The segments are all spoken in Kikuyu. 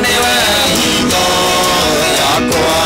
nĩwe hitho yakwa.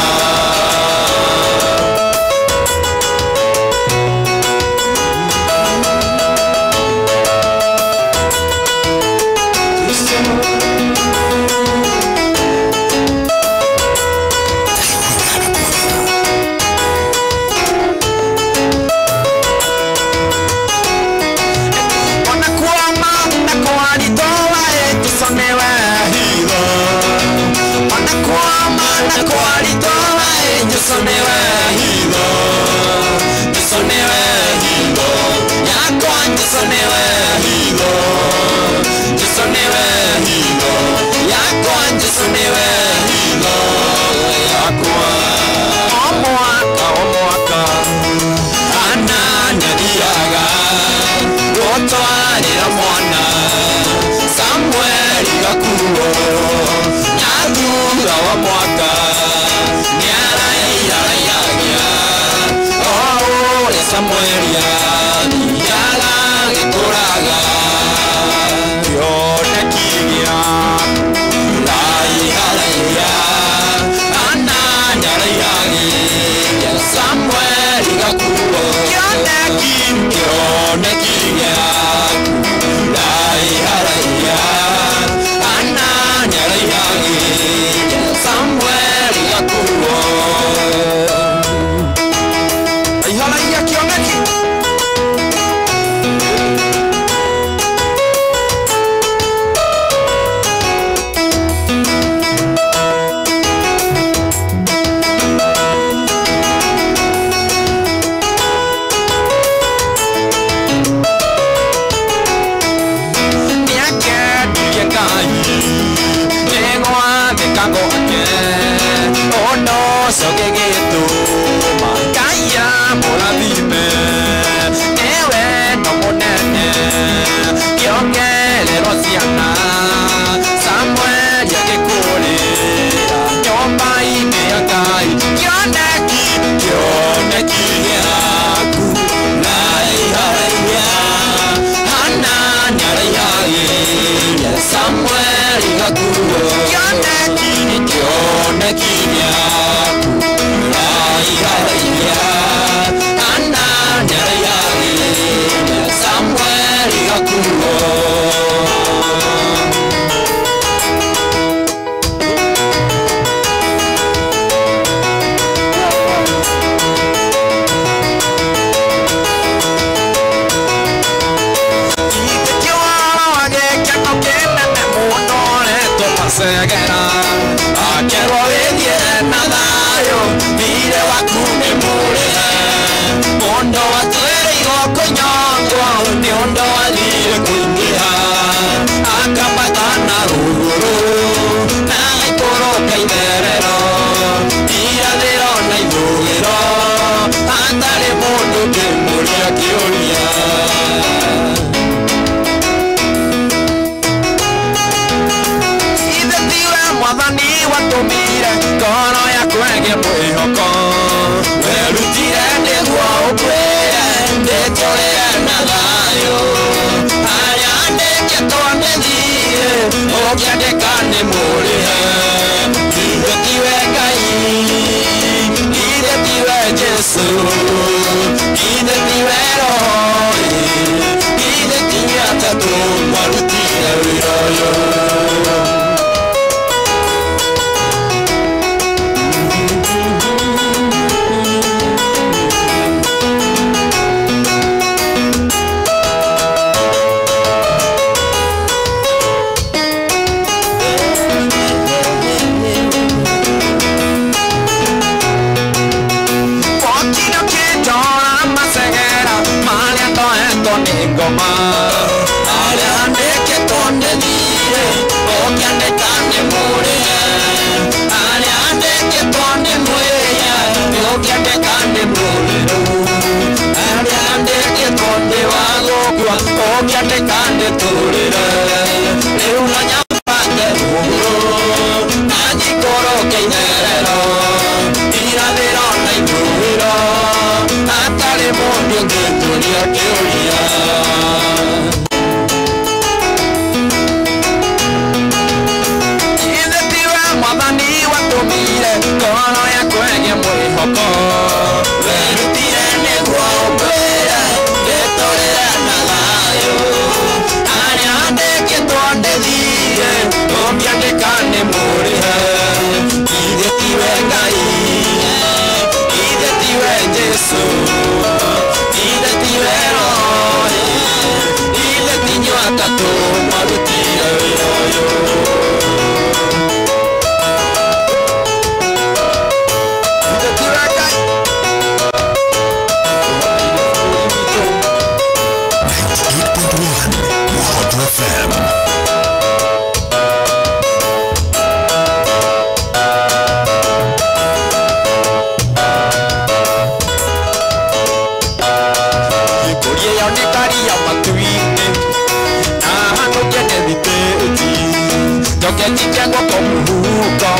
njikie guoko mũhuko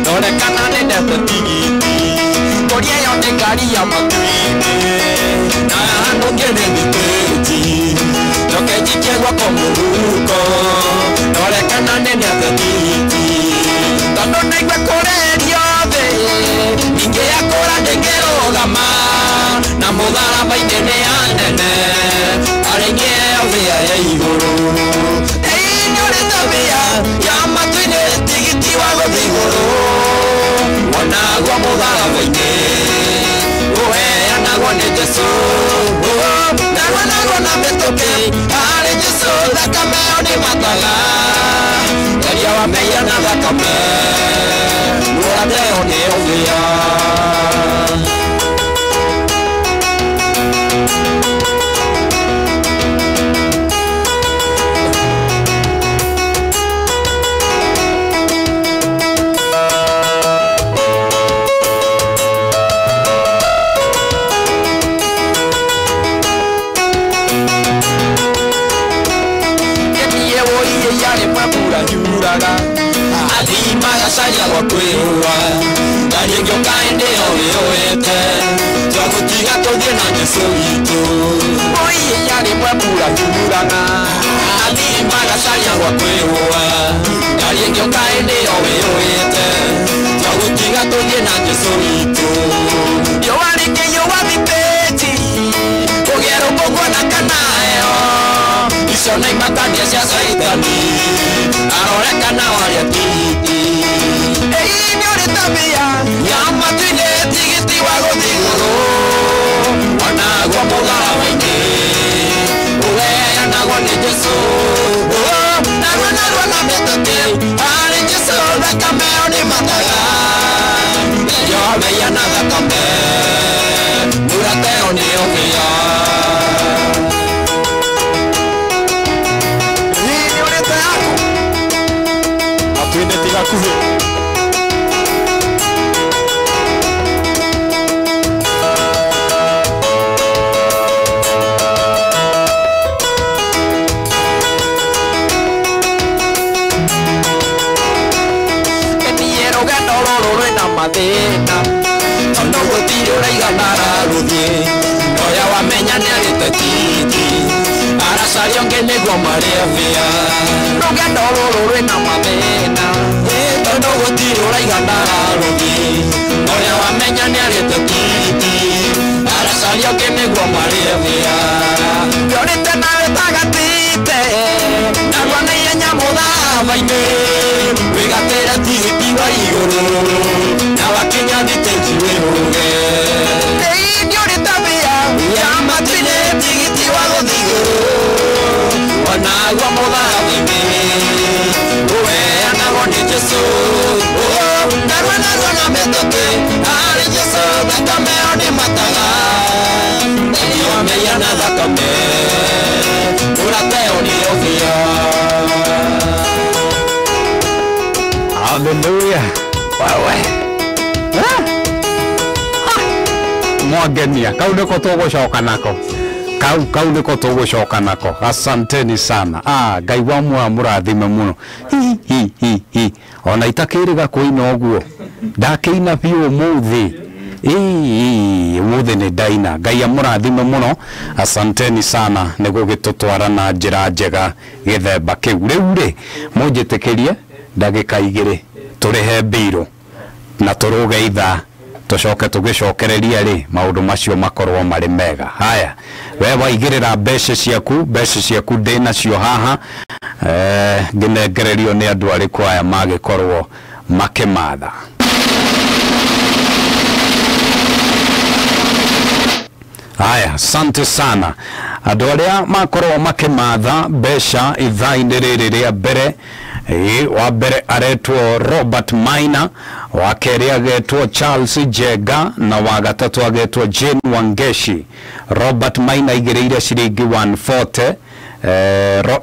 ndore kana nĩndete tigiti ngũria ĩyo nĩ ngari ya matu-inĩ na handũ ngĩrĩ thitĩji njoke njikie guoko mũhuko ndore kana nĩndete tigiti tondũ ndaigua kũrerio thĩ ningĩ yakũra ndĩngĩrũgama na mũtharaba-inĩ nĩ anene arĩngĩ ĩyo mbĩa ya igũrũ ĩĩ nĩũrĩ tabia ya matu-inĩ tigiti wa gũthiĩ igũrũ wonagwo mũtharaba-inĩ ũheanagwo nĩ Jesũ narua narua na mĩtũkĩ harĩ Jesũ thakame ĩyo nĩ mataga theria wa mehia na thakame mũrateo nĩ ũthĩa. Athimaga gwa kwĩhũa ngari ĩngĩũka hĩndĩ ĩyo wĩyũĩte twagũtiga tũthiĩ na Jesũ witũ ũiya rĩmwe mbura yuraga athimaga caria gwa kwĩhũa ngari ĩngĩũka hĩndĩ ĩyo wĩyũĩte twagũtiga tũthiĩ na Jesũ witũ riũa rĩkĩhiũha thitĩji kũgĩa rũkũngũ na kana heho icio nĩ imakania cia caitani arore kana waria tigiti ĩĩ nĩũrĩ tabia ya matu-inĩ tigiti wa gũthiĩ igũrũ wonagwo mũtharaba-inĩ ũheanagwo nĩ Jesũ narua narua na mĩtũkĩ harĩ Jesũ thakame ĩyo nĩ mataga theria wa mehia na thakame mũrateo nĩ ũthĩa. Matu-inĩ ti hakuhĩ. Niĩ rũgendo rũrũ rwĩna mathĩna tondũ gũtirĩ ũraigana ararũthiĩ ũrĩa wamenya nĩarĩte tigiti aracaria ũngĩ nĩguo marĩe bĩa rũgendo rũrũ rwĩna mathĩna tondũ gũtirĩ ũraigana ararũthiĩ ũrĩa wamenya nĩarĩte tigiti aracaria ũngĩ nĩguo marĩe bĩa ndĩũrĩte nawe tagatite narua na ihenya mũtharaba-inĩ wĩgatĩre tigiti wa igũrũ na wakinya thitĩji wĩhũge ĩĩ nĩũrĩ tabia ya matu-inĩ tigiti wa gũthiĩ igũrũ wonagwo mũtharaba-inĩ ũheanagwo nĩ Jesũ narua narua na mĩtũkĩ harĩ Jesũ thakame ĩyo nĩ mataga theria wa mehia na thakame mũrateo nĩ ũthĩa. Hallelujah. Wewe. Mwangenia kau nĩko tũgũcoka nako kau nĩko tũgũcoka nako. Asanteni sana. Ngai wa muoyo mũrathime mũno. Hi hi hi hi. Ona itakĩrĩga kũina ũguo ndakĩina biũ ũmũthĩ. Ĩĩ ũmũthĩ nĩ ndaina. Ngai amũrathime mũno. Asanteni sana nĩ gũgĩtũtwara na njĩra njega gĩthemba kĩu. Rĩu rĩ mũnjĩtĩkĩrie ndagĩka igĩrĩ tũrĩhe mbirũ na tũrũge ithaa tũcoke tũgĩcokereria rĩ maũndũ macio makorwo marĩ mega. Haya, we waigĩrĩra mbeca ciaku ndĩ nacio haha ngĩnengererio nĩ andũ arĩkũ aya magĩkorwo makĩmatha. Haya, asante sana andũ arĩa makorwo makĩmatha mbeca ithaa-inĩ rĩrĩ rĩa mbere. Wa mbere aretwo Robert Maina, wa kerĩ agetwo Charles Jega na wa gatatũ agetwo Jane Wangeshi. Robert Maina aigĩrĩire ciringi 140,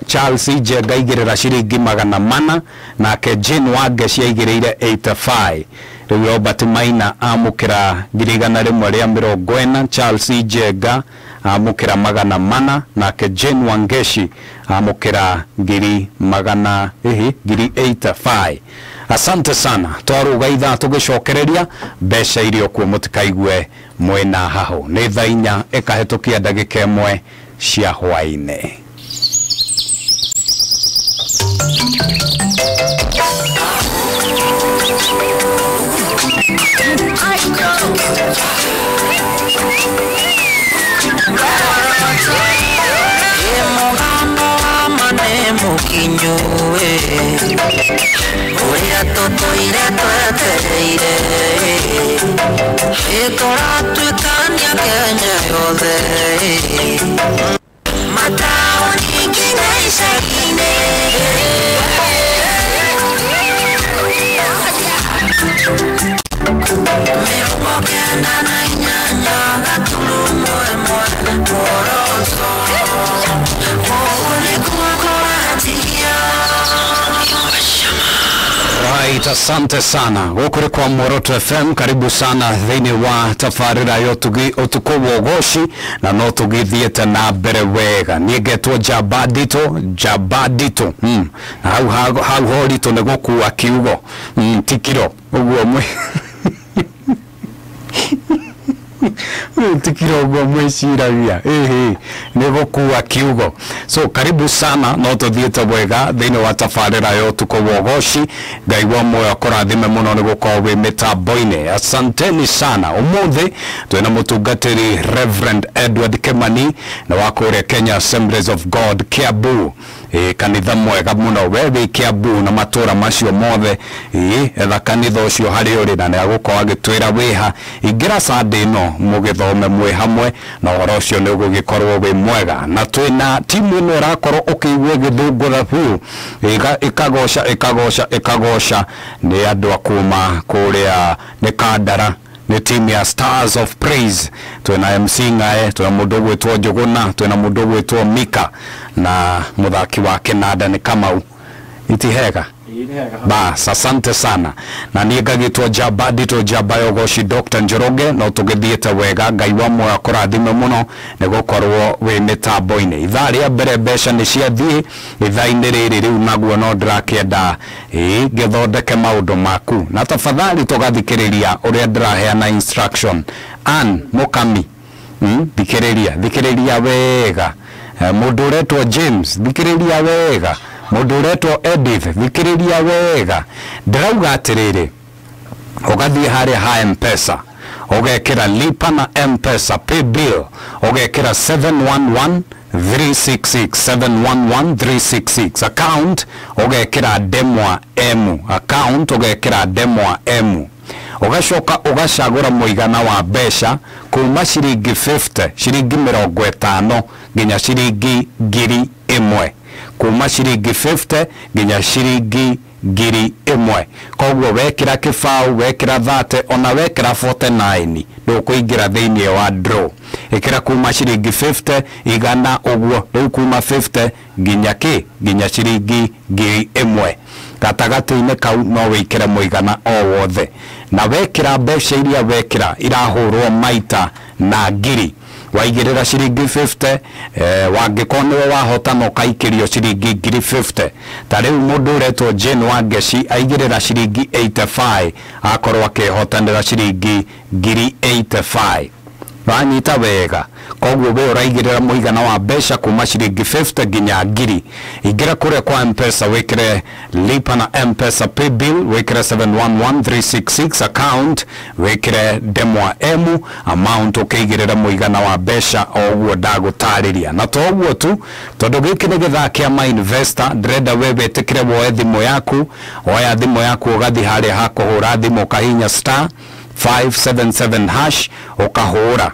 Charles Jega aigĩrĩra ciringi 400 nake Jane Wangeshi aigĩrĩire 85. Rĩu Robert Maina amũkĩra 140, Charles Jega amũkĩra 400, nake Jane Wangeshi amũkĩra ngiri magana ihi ngiri 85. Asante sana. Twaruga ithaa tũgĩcokereria mbeca iria kuo mũtikaigue mwĩna haho. Nĩ thaa 4 ĩkahĩtũkia ndagĩka 1 cia hwaĩ-inĩ. Right, asante sana. Gũkũ nĩ kwa Muoroto FM, karibu sana thĩinĩ wa tabarĩra ya ũtukũ wa ũgoci, na no tũgĩthiĩte na mbere wega. Niĩ ngetwo Njamba Nditũ, Njamba Nditũ. Na hau ho ritũ nĩ gũkua kiugo. Ti kiro. Ũguo mwĩ ti kiro ũguo mwĩciragia. Ĩhĩ, nĩ gũkua kiugo. So karibu sana, no tũthiĩte wega thĩinĩ wa tabarĩra ya ũtukũ wa ũgoci. Ngai wa muoyo akũrathime mũno nĩ gũkorwo wĩ mĩtambo-inĩ. Asanteni sana. Ũmũthĩ twĩna mũtungatĩri Reverend Edward Kimani na wa kũrĩa Kenya Assemblies of God Kiambu. Kanitha mwega mũno we wĩ Kiambu na matũra macio mothe. Etha kanitha ũcio harĩa ũrĩ na nĩ agũkorwo agĩtwĩra wĩha. Ingĩra Sunday ĩno mũgĩthome mwĩ hamwe na ũhoro ũcio nĩ ũgũgĩkorwo wĩ mwega. Na twĩna timu ĩno ĩrakorwo ũkĩigua ĩgĩthũngũtha biũ, ĩkagoca ĩkagoca ĩkagoca. Nĩ andũ a kuma kũrĩa nĩ Kandara, nĩ timu ya Stars of Praise. Twĩna MC Ng'ae, twĩna mũndũ ũgwĩtwo Njũgũna, twĩna mũndũ ũgwĩtwo Mika na mũthaki wa kĩnanda nĩ Kamau. Itihega. Bas, asante sana. Na niĩ ngagĩtwo Njamba Nditũ, Njamba ya ũgoci Dr. Njoroge, no tũgĩthiĩte wega. Ngai wa muoyo akũrathime mũno nĩ gũkorwo wĩ mĩtambo-inĩ. Ithaa rĩa mbere mbeca nĩ ciathiĩ, ithaa-inĩ rĩrĩ rĩu naguo no ndĩrakĩenda ngĩthondeke maũndũ maku. Na tafadhali tũgathikĩrĩria ũrĩa ndĩraheana instruction. Ann Mukami, thikĩrĩria, thikĩrĩria wega. Mũndũ ũretwo James, thikĩrĩria wega. Mũndũ ũretwo Edith, thikĩrĩria wega. Ndĩrauga atĩrĩrĩ, ũgathiĩ harĩa ha M-Pesa, ũgekĩra lipa na M-Pesa pay bill, ũgekĩra 711366, 711366 account, ũgekĩra ndemwa M, account ũgekĩra ndemwa M. Ũgacoka ũgacagũra mũigana wa mbeca kuma ciringi 50, ciringi 50 nginya ciringi 1000. Kuma ciringi 50 nginya ciringi 1000. Koguo wekĩra kĩbaũ, wekĩra 30, ona wekĩra 49 ndũkũingĩra thĩinĩ wa draw. Ĩkĩra kuma ciringi 50 igana ũguo, rĩu kuma 50 nginya kĩ? Nginya ciringi 1000. Gatagatĩ-inĩ kau no wĩkĩre mũigana o wothe. Na wekĩra mbeca iria wekĩra irahũrwo maita na ngiri. Waigĩrĩra ciringi 50, wangĩkorwo nĩwe wahotana ũkaikĩrio ciringi 50. Ta rĩu mũndũ ũretwo Jane Wangeci aigĩrĩra ciringi 85, akorwo akĩhotanĩra ciringi 85. Wanyita wega. Koguo we ũraigĩrĩra mũigana wa mbeca kuma ciringi 50 nginya 1000. Ingĩra kũrĩa kwa M-Pesa wĩkĩre lipa na M-Pesa pay bill, wĩkĩre 711366 account, wĩkĩre ndemwa M, amount ũkĩigĩrĩra mũigana wa mbeca o ũguo ndagũtarĩria. Na to ũguo tu, tondũ gĩkĩ nĩ gĩthaa kĩa ma investor, ndĩrenda we wĩtĩkĩre woe thimũ yaku, woya thimũ yaku ũgathiĩ harĩa ha kũhũra thimũ ũkahihinya star 577 hash ũkahũra.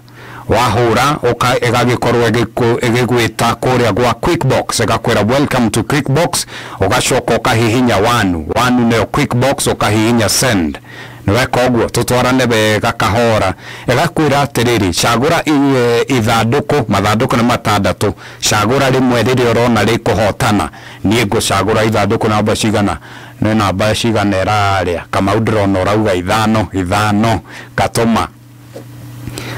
Wahũra ĩgagĩkorwo ĩgĩgwĩta kũrĩa gwa Quickbox, ĩgakwĩra welcome to Quickbox, ũgacoka ũkahihinya wanu, wanu nĩyo Quickbox, ũkahihinya send. Nĩweka ũguo tũtwarane wega kahora. Ĩgakwĩra atĩrĩrĩ, cagũra ithandũkũ, mathandũkũ nĩ matandatũ, cagũra rĩmwe rĩrĩa ũrona rĩkũhotana. Niĩ ngũcagũra ithandũkũ namba cigana? Nĩ namba cigana ĩrarĩa? Kamau ndĩrona ũrauga ithano, ithano, gatũma.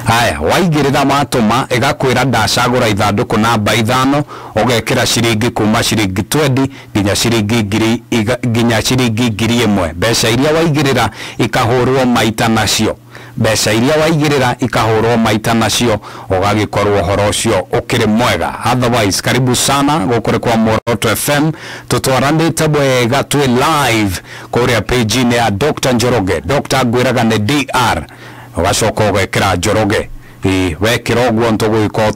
Haya, waigĩrĩra matũma ĩgakwĩra ndacagũra ithandũkũ namba 5, ũgekĩra ciringi kuma ciringi 20 nginya ciringi ngiri nginya ciringi 1000. Mbeca iria waigĩrĩra ikahũrwo maita nacio, mbeca iria waigĩrĩra ikahũrwo maita nacio, ũgagĩkorwo ũhoro ũcio ũkĩrĩ mwega. Otherwise, karibu sana gũkũ nĩ kwa Muoroto FM, tũtwaranĩte wega twĩ live kũrĩa page-inĩ ya Dr. Njoroge. Dr. ngwĩraga nĩ DR, ũgacoka ũgekĩra Njoroge. Wekĩra ũguo tũgũgĩkorwo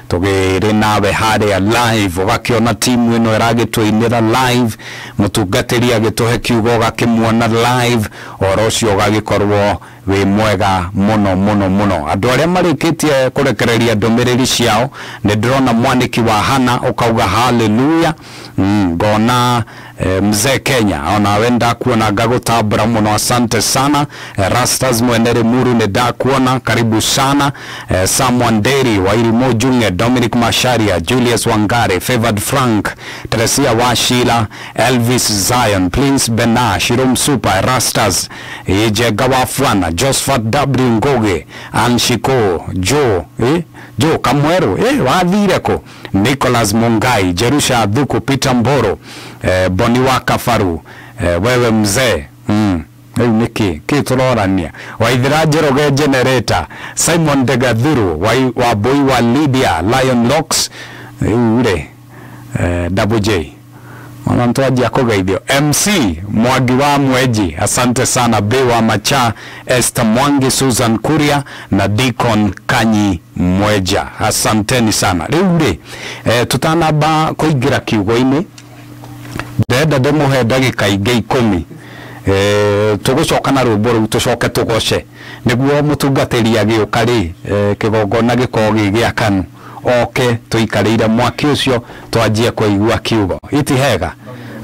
tũkĩrĩ nawe harĩa live, ũgakĩona timu ĩno ĩragĩtũinĩra live, mũtungatĩri agĩtũhe kiugo ũgakĩmuona live, ũhoro ũcio ũgagĩkorwo wĩ mwega mũno mũno mũno. Andũ arĩa marĩkĩtie kũrekereria ndũmĩrĩri ciao, nĩ ndĩrona mwanĩki wa Hana ũkauga haleluya. Ngona mzee Kenya onawe ndakuona ngagũtambũra mũno, asante sana. Rastas mwene Limuru nĩ ndakuona, karibu sana. Sam Wanderi Wairimu Junge, Dominic Masharia, Julius Wangare, Favored Frank, Teresia Washila, Elvis Zion, Prince Bena, Shirom Super, Rastas Jenga wa Fwana, Josephat W Ngoge, Anshiko Joe, Joe Kamweru, wathire kũ? Nicholas Mungai, Jerusha Dhuku, Peter Mboro, Boni wa Kafaru, wewe mzee. Rĩu nĩkĩ kĩ tũrorania? Waithira Njoroge Generator, Simon Degathuru, Wambui wa Lydia, Lion Locks, rĩu rĩ, Double J ona ntwanjia kũgeithio. MC Mwangi wa Mweji, asante sana. B wa Macha, Esther Mwangi, Susan Kuria na Deacon Kanyi Mweja, asanteni sana. Rĩu rĩ, tũtanamba kũingĩra kiugo-inĩ, ndĩrenda ndĩmũhe ndagĩka ingĩ 10. Tũgũcoka na rwĩmbo rũu tũcoke tũgoce nĩguo mũtungatĩri agĩũka rĩ, kĩgongona gĩkorwo gĩ gĩakanu, oke tũikarĩire mwaki ũcio twanjie kũigua kiugo. Iti hega,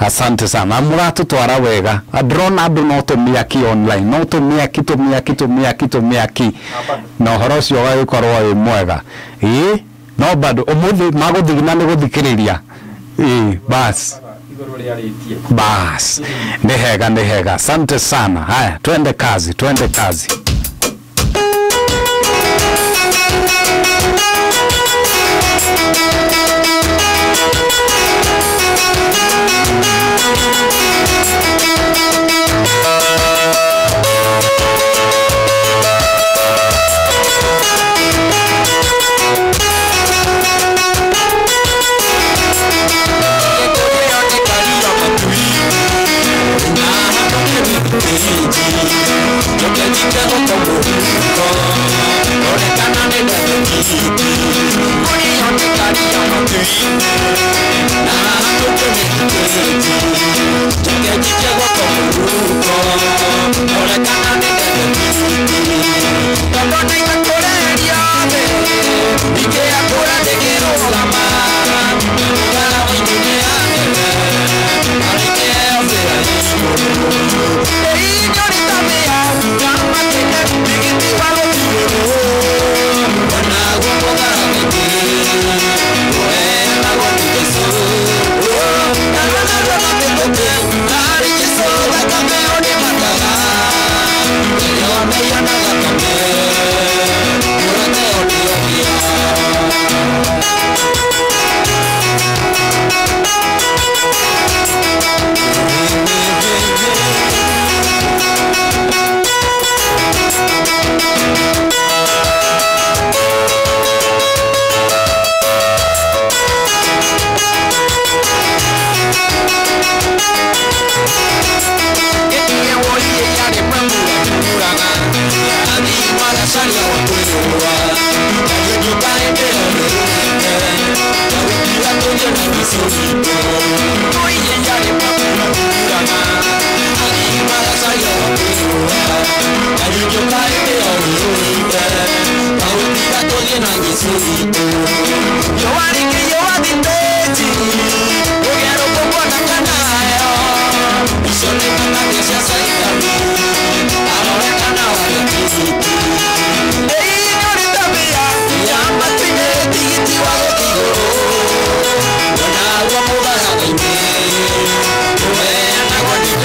asante sana, mũratũtwara wega. Ndĩrona andũ no tũmĩaki online, no tũmĩaki tũmĩaki tũmĩaki tũmĩaki, na ũhoro ũcio ũgagĩkorwo wĩ mwega. Ĩĩ, no bado ũmũthĩ magũthigina nĩ gũthikĩrĩria. Ĩĩ, bas bas, nĩ hega, nĩ hega, asante sana. Haya, twende kazi, twende kazi.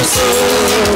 So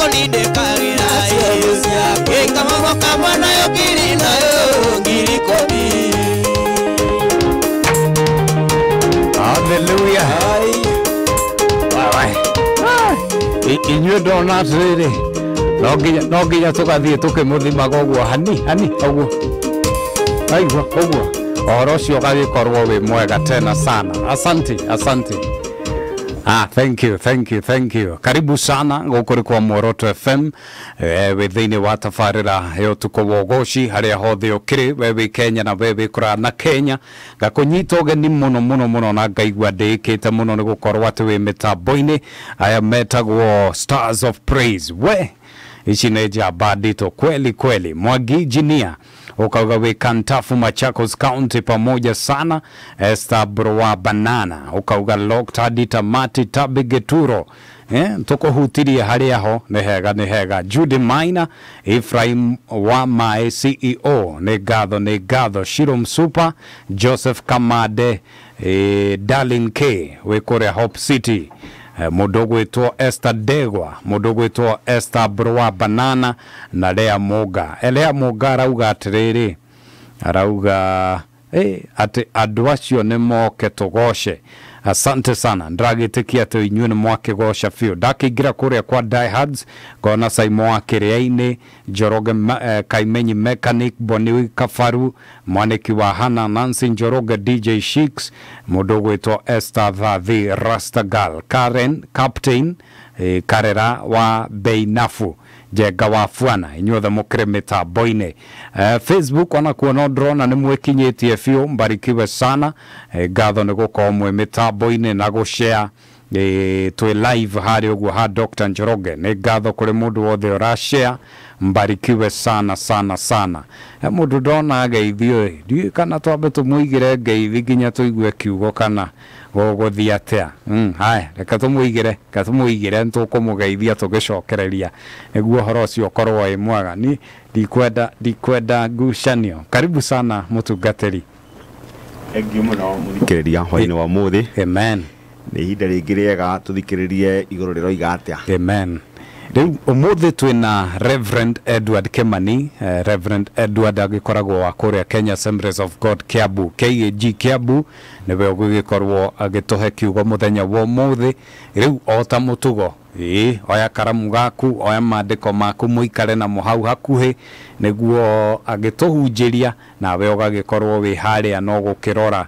kũnindĩkagĩra Thũ ciakwa ikamomoka nayo ngiri nayo 10,000. Inyuĩ ndona atĩrĩrĩ no nginya tũgathiĩ tũkĩmũthimaga ũguo hani hani ũguo aigua ũguo ũhoro ũcio ũgagĩkorwo wĩ mwega tena sana. Asante, asante. Thank you, thank you, thank you. Karibu sana gũkũ nĩ kwa Muoroto FM wĩ thĩinĩ wa tabarĩra ya ũtukũ wa ũgoci harĩa hothe ũkĩrĩ we wĩ Kenya na we wĩ kũraya na Kenya. Ngakũnyita ũgeni mũno mũno mũno na ngaigua ndĩĩkĩte mũno nĩ gũkorwo atĩ wĩ mĩtambo-inĩ. Aya metagwo Stars of Praise. We ici nĩ njamba nditũ kweli kweli. Mwangi Engineer ukauga wĩ Kantafu Machakos County pamoja sana. Esther Browa Banana ukauga Locked Tamati Tabigeturo tukuhutirie haria ho nĩ hega nĩ hega. Judy Maina Ephraim wa Mae CEO nĩ ngatho nĩ ngatho. Shiro Msupa Joseph Kamade Darling K wĩ kũrĩa Hope City. Mũndũ ũgwĩtwo Esther Degwa, mũndũ ũgwĩtwo Esther Browa Banana na Lea Mũnga. Lea Mũnga arauga atĩrĩrĩ, arauga atĩ andũ acio nĩ moke tũgoce. Asante sana, ndĩragĩtĩkia atĩ inyuĩ nĩ mwakĩgoca biũ. Ndakĩingĩra kũrĩa kwa Diehards ngona Saimo wa Kĩrĩa-inĩ, Njoroge Kaimenyi Mechanic, Boni Kafaru, Mwaniki wa Hana, Nancy Njoroge, DJ Sheiks, mũndũ ũgwĩtwo Esther Thathi, Rastagal, Karen Captain, Karera wa Beinafu, Njenga wa Fuana, inyuothe mũkĩrĩ mĩtambo-inĩ. Facebook onakuo no ndĩrona nĩ mwĩkinyĩtie biũ, mbarikiwe sana. Ngatho nĩ gũkorwo mwĩ mĩtambo-inĩ na gũshare twĩ live harĩa ũguo ha Dr. Njoroge. Nĩ ngatho kũrĩ mũndũ wothe ũrashare, mbarikiwe sana sana sana. Mũndũ ndona ngeithio ĩ, ndiũĩ kana twambe tũmũigĩre ngeithi nginya tũigue kiugo kana gũgũthiĩ atĩa. Haya, reke tũmũigĩre, reke tũmũigĩre nĩtũkũmũgeithia tũgĩcokereria nĩguo ũhoro ũcio ũkorwo wĩ mwega. Ni ndikwenda ngucanio. Karibu sana mũtungatĩri. Thengiũ mũno mũthikĩrĩria hwaĩ-inĩ wa ũmũthĩ. Amen. Nĩ ihinda rĩngĩ rĩega tũthikĩrĩrie igũrũ rĩroiga atĩa. Amen. Rĩu ũmũthĩ twĩna Reverend Edward Kimani. Reverend Edward agĩkoragwo wa kũrĩa Kenya Assemblies of God Kiambu, KAG Kiambu, nĩwe ũgũgĩkorwo agĩtũhe kiugo mũthenya wa ũmũthĩ. Rĩu o ta mũtugo, oya karamu gaku, oya maandĩko maku, mũikare namo hau hakuhĩ nĩguo agĩtũhunjĩria, nawe ũgagĩkorwo wĩ harĩa no gũkĩrora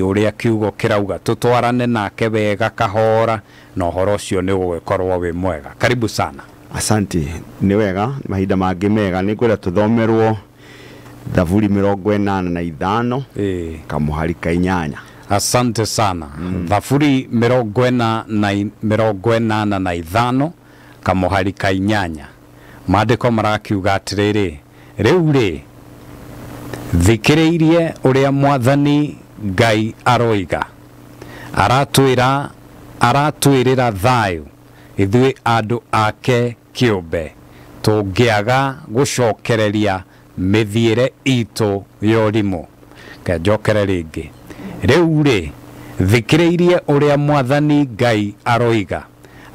ũrĩa kiugo kĩrauga, tũtwarane nake wega kahora na ũhoro ũcio nĩ ũgũgĩkorwo wĩ mwega. Karibu sana. Asante. Nĩ wega, mahinda mangĩ mega nĩ ngwenda tũthomerwo Thaburi 85 kamũhari ka 8. Asante sana. Thaburi 45 kamuhari ka 8 maandĩko marakiuga atĩrĩrĩ, rĩu rĩ thikĩrĩirie ũrĩa Mwathani Ngai aroiga, aratwĩrĩra thayũ ithuĩ andũ ake kĩũmbe, tũngĩaga gũcokereria mĩthiĩre itũ ya ũrimũ. Kenjokere rĩngĩ, rĩu rĩ thikĩrĩirie ũrĩa Mwathani Ngai aroiga,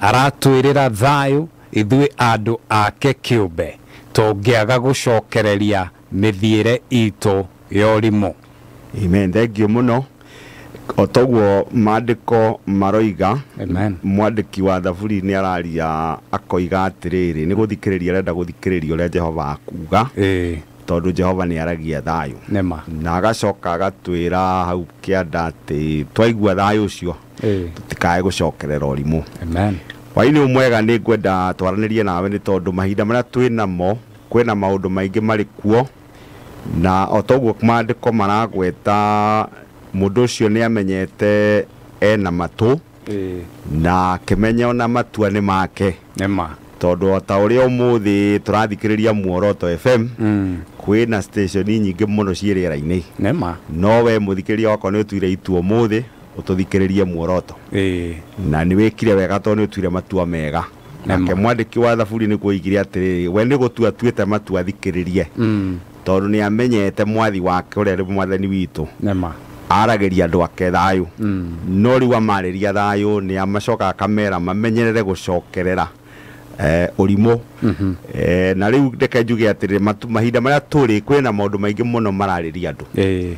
aratwĩrĩra thayũ ithuĩ andũ ake kĩũmbe, tũngĩaga gũcokereria mĩthiĩre itũ ya ũrimũ. Amen. Thank you mũno. O toguo maandĩko maroiga. Amen. Mwandĩki wa thaburi nĩ araria akoiga atĩrĩrĩ, nĩ gũthikĩrĩria arenda gũthikĩrĩria ũrĩa Jehova akuga, tondũ Jehova nĩ aragia thayũ. Nĩma. Na agacoka agatwĩra hau kĩanda atĩ twaigua thayũ ũcio tũtikae gũcokerera ũrimũ. Amen. Hwaĩ-inĩ ũyũ mwega nĩ ngwenda twaranĩrie nawe nĩ tondũ mahinda marĩa twĩ namo kwĩna maũndũ maingĩ marĩ kuo, na o toguo maandĩko maragweta mũndũ ũcio nĩ amenyete ena matũ na akĩmenya ona matua nĩ make. Nĩma. Tondũ o ta ũrĩa ũmũthĩ tũrathikĩrĩria Muoroto FM, kwĩna station nyingĩ mũno ciĩ rĩera-inĩ. Nĩma. No we mũthikĩrĩria wakwa nĩ ũtuire itua ũmũthĩ ũtũthikĩrĩrie Muoroto. Na nĩ wĩkire wega tondũ nĩ ũtuire matua mega. Nake mwandĩki wa thaburi nĩ kuoigire atĩrĩrĩ, we nĩ gũtua atuĩte matua athikĩrĩrie, tondũ nĩ amenyete mwathi wake ũrĩa nĩ Mwathani witũ. Nĩma. Aragĩria andũ ake thayũ. No rĩu amarĩria thayũ nĩ amacokaga akamera mamenyerere gũcokerera ũrimũ. Na rĩu reke njuge atĩrĩrĩ, mahinda marĩa tũrĩ kwĩna maũndũ maingĩ mũno mararĩria andũ.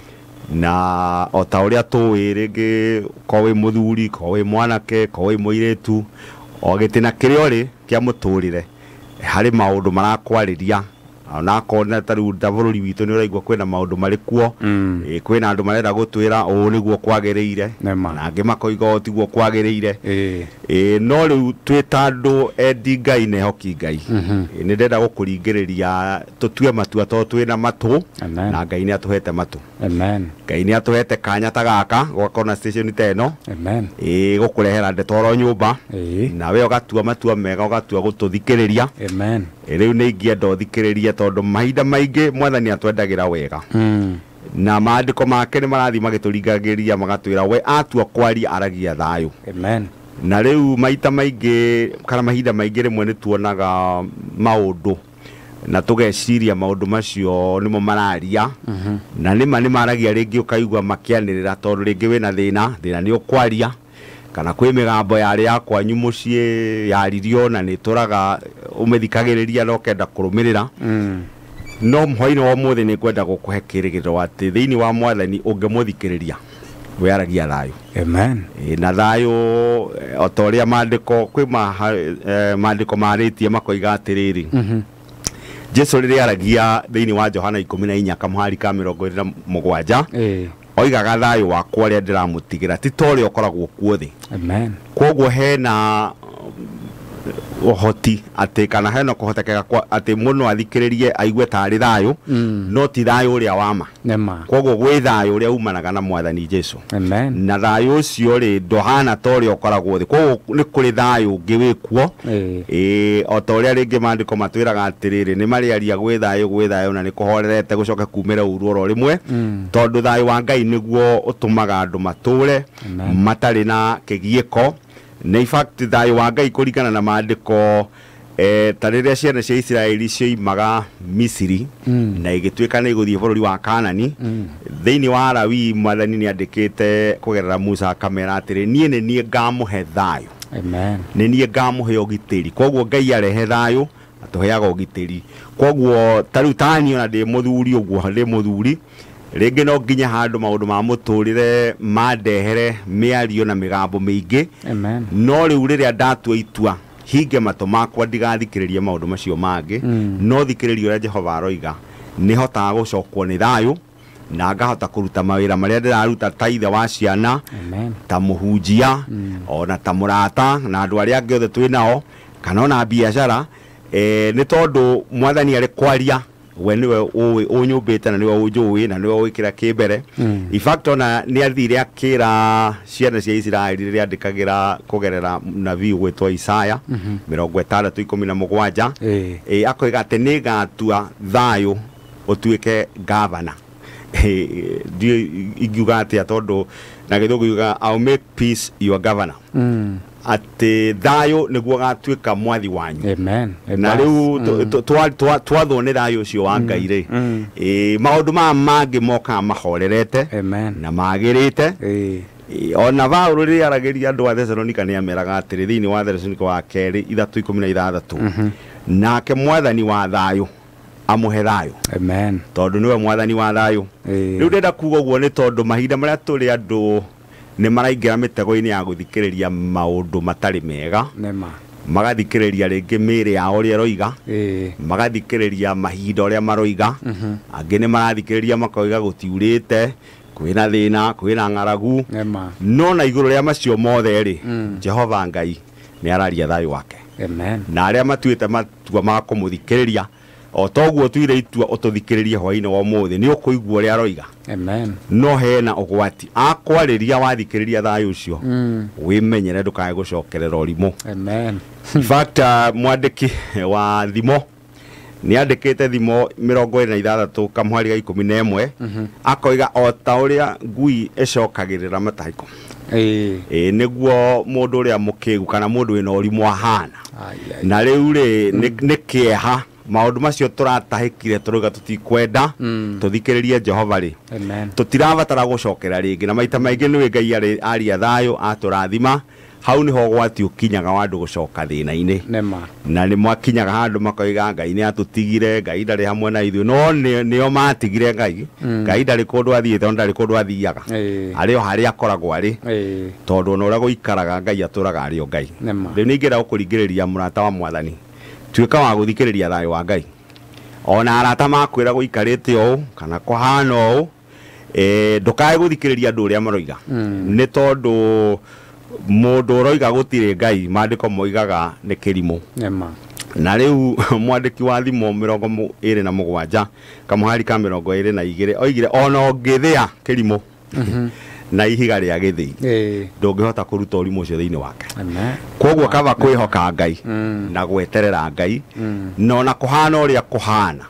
Na o ta ũrĩa tũĩ rĩngĩ ko wĩ mũthuri, ko wĩ mwanake, ko wĩ mũirĩtu, o gĩtĩna kĩrĩa ũrĩ kĩa mũtũrĩre harĩ maũndũ marakwarĩria. Onakorwo na ta rĩu ta bũrũri witũ nĩ ũraigua kwĩna maũndũ marĩ kuo, kwĩna andũ marenda gũtwĩra ũũ nĩguo kwagĩrĩire, na angĩ makoiga ũũ tiguo kwagĩrĩire. No rĩu twĩ ta andũ endi Ngai na ehoki Ngai, nĩ ndĩrenda gũkũringĩrĩria tũtue matua tondũ twĩna matũ, na Ngai nĩ atũhete matũ. Amen. Ngai nĩ atũhete kanya ta gaka gũgakorwo na station ta ĩno. Amen. Gũkũrehera ndeto oro nyũmba, na we ũgatua matua mega, ũgatua gũtũthikĩrĩria. Amen. Rĩu nĩ ingĩenda ũthikĩrĩrie tondũ mahinda maingĩ Mwathani atwendagĩra wega. Na maandĩko make nĩ marathiĩ magĩtũringagĩria magatwĩra we atua kwaria aragia thayũ. Amen. Na rĩu maita maingĩ kana mahinda maingĩ rĩmwe nĩ tuonaga maũndũ na tũgeciria maũndũ macio nĩmo mararia, na nĩma nĩ maragia rĩngĩ ũkaigua makĩanĩrĩra tondũ rĩngĩ wĩna thĩna, thĩna nĩ ũkwaria, kana kwĩ mĩgambo yarĩ ya kwanyu mũciĩ yaririo na nĩ tũraga ũmĩthikagĩrĩria na ũkenda kũrũmĩrĩra. No hwaĩ-inĩ wa ũmũthĩ nĩ ngwenda gũkũhe kĩrĩgĩrĩro atĩ thĩinĩ wa Mwathani ũngĩmũthikĩrĩria we aragia thayũ. Amen. Na thayũ o ta ũrĩa maandĩko kwĩ maandĩko marĩtie makoiga atĩrĩrĩ, Jesu rĩrĩa aragia thĩinĩ wa Johana 14 kamũhari ka 27 oigaga thayũ wakwa ũrĩa ndĩramũtigĩra ti ta ũrĩa ũkoragwo kuo thĩ. Amen. Koguo hena ũhoti atĩ kana hena kũhotekeka atĩ mũndũ athikĩrĩrie aigue tarĩ thayũ, no ti thayũ ũrĩa wa ma. Koguo gwĩ thayũ ũrĩa umanaga na Mwathani Jesu. Amen. Na thayũ ũcio rĩ ndũhana ta ũrĩa ũkoragwo thĩ. Koguo nĩ kũrĩ thayũ ũngĩ wĩ kuo. O ta ũrĩa rĩngĩ maandĩko matwĩraga atĩrĩrĩ, nĩ marĩaria gwĩ thayũ, gwĩ thayũ, na nĩ kũhorerete gũcoke kumĩre ũru oro rĩmwe, tondũ thayũ wa Ngai nĩguo ũtũmaga andũ matũre matarĩ na kĩgiĩko. Na in fact thayũ wa Ngai kũringana na maandĩko, ta rĩrĩa ciana cia Isiraeli cioimaga Misiri na igĩtuĩka nĩ igũthiĩ bũrũri wa Kanani, thĩinĩ wa Lawi Mwathani nĩ andĩkĩte kũgerera Musa akamera atĩrĩ, niĩ nĩ niĩ ngamũhe thayũ. Amen. Nĩ niĩ ngamũhe ũgitĩri. Koguo Ngai arehe thayũ atũheaga ũgitĩri. Koguo ta rĩu tani ona ndĩ mũthuri ũguo, ndĩ mũthuri rĩngĩ no nginya handũ maũndũ ma mũtũrĩre mandehere mĩario na mĩgambo mĩingĩ. Amen. No rĩu rĩrĩa ndatua itua hinge matũ makwa ndigathikĩrĩrie maũndũ macio mangĩ, no thikĩrĩrie ũrĩa Jehova aroiga, nĩ hotaga gũcokwo nĩ thayũ na ngahota kũruta mawĩra marĩa ndĩraruta ta ithe wa ciana, Amen. ta mũhunjia, ona ta mũrata na andũ arĩa angĩ othe twĩ nao, kana ona biacara. Nĩ tondũ Mwathani arĩ kwaria We nĩwe ũnyũmbĩte na nĩwe ũnjũĩ na nĩwe ũĩ kĩrĩa kĩ mbere. In fact ona nĩ athire akĩra ciana cia Isiraeli rĩrĩa andĩkagĩra kũgerera nabii gwĩtwo Isaya 60:17, akoiga atĩ nĩngatua thayũ ũtuĩke gavana. Ndiũĩ ingiuga atĩa tondũ na gĩthũngũ yuga I'll make peace your governor. Atĩ thayũ nĩguo gatuĩka mwathi wanyu. Amen. Na rĩu twathwo nĩ thayũ ũcio wa Ngai rĩ, maũndũ maya mangĩ mokaga mahorerete na magĩrĩte. Ona Paũlũ rĩrĩa aragĩria andũ a Thesalonika nĩ ameraga atĩrĩ thĩinĩ wa Thesalonika wa kerĩ 3:16, nake mwathani wa thayũ amũhe thayũ. Amen. Tondũ nĩwe mwathani wa thayũ. Rĩu ndĩrenda kuga ũguo nĩ tondũ mahinda marĩa tũrĩ andũ nĩ maraingĩra mĩtego-inĩ ya gũthikĩrĩria maũndũ matarĩ mega. Magathikĩrĩria rĩngĩ mĩĩrĩ yao ũrĩa ĩroiga, magathikĩrĩria mahinda ũrĩa maroiga, angĩ nĩ marathikĩrĩria makoiga gũtiurĩte, kwĩna thĩna, kwĩna ng'aragu. No na igũrũ rĩa macio mothe rĩ, Jehova Ngai nĩ araria thayũ wake. Amen. Na arĩa matuĩte matua ma kũmũthikĩrĩria o toguo tuire itua ũtũthikĩrĩrie hwaĩ-inĩ wa ũmũthĩ nĩ ũkũigua ũrĩa aroiga. Amen. No hena ũgwati akwarĩria wathikĩrĩria thayũ ũcio, wĩmenyere ndũkae gũcokerera ũrimũ. Amen. In fact, mwandĩki wa thimo nĩ andĩkĩte thimo 26 kamũhari ga 11, akoiga o ta ũrĩa ngui ĩcokagĩrĩra matahĩko, nĩguo mũndũ ũrĩa mũkĩgu kana mũndũ wĩna ũrimũ ahana. Na rĩu rĩ nĩ kĩeha maũndũ macio tũratahĩkire tũrauga tũtikwenda tũthikĩrĩrie Jehova rĩ, tũtirabatara gũcokera rĩngĩ. Na maita maingĩ nĩwe Ngai aria thayũ atũrathima, hau nĩho ũgwati ũkinyaga wa andũ gũcoka thĩna-inĩ. Na nĩ mwakinyaga handũ makoiga Ngai nĩ atũtigire, Ngai ndarĩ hamwe na ithuĩ. No nĩo matigire Ngai. Ngai ndarĩ kũndũ athiĩte, ona ndarĩ kũndũ athiaga, arĩ o harĩa akoragwo arĩ, tondũ ona ũrĩa gũikaraga Ngai atũraga arĩ o Ngai. Rĩu nĩ ingĩenda gũkũringĩrĩria mũrata wa mwathani, tuĩka wa gũthikĩrĩria thayũ wa Ngai. Ona arata makwĩra gũikarĩte ũũ kana kũhana ũũ, ndũkae gũthikĩrĩria andũ ũrĩa maroiga, nĩ tondũ mũndũ ũroiga gũtirĩ Ngai maandĩko moigaga nĩ kĩrimũ. Na rĩu mwandĩki wa thimo 27 kamũhari ka 22 oigire ona ũngĩthĩa kĩrimũ na ihiga rĩa gĩthĩi ndũngĩhota kũruta ũrimũ ũcio thĩinĩ wake. Koguo kaba kwĩhoka Ngai na gweterera Ngai, na ona kũhana ũrĩa kũhana.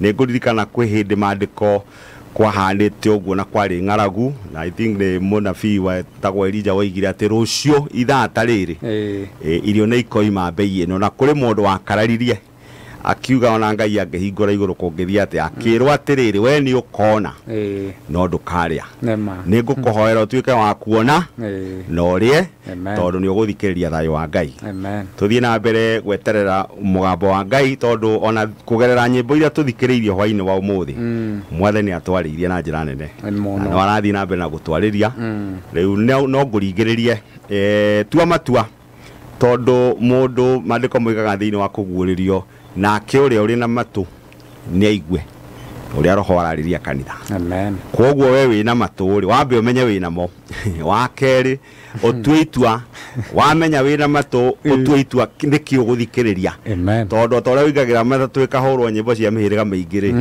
Nĩ ngũririkana kwĩ hĩndĩ maandĩko kwahanĩte ũguo na kwarĩ ng'aragu, na I think nĩ mũnabii wetagwo Elija woigire atĩ rũciũ ithaa ta rĩrĩ irio nĩ ikoima mbei ĩno. Na kũrĩ mũndũ wakararirie akiuga ona Ngai angĩhingũra igũrũ kũngĩthiĩ atĩa, akĩrwo atĩrĩrĩ we nĩ ũkona no ndũkarĩa. Nĩ ngũkũhoera ũtuĩke wa kuona na ũrĩe, tondũ nĩ ũgũthikĩrĩria thayũ wa Ngai. Tũthiĩ na mbere gweterera mũgambo wa Ngai, tondũ ona kũgerera nyĩmbo iria tũthikĩrĩirie hwaĩ-inĩ wa ũmũthĩ, mwathani atwarĩirie na njĩra nene na no arathiĩ na mbere na gũtwarĩria. Rĩu no ngũringĩrĩrie tua matua, tondũ mũndũ maandĩko moigaga thĩinĩ wa kũguũrĩrio nake ũrĩa ũrĩ na matũ nĩ aigue ũrĩa Roho ararĩria kanitha. Amen. Koguo we wĩna matũ rĩ, wambe ũmenye wĩna mo. Wa kerĩ ũtue itua, wamenya wĩna matũ ũtue itua nĩkĩ ũgũthikĩrĩria. Tondũ ta ũrĩa ũingagĩra matatũ ĩkahũrwo nyĩmbo cia mĩhĩrĩga mĩingĩ rĩ,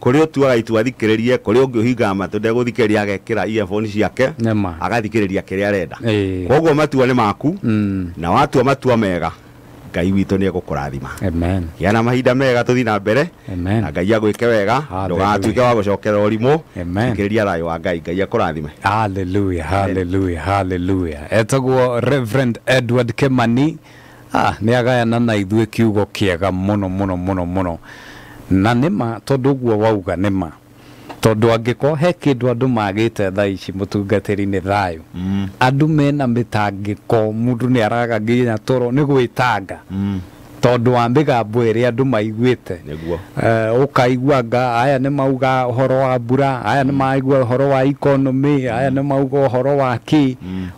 kũrĩ ũtuaga itua athikĩrĩrie, kũrĩ ũngĩ ũhingaga matũ ndegũthikĩrĩria agekĩra earphone ciake agathikĩrĩria kĩrĩa arenda. Koguo matua nĩ maku, na watua matua mega Ngai witũ nĩ egũkũrathima. Amen. Gĩa na mahinda mega tũthiĩ na mbere. Amen. Na Ngai agwĩke wega, ndũgatuĩke wa gũcokera ũrimũ. Amen. Thikĩrĩria thayũ wa Ngai, Ngai akũrathime. Hallelujah, hallelujah, hallelujah. Etagwo Reverend Edward Kimani. Nĩ agayana na ithuĩ kiugo kĩega mũno mũno mũno mũno. Na nĩma tondũ ũguo wauga nĩma. Tondũ angĩkorwo he kĩndũ andũ magĩte thaa ici mũtungatĩri nĩ thayũ, andũ mena mĩtangĩko, mũndũ nĩ araga nginya toro nĩ gwĩtanga, tondũ wa mĩgambo ĩrĩa andũ maiguĩte. Ũkaigua nga aya nĩ mauga ũhoro wa mbura, aya nĩ maigua ũhoro wa economy, aya nĩ mauga ũhoro wa kĩ.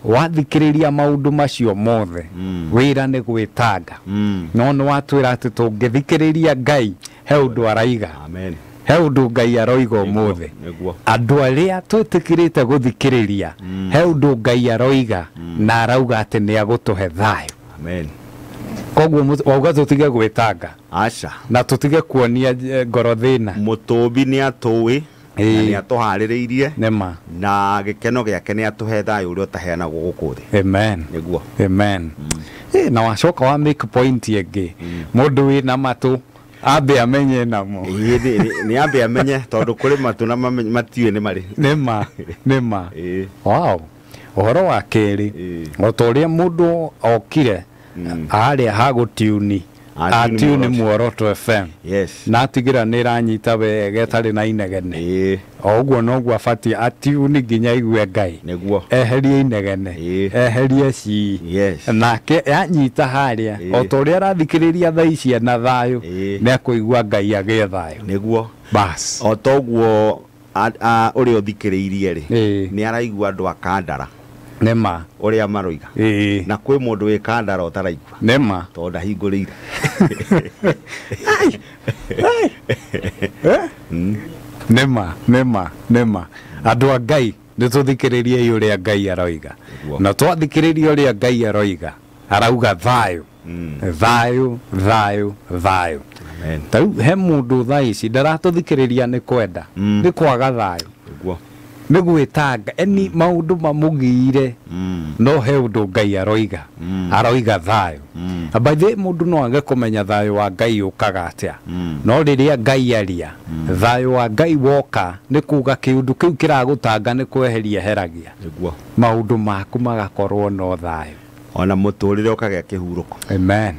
Wathikĩrĩria maũndũ macio mothe, wĩra nĩ gwĩtanga. No nĩ watwĩra atĩ tũngĩthikĩrĩria Ngai he ũndũ araiga. Amen. He ũndũ Ngai aroiga ũmũthĩ. Andũ arĩa twĩtĩkĩrĩte gũthikĩrĩria, he ũndũ Ngai aroiga na arauga atĩ nĩ agũtũhe thayũ. Amen. Koguo wauga tũtige gwĩtanga. Aca. Na tũtige kuonia ngoro thĩna. Mũtũmbi nĩ atũĩ na nĩ atũharĩrĩirie. Nĩma. Na gĩkeno gĩake nĩ atũhe thayũ ũrĩa ũtaheanagwo gũkũ thĩ. Amen. Nĩguo. Amen. Na wacoka wa make point ĩngĩ. Mũndũ wĩna matũ ambe amenye namo. Nĩ ambe amenye tondũ kũrĩ matũ na matiũĩ nĩ marĩ. Nĩma. Nĩma. Wow. Ũhoro wa kerĩ o ta ũrĩa mũndũ okire harĩa ha gũtiuni atiuni Muoroto FM. Yes. Na atigĩra nĩ ĩranyita wega ĩtarĩ na inegene. O ũguo noguo abatiĩ atiuni nginya aigue Ngai. Nĩguo. Eherie inegene. Eherie cii. Yes. Nake yanyita harĩa o ta ũrĩa arathikĩrĩria thaa ici na thayũ nĩ akũigua Ngai agĩe thayũ. Nĩguo. Bas. O ta ũguo ũrĩa ũthikĩrĩirie rĩ nĩ araigua andũ a Kandara. Nĩma. Ũrĩa maroiga. Na kwĩ mũndũ wĩ Kandara ũtaraigua. Nĩma. Tondũ ndahingũrĩire. Nĩma, nĩma, nĩma. Andũ a Ngai nĩ tũthikĩrĩrie ũrĩa Ngai aroiga. Na twathikĩrĩria ũrĩa Ngai aroiga, arauga thayũ. Thayũ, thayũ, thayũ. Ta rĩu he mũndũ thaa ici ndaratũthikĩrĩria nĩ kwenda, nĩ kwaga thayũ. Nĩ gwĩtanga eni maũndũ mamũgiire no he ũndũ Ngai aroiga. Aroiga thayũ. By the way, mũndũ no age kũmenya thayũ wa Ngai ũkaga atĩa. No rĩrĩa Ngai aria, thayũ wa Ngai woka nĩ kuga kĩũndũ kĩu kĩragũtanga nĩ kweheria heragia. Nĩguo. Maũndũ maku magakorwo no thayũ. Ona mũtũrĩre ũkagĩa kĩhurũko. Amen.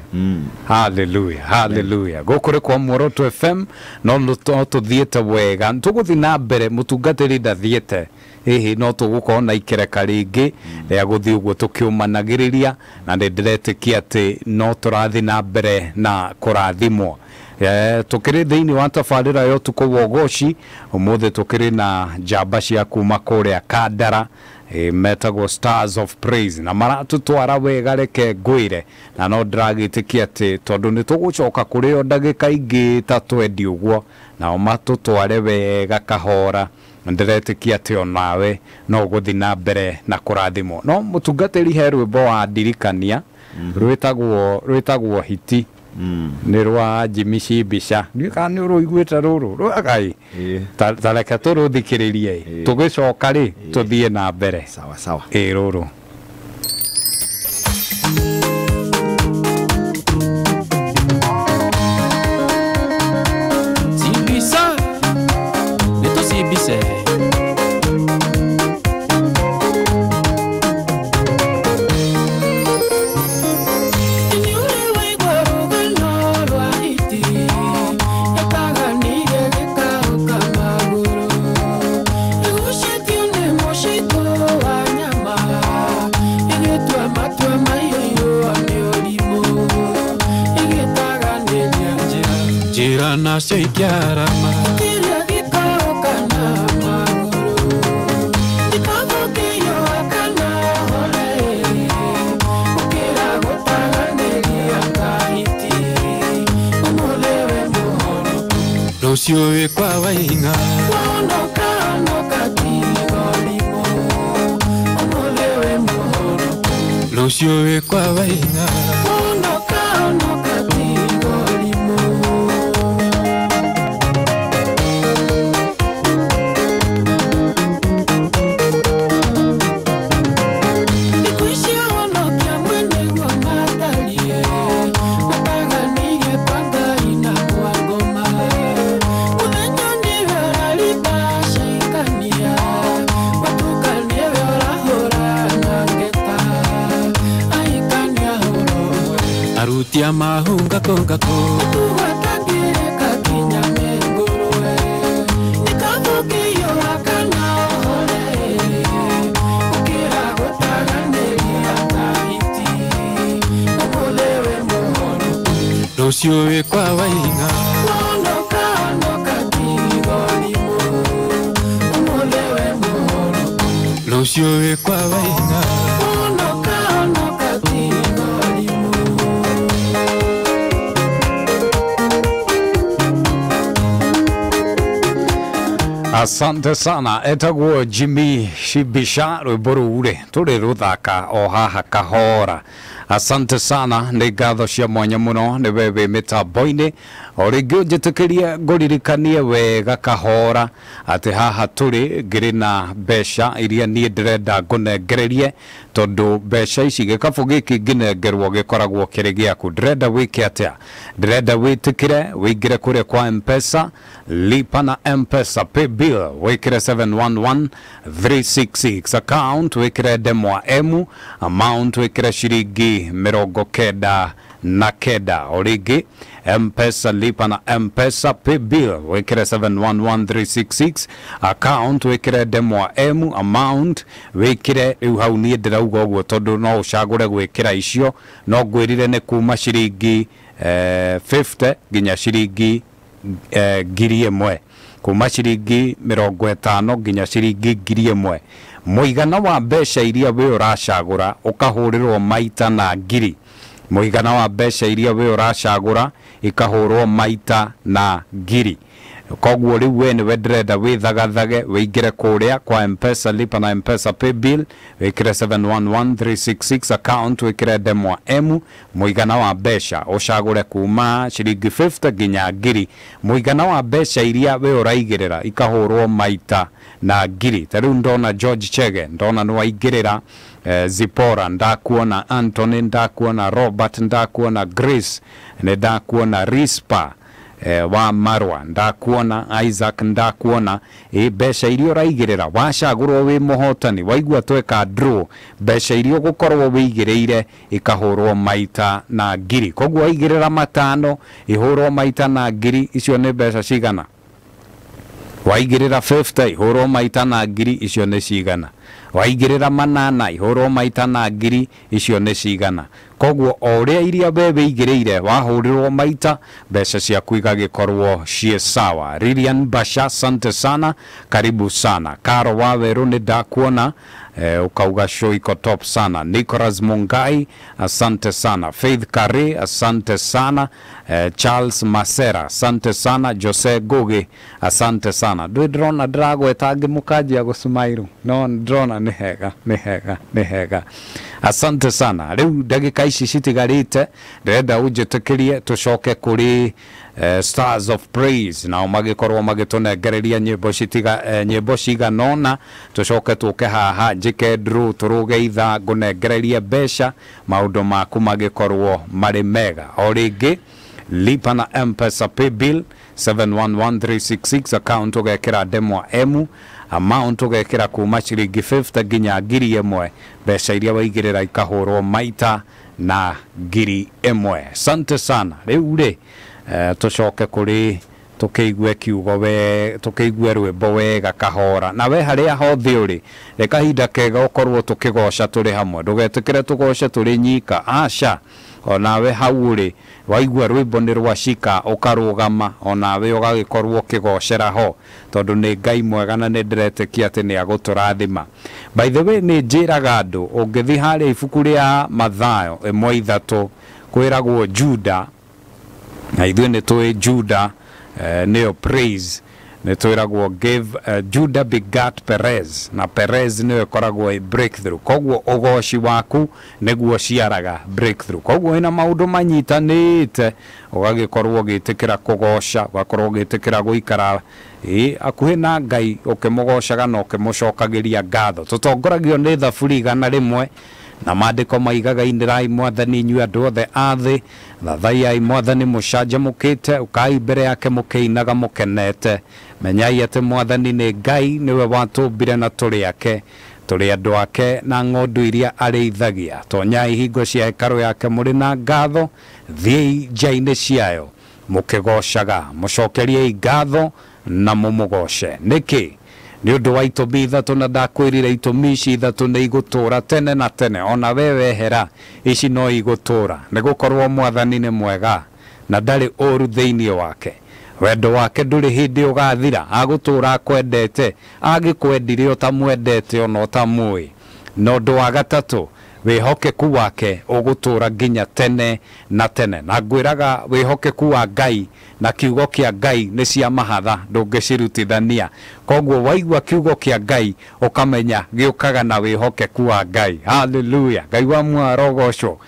Hallelujah. Hallelujah. Gũkũ nĩ kwa Muoroto FM no tũthiĩte wega. Tũgũthiĩ na mbere mũtungatĩri ndathiĩte. Hihi no tũgũkorwo na ikereka rĩngĩ rĩa gũthiĩ ũguo tũkĩũmanagĩrĩria na nĩ ndĩretĩkia atĩ no tũrathiĩ na mbere na kũrathimwo. Tũkĩrĩ thĩinĩ wa tabarĩra ya ũtukũ wa ũgoci ũmũthĩ tũkĩrĩ na njamba cia kuma kũrĩa Kandara metagwo Stars of Praise na maratũtwara wega reke ngwĩre na no ndĩragĩtĩkia atĩ tondũ nĩ tũgũcoka kũrĩ o ndagĩka ingĩ ta twendi ũguo nao matũtware wega kahora ndĩretĩkia atĩ onawe no ũgũthiĩ na mbere na kũrathimwo. No mũtungatĩri he rwĩmbo wa ndirikania rwĩtagwo Hiti. Nĩ rwa Jimmy Shibisha. Ndiũĩ kana nĩ ũrũiguĩte rũrũ rwagai. Ta reke tũrũthikĩrĩrie tũgĩcoka rĩ tũthiĩ na mbere. Sawa sawa. Rũrũ. Sibisa nĩ tũcibise. Nacio ikiarama kĩrĩa gĩkaũka na magũrũ gĩkabũkĩyũa kana hore ũkĩra gũtaganĩria kahiti ũmũthĩ wĩ mũhonoku rũciũ wĩ kwa Waing'a wonoka honoka tigo rimũ ũmũthĩ wĩ mũhonoku rũciũ wĩ kwa Waing'a wonoka honoka tigo rimũ. Arutia mahunga konga ko tuwatangire kinya mengurwe nikavukiyo akana hore ukira gutaganĩria kahiti ũmũthĩ wĩ mũhonoku rũciũ wĩ kwa Waing'a wonoka honoka tigo rimũ ũmũthĩ wĩ mũhonoku rũciũ wĩ kwa Waing'a wonoka honoka tigo rimũ. Asante sana. Etagwo Jimmy Shibisha rwĩmbo rũu rĩ tũrĩ rũthaka o haha kahora. Asante sana, nĩ ngatho cia mwanya mũno nĩ we wĩ mĩtambo-inĩ. O rĩngĩ ũnjĩtĩkĩrie ngũririkanie wega kahora atĩ haha tũrĩ ngĩrĩ na mbeca iria niĩ ndĩrenda ngũnengererie, tondũ mbeca ici gĩkabũ gĩkĩ ngĩnengerwo gĩkoragwo kĩrĩ gĩaku. Ndĩrenda wĩke atĩa? Ndĩrenda wĩtĩkĩre wĩingĩre kũrĩa kwa Mpesa, lipa na Mpesa pay bill wĩkĩre 711366, account wĩkĩre ndemwa M, amount wĩkĩre ciringi 99. O rĩngĩ Mpesa lipa na Mpesa pay bill wĩkĩre 711366, account wĩkĩre ndemwa M, amount wĩkĩre rĩu hau niĩ ndĩrauga ũguo tondũ no ũcagũre gwĩkĩra icio, no ngwĩrire nĩ kuma ciringi 50 nginya ciringi 1000, kuma ciringi 50 nginya ciringi 1000. Mũigana wa mbeca iria we ũracagũra ũkahũrĩrwo maita na ngiri. Mũigana wa mbeca iria we ũracagũra ikahũrwo maita na ngiri. Koguo rĩu we nĩwe ndĩrenda wĩthagathage wĩingĩre kũrĩa kwa Mpesa lipa na Mpesa pay bill wĩkĩre 711366, account wĩkĩre ndemwa M, mũigana wa mbeca ũcagũre kuma ciringi 50 nginya ngiri. Mũigana wa mbeca iria we ũraigĩrĩra ikahũrwo maita na ngiri. Ta rĩu ndona George Chege, ndona nĩ waingĩrĩra, Zipora ndakuona, Anthony ndakuona, Robert ndakuona, Grace nĩ ndakuona, Rispa wa Marwa ndakuona, Isaac ndakuona. Mbeca iria ũraigĩrĩra wacagũrwo wĩ mũhotani, waigua tweka draw, mbeca iria ũgũkorwo wĩigĩrĩire ikahũrwo maita na ngiri. Koguo waigĩrĩra 5 ihũrwo maita na ngiri, icio nĩ mbeca cigana? Waigĩrĩra 50 ihũrwo maita na ngiri, icio nĩ cigana? Waigĩrĩra 8 ihũrwo maita na ngiri, icio nĩ cigana? Koguo o ũrĩa iria we wĩigĩrĩire wahũrĩrwo maita, mbeca ciaku igagĩkorwo ciĩ sawa. Lilian Basha, asante sana, karibu sana. Karo wa Werũ nĩ ndakuona, ukauga show iko top sana. Nicholas Mungai, asante sana. Faith Kare, asante sana. Charles Masera, asante sana. Jose Goge, asante sana. Ndũ ndĩrona ndĩragweta ngĩmũkanjia gũcumairu, no ndĩrona nĩ hega, nĩ hega, nĩ hega. Asante sana. Rĩu ndagĩka ici citigarĩte ndĩrenda ũnjĩtĩkĩrie tũcoke kũrĩ Stars of Praise, nao magĩkorwo magĩtũnengereria nyĩmbo nyĩmbo cigana ũna. Tũcoke tũke haha njĩke draw tũrũge ithaa ngũnengererie mbeca, maũndũ maku magĩkorwo marĩ mega. O rĩngĩ lipa na Mpesa pay bill 711366, account ũgekĩra ndemwa M, amount ũgekĩra kuma ciringi 50 nginya 1000, mbeca iria waigĩrĩra ikahũrwo maita na 1000. Asante sana. Rĩu rĩ tũcoke kũrĩ tũkĩigue kiugo we, tũkĩigue rwĩmbo wega kahora. Na we harĩa hothe ũrĩ, nĩ kahinda kega ũkorwo tũkĩgoca tũrĩ hamwe. Ndũgetĩkĩre tũgoce tũrĩ nyika, aca. Onawe hau ũrĩ waigua rwĩmbo nĩ rwacika ũkarũgama, onawe ũgagĩkorwo ũkĩgocera ho, tondũ nĩ Ngai mwega na nĩ ndĩretĩkia atĩ nĩ agũtũrathima. By the way, nĩ njĩraga andũ ũngĩthiĩ harĩa ibuku rĩa Mathayo 1:3 kwĩragwo Juda, na ithuĩ nĩ tũĩ Juda nĩyo praise, nĩ twĩragwo give Judah begat Perez, na Perez nĩyo ĩkoragwo ĩ breakthrough. Koguo ũgoci waku nĩguo ciaraga breakthrough. Koguo ĩna maũndũ manyitanĩte, ũgagĩkorwo ũgĩtĩkĩra kũgoca, ũgakorwo ũgĩtĩkĩra gũikara akuhĩ na Ngai ũkĩmũgocaga na ũkĩmũcokagĩria ngatho. Tũtongoragio nĩ Thaburi 101, na maandĩko maigaga inĩrai mwathani inyuĩ andũ othe a thĩ, thathaiai mwathani mũcanjamũkĩte, ũkai mbere yake mũkĩinaga mũkenete. Menyai atĩ mwathani nĩ Ngai, nĩwe watũmbire na tũrĩ ake, tũrĩ andũ ake na ng'ondu iria arĩithagia. Tonyai hingo cia hekarũ yake mũrĩ na ngatho, thiĩi nja-inĩ ciayo mũkĩgocaga, mũcokeriei ngatho na mũmũgoce. Nĩkĩ? Nĩ ũndũ wa itũmi ithatũ, na ndakwĩrire itũmi ici ithatũ nĩ igũtũra tene na tene, ona we wehera ici no igũtũra, nĩ gũkorwo mwathani nĩ mwega na ndarĩ ũru thĩinĩ wake. Wendo wake ndũrĩ hĩndĩ ũgathira, agũtũra akwendete, agĩkwendire ũtamwendete ona ũtamũĩ. Na ũndũ wa gatatũ, Wĩhokeku wake ũgũtũra nginya tene na tene. Na ngwĩraga wĩhokeku wa Ngai na kiugo kĩa Ngai nĩ cia mahatha, ndũngĩcirutithania. Koguo waigua kiugo kĩa Ngai ũkamenya gĩũkaga na wĩhokeku wa Ngai. Haleluya. Ngai wa muoyo arogocwo.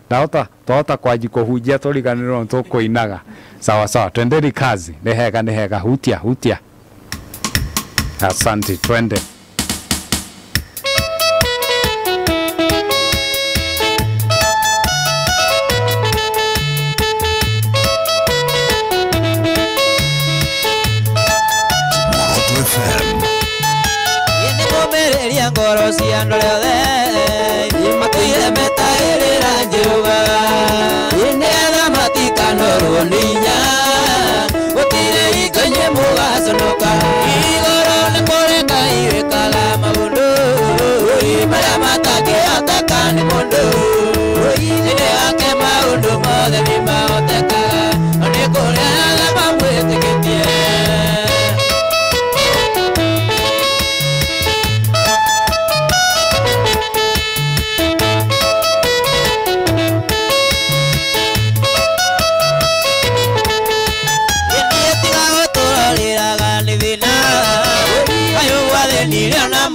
Ndahota twahota kwanji kũhunjia tũriganĩrwo nĩ tũkũinaga. Sawa sawa, twendeni kazi. Nĩ hega, nĩ hega. Hutia hutia. Asante, twende. Ngoro cia andũ othe matũire metagĩrĩra Jehova, nĩgetha matikanorwo nĩ hinya, gũtirĩ hingo inyuĩ mũgaconoka. Igũrũ nĩ kũrĩ Ngai wĩkaga maũndũ marĩa matangĩhoteka nĩ mũndũ. Thĩinĩ wake maũndũ mothe nĩ mahotekaga, no nĩ kũrĩ arĩa mamwĩtĩkĩtie.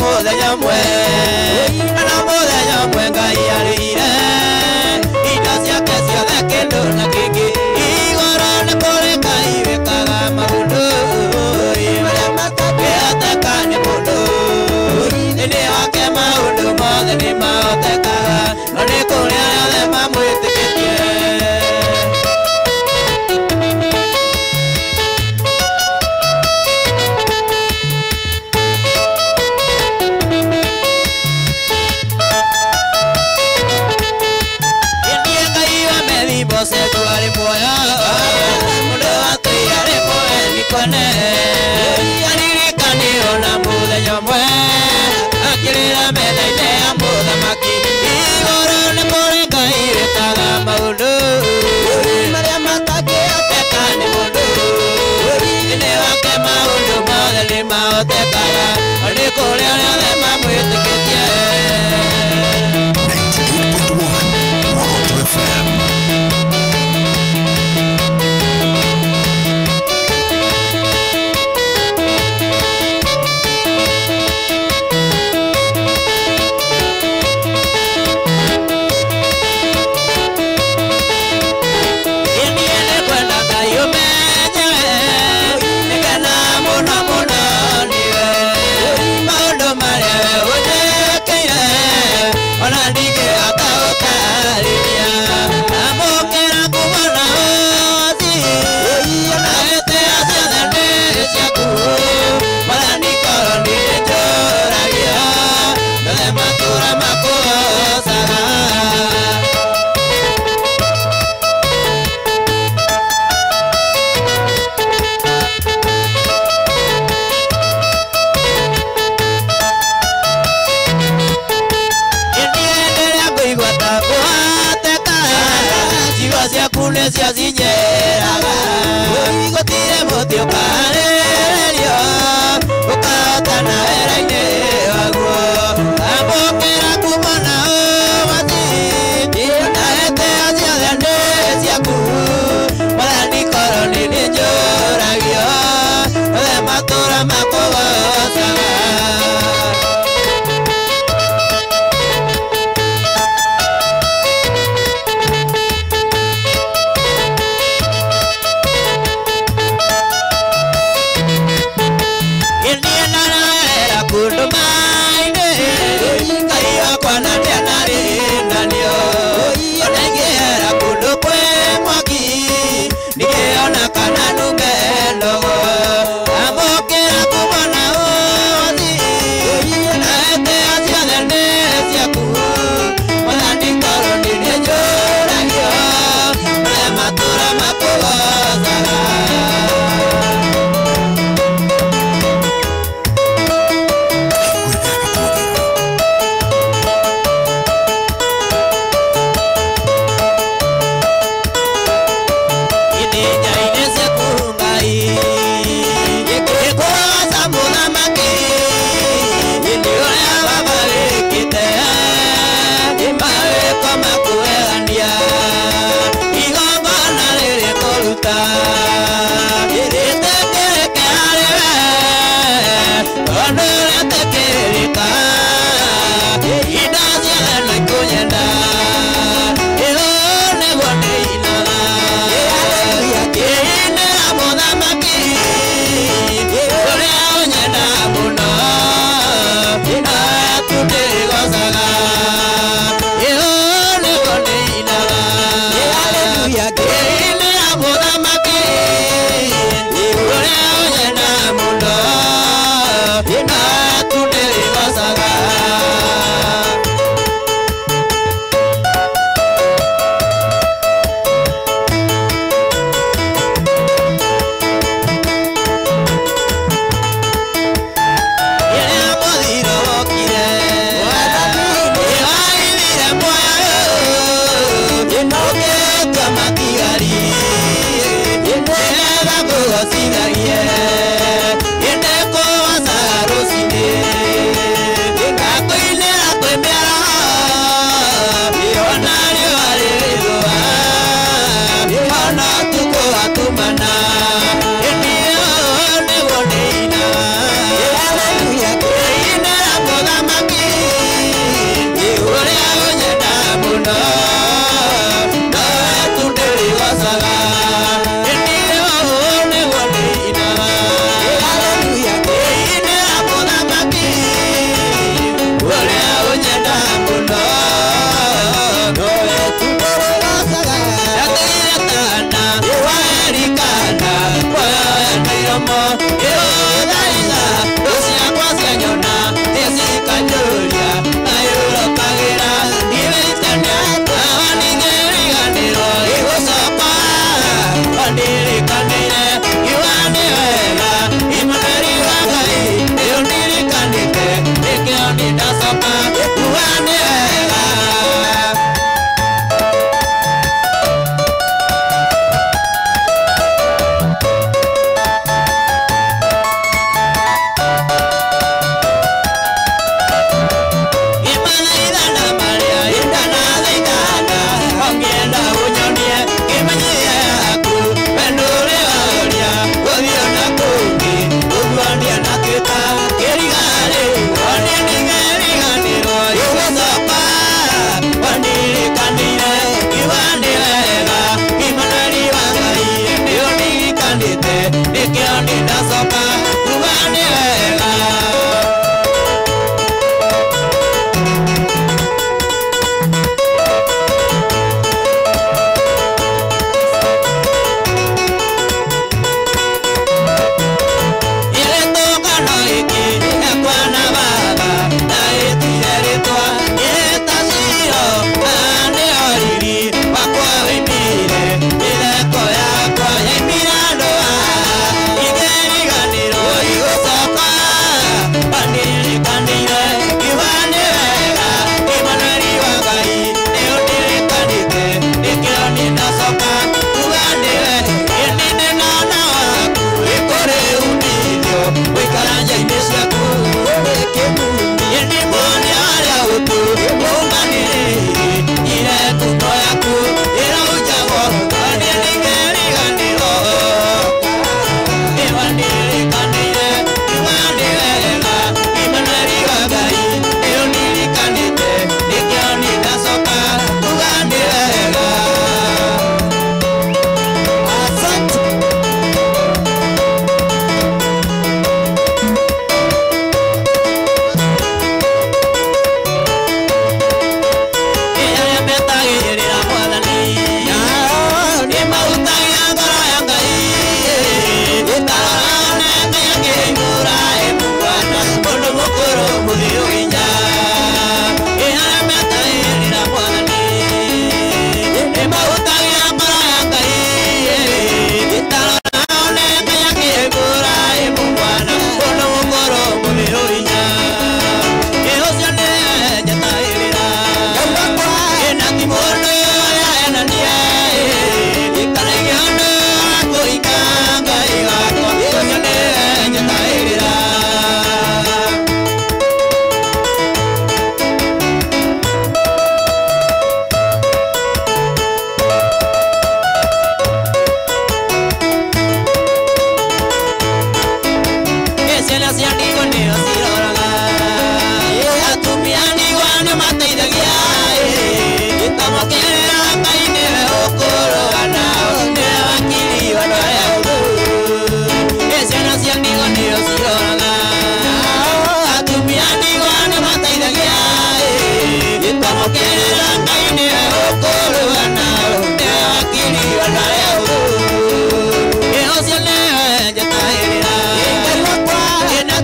Mũthenya ũmwe na mũthenya ũmwe Ngai arĩire indo ciake ciothe kĩndũ na kĩngĩ. Igũrũ nĩ kũrĩ Ngai wĩkaga maũndũ marĩa matangĩhoteka nĩ mũndũ. Thĩinĩ wake maũndũ mothe nĩ mahotekaga, no nĩ kũrĩ arĩa othe mamwĩtĩkĩtie. Amokera kumona othi.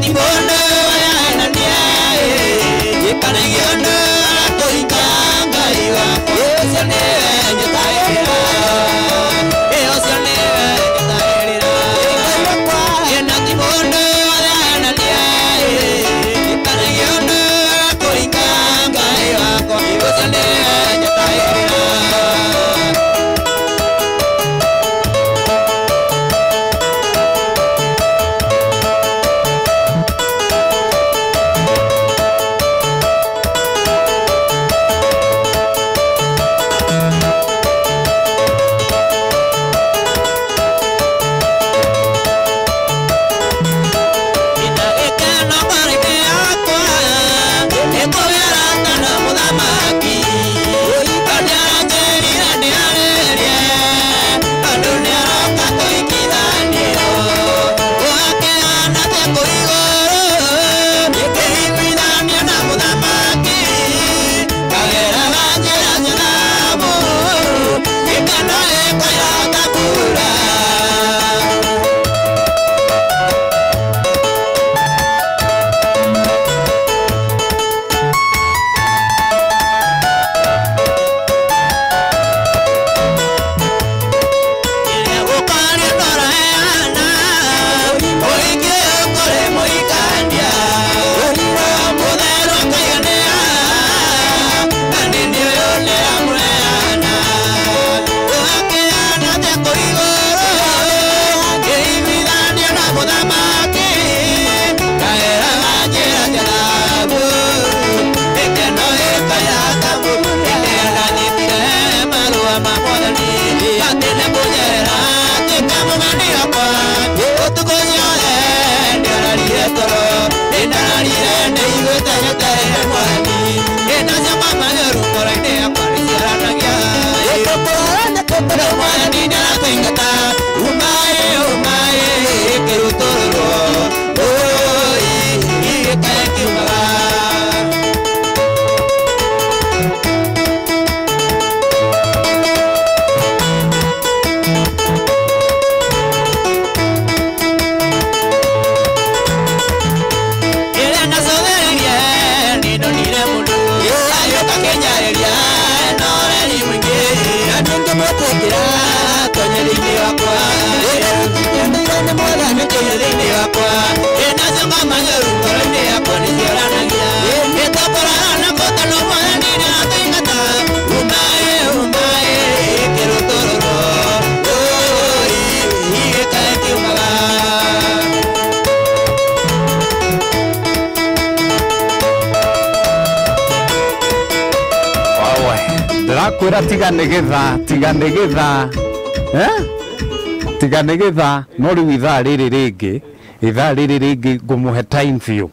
Ina Etĩkĩra tonye thĩinĩ wakwa nĩ mwathani tonye thĩinĩ wakwa ĩnacio ngoma njũru ngoro-inĩ yakwa nĩcioranagia ĩtokoraga na bata no mwathani nĩatũingata umae umae kĩrũtũrũrũ ũi igĩkae kiumaga. Wawe, ndĩrakwĩra tiga nĩ gĩthaa, tiga nĩ gĩthaa, eh? Tiga nĩ gĩthaa, no rĩu ithaa rĩrĩ rĩngĩ, ithaa rĩrĩ rĩngĩ ngũmũhe time biũ.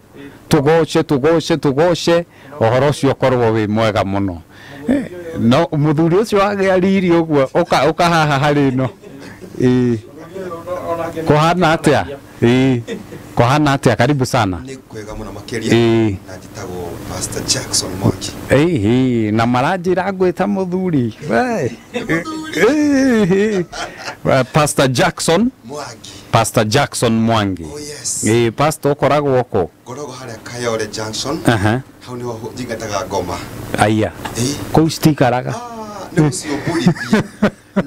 Tũgoce, tũgoce, tũgoce, ũhoro ũcio ũkorwo wĩ mwega mũno. No mũthuri ũcio wagĩa riri ũguo, ũka ũka haha harĩ ĩno. Ĩĩ. Kũhana atĩa? Ĩĩ. Kũhana atĩa? Karibu sana. Nĩ kwega mũno makĩria. Ĩĩ. Na njĩtagwo Pastor Jackson Mwangi. Ĩhĩ, na maranjĩra ngwĩta mũthuri. We. Ĩhĩ. Pastor Jackson, Mwangi. Pastor Jackson Mwangi. Oh yes. Ĩĩ, pastor ũkoragwo kũ? Ngoragwo harĩa Kayole Junction. Aha. Hau niho njingataga ngoma. Aya. Ĩĩ. Kũu citikaraga. Ah, nĩ gũciũmbũrithia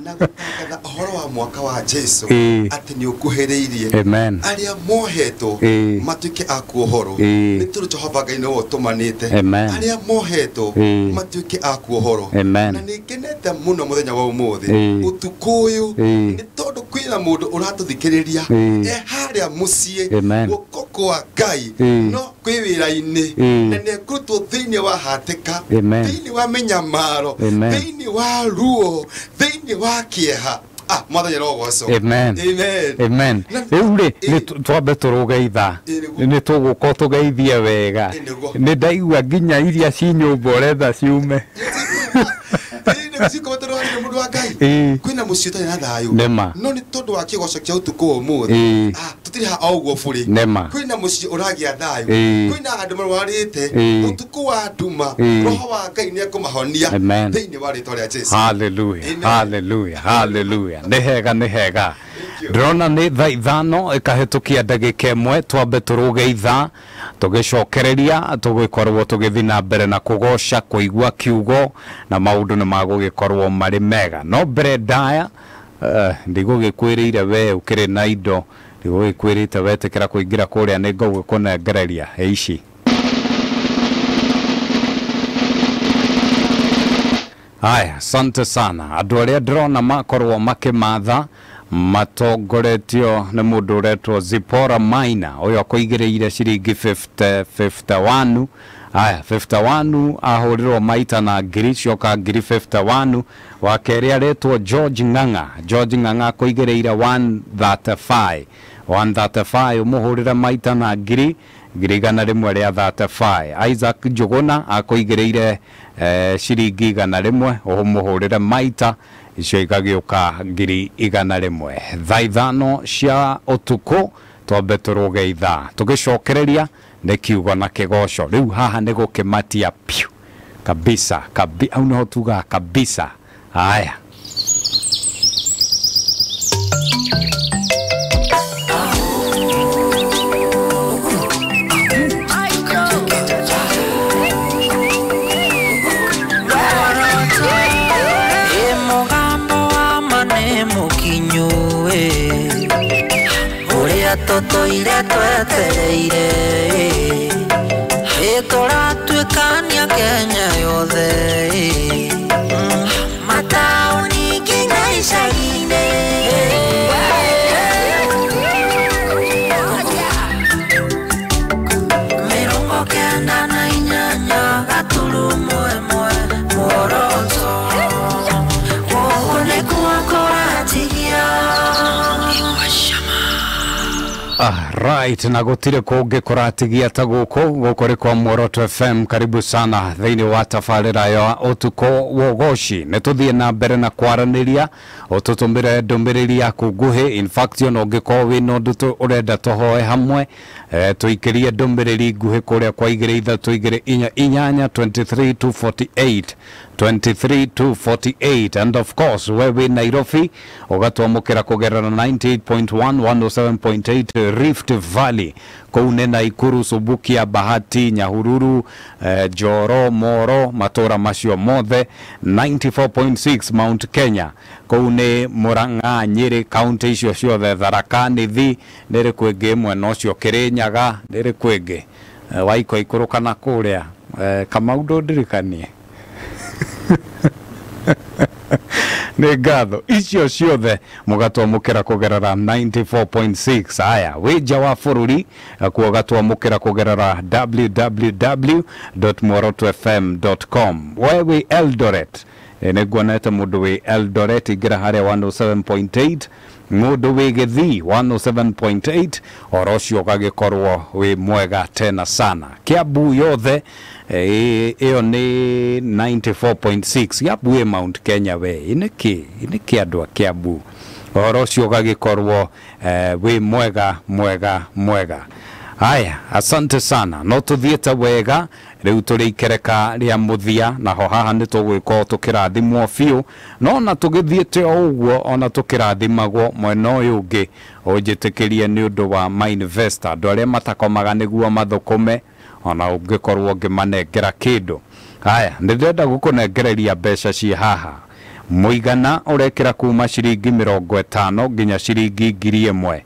na gũtangatha ũhoro wa mwaka wa Jesu Ĩĩ. atĩ nĩ ũkuhĩrĩirie. Amen. Arĩa mohetwo Ĩĩ. matuĩke a kuohorwo. Ĩĩ. Nĩ tondũ Jehova Ngai nĩwe ũtũmanĩte. Amen. Arĩa mohetwo Ĩĩ. matuĩke a kuohorwo. Amen. Na nĩ ngenete mũno mũthenya wa ũmũthĩ. Ĩĩ. Ũtukũ ũyũ Ĩĩ. nĩ tondũ kwĩna mũndũ ũratũthikĩrĩria Ĩĩ. e harĩa mũciĩ Amen. guoko kwa Ngai Ĩĩ. no kwĩ wĩra-inĩ Ĩĩ. na nĩ ekũrutwo thĩinĩ wa hatĩka, Amen. thĩinĩ wa mĩnyamaro, Amen. thĩinĩ wa ruo, thĩinĩ wa kĩeha. Ah, mwathani arogocwo. Amen. Amen. Amen. Na- Rĩu rĩ, Ĩĩ. nĩ twambe tũrũge ithaa. Ĩĩ, nĩguo. Nĩ tũgũka tũgeithie wega. Ĩĩ, nĩguo. Nĩ ndaigua nginya iria ci nyũmba ũretha ciume. Ĩĩ, nĩguo cikomete rwarire mũndũ wa Ngai. Ĩĩ. Kwĩna mũciĩ ũtarĩ na thayũ. Nĩma. No nĩ tondũ wa kĩgoco kĩa ũtukũ wa ũmũthĩ. Ĩĩ. Ah, tũtirĩ ha o ũguo bũrĩ. Nĩma. Kwĩna mũciĩ ũragĩa thayũ. Ĩĩ. Kwĩna andũ marwarĩte. Ĩĩ. Ũtukũ wa nduma. Ĩĩ. Roho wa Ngai nĩ ekũmahonia. Amen. Thĩinĩ wa rĩtwa rĩa Jesu. Hallelujah. Amen. Hallelujah. Hallelujah. Nĩ hega, nĩ hega. you. Ndĩrona nĩ thaa 5 ĩkahĩtũkia ndagĩka 1, twambe tũrũge ithaa tũgĩcokereria tũgĩkorwo tũgĩthiĩ na mbere na kũgoca, kũigua kiugo na maũndũ nĩ magũgĩkorwo marĩ mega. No mbere ndaya, ndigũgĩkwĩrĩire we ũkĩrĩ na indo, ndigũgĩkwĩrĩte wetĩkĩra kũingĩra kũrĩa nĩ ngũgĩkũnengereria ici. Aya, asante sana. Andũ arĩa ndĩrona makorwo makĩmatha matongoretio nĩ mũndũ ũretwo Zipporah Maina, ũyũ akũigĩrĩire ciringi 50, 51. Aya, 51 ahũrĩrwo maita na ngiri, cioka ngiri 51. Wa kerĩ aretwo George Ng'ang'a. George Ng'ang'a akũigĩrĩire 135. 135 ũmũhũrĩre maita na ngiri, ngiri 135. Isaac Njuguna akũigĩrĩire ciringi 100, ũmũhũrĩre maita icio igagĩũka ngiri 100. Thaa 5 cia ũtukũ twambe tũrũge ithaa tũgĩcokereria nĩ kiugo na kĩgoco. Rĩu haha nĩ gũkĩmatia piu kabisa, au nĩho tugaga kabisa. Haya. Tũtũire twetereire ĩtũratuĩkania Kenya yothe mataũni nginya icagi-inĩ. 98.1 Muoroto gũkũ nĩkuo kũratigia. Right, na gũtirĩ kũngĩ kũratigia ta gũkũ, gũkũ nĩ kwa Muoroto FM. Karibu sana thĩinĩ wa tabarĩra ya ũtukũ wa ũgoci. Nĩ tũthiĩ na mbere na kwaranĩria, ũtũtũmĩre ndũmĩrĩri yaku nguhĩ. In fact, ona ũngĩkorwo wĩna ũndũ ũrenda tũhoe hamwe, tũikĩrie ndũmĩrĩri nguhĩ kũrĩa kwa 2 3 2 4 8 23 248 23 248. And of course, we wĩ Nairobi ũgatwamũkĩra kũgerera 98.1 107.8 Rift Valley kũu nĩ Naikuru, Subukia, Bahati, Nyahururu, Njoro, Moro, matũra macio mothe. 94.6 Mount Kenya kũu nĩ Murang'a, Nyĩrĩ, kaunti icio ciothe, Tharaka Nithi nĩrĩ kwĩngĩ mwena ũcio, Kĩrĩnyaga nĩrĩ kwĩngĩ, Waiko ikũrũka na kũrĩa, Kamau ndũndirikanie. Nĩ ngatho icio ciothe mũgatwamũkĩra kũgerera 94.6. Aya wĩ nja wa bũrũri, kuo ũgatwamũkĩra kũgerera www.muorotofm.com. We wĩ Eldoret, nĩ nguonete mũndũ wĩ Eldoret, ingĩra harĩa 107.8, mũndũ wĩ Gĩthii 107.8, oro ũcio ũgagĩkorwo wĩ mwega tena sana. Kiambu yothe, ĩyo nĩ 94.6. Kiambu ĩ Mount Kenya we, nĩkĩ nĩkĩ andũ a Kiambu, ũhoro ũcio ũgagĩkorwo wĩ mwega mwega mwega. Aya, asante sana, no tũthiĩte wega rĩu tũrĩ ikereka rĩa mũthia, naho haha nĩ tũgwĩkorwo tũkĩrathimwo biũ, no ona tũgĩthiĩte o ũguo ona tũkĩrathimagwo mwena ũyũ ũngĩ, ũnjĩtĩkĩrie nĩ ũndũ wa mainvestor, andũ arĩa matakomaga nĩguo mathũkũme, ona ũngĩkorwo ũngĩmanengera kĩndũ. Aya, nĩ ndĩrenda gũkũnengereria mbeca ciĩ haha, mũigana ũrekĩra kuma ciringi 50 nginya ciringi 1000,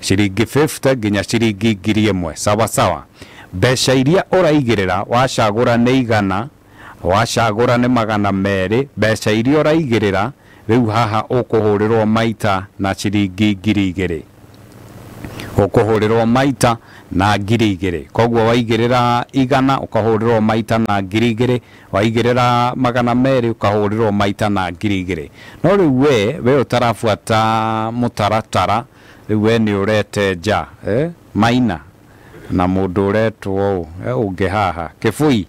ciringi 50 nginya ciringi 1000, sawa sawa. Mbeca iria ũraigĩrĩra wacagũra nĩ 100, wacagũra nĩ 200, mbeca iria ũraigĩrĩra rĩu haha ũkũhũrĩrwo maita na ciringi 2000, ũkũhũrĩrwo maita na 2000. Koguo waigĩrĩra 100 ũkahũrĩrwo maita na 2000, waigĩrĩra 200 ũkahũrĩrwo maita na 2000. No rĩu we ũtarabuata mũtaratara, rĩu we nĩ ũrete nja, maina na mũndũ ũretwo ũũ, ũngĩ haha kĩbui,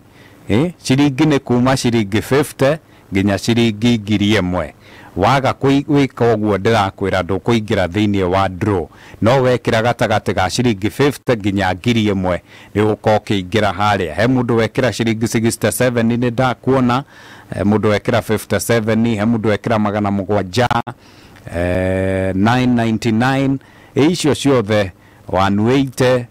ciringi nĩ kuma ciringi 50 nginya ciringi 1000. Waga gwĩka ũguo ndĩrakwĩra ndũkũingĩra thĩinĩ wa draw, no wekĩra gatagatĩ ga ciringi 50 nginya 1000 nĩ ũgũkorwo ũkĩingĩra harĩa. He mũndũ wekĩra ciringi 67 nĩ ndakuona, he mũndũ wekĩra 57, he mũndũ wekĩra 700, 999, icio ciothe 180,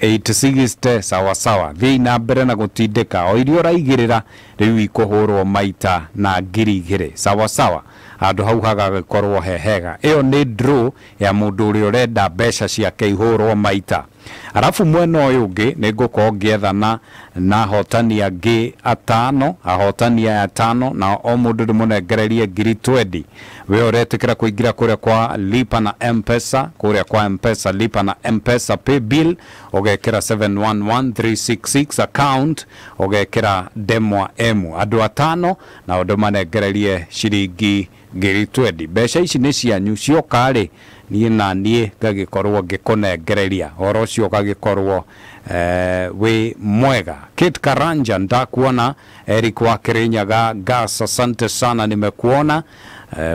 860, sawa sawa. Thiĩ na mbere na gũtindĩka o iria ũraigĩrĩra rĩu ikũhũrwo maita na 2000, sawa sawa. Handũ hau hagagĩkorwo he hega. Ĩyo nĩ draw ya mũndũ ũrĩa ũrenda mbeca ciake ihũrwo maita. Arabu mwena ũyũ ũngĩ nĩ ngũkorwo ngĩethana na ahotani angĩ atano, ahotani aya atano, na o mũndũ ndĩmũnengererie 20,000. We ũretĩkĩra kũingĩra kũrĩa kwa lipa na M-Pesa, kũrĩa kwa M-Pesa, lipa na M-Pesa pay bill, ũgekĩra 711366 account, ũgekĩra Ndemwa M. Andũ atano na ndĩmanengererie ciringi 20,000. Mbeca ici nĩ cianyu, cioka rĩ niĩ na niĩ ngagĩkorwo ngĩkũnengereria, ũhoro ũcio ũgagĩkorwo wĩ mwega. Kate Karanja ndakuona, Eric wa Kirinyaga Gas, asante sana, nimekuona,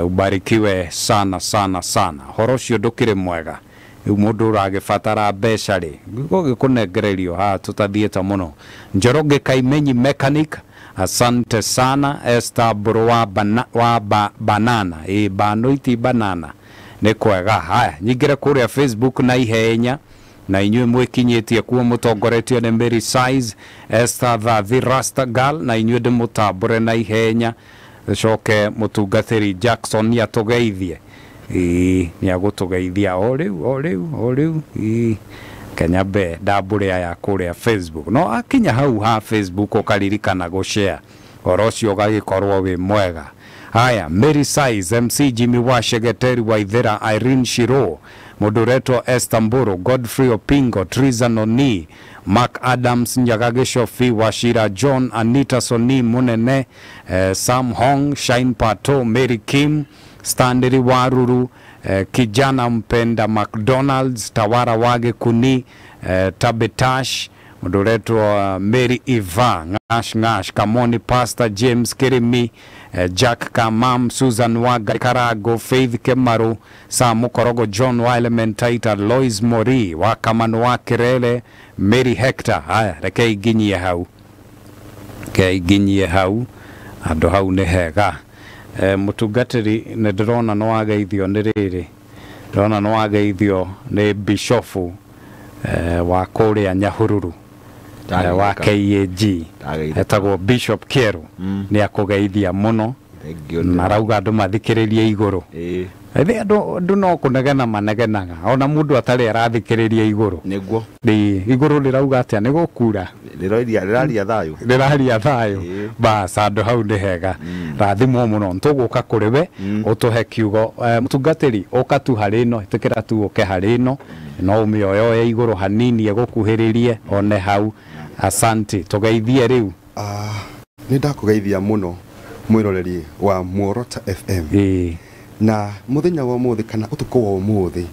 ubarikiwe sana sana sana. Ũhoro ũcio ndũkĩrĩ mwega, rĩu mũndũ ũragĩbatara mbeca rĩ gũgĩkũnengererio haha tũtathiĩte mũno. Njoroge Kaimenyi mechanic, asante sana. Esther Mbũrũ wa banana, bano iti banana, nĩ kwega. Haya, nyingĩre kũrĩa Facebook na ihenya, na inyuĩ mwĩkinyĩtie kuo mũtongoretio nĩ Mary Size, Esther Thathi Rasta Girl, na inyuĩ ndĩmũtambũre na ihenya. Coke mũtungatĩri Jackson nĩ atũgeithie, nĩ agũtũgeithia o rĩu o rĩu o rĩu. Kenya be ndambũre aya kũrĩa Facebook, no akinya hau ha Facebook ũkaririkana gũshare, ũhoro ũcio ũgagĩkorwo wĩ mwega. Haya, Mary Size, MC Jimmy Washegeteri Waithera, Irene Shiro, mũndũ ũretwo Esther Mburu, Godfrey Opingo, Triza Noni, Mark Adams Nyaga Gĩcobi, Wachira John, Anita Soni Munene, Sam Hong, Shine Pato, Mary Kim, Stanley Waruru, Kijana Mpenda McDonald's, Tawara Wage Kuni, Tabetash, mũndũ ũretwo Mary Eva, Ngash Ngash, Kamoni Pastor James Kirimi, Jack Kamam, Susan Waga Karago, Faith Kemaru, Sam Mukorogo, John wa Elementaita, Lois Mori wa Kamano wa Kirele, Mary Hector. Haya, reke iginyie hau, reke iginyie hau, andũ hau nĩ hega. Mũtungatĩri nĩ ndĩrona nĩ wageithio nĩ rĩrĩ, ndĩrona nĩ wageithio nĩ bishofu wa kũrĩa Nyahururu wa KAG etagwo Bishop Kieru nĩ akũgeithia mũno na arauga andũ mathikĩrĩrie igũrũ. Ĩthĩ andũ no kũnegena manegenaga ona mũndũ atarĩ arathikĩrĩria igũrũ. Nĩguo. Igũrũ rĩrauga atĩa nĩ gũkura? Rĩraria thayũ. Rĩraria thayũ. Bas andũ hau nĩ hega. Rathimwo mũno tũgũka kũrĩ we ũtũhe kiugo. Mũtungatĩri ũka tu harĩ ĩno, ĩtĩkĩra tu ũke harĩ ĩno, no ũmĩoyoe igũrũ hanini ĩgũkuhĩrĩrie one hau. Asante, tũgeithie rĩu. Nĩ ndakũgeithia mũno mwĩroreri wa Muorota FM. Na muthenya wa umuthi kana utuku wa umuthi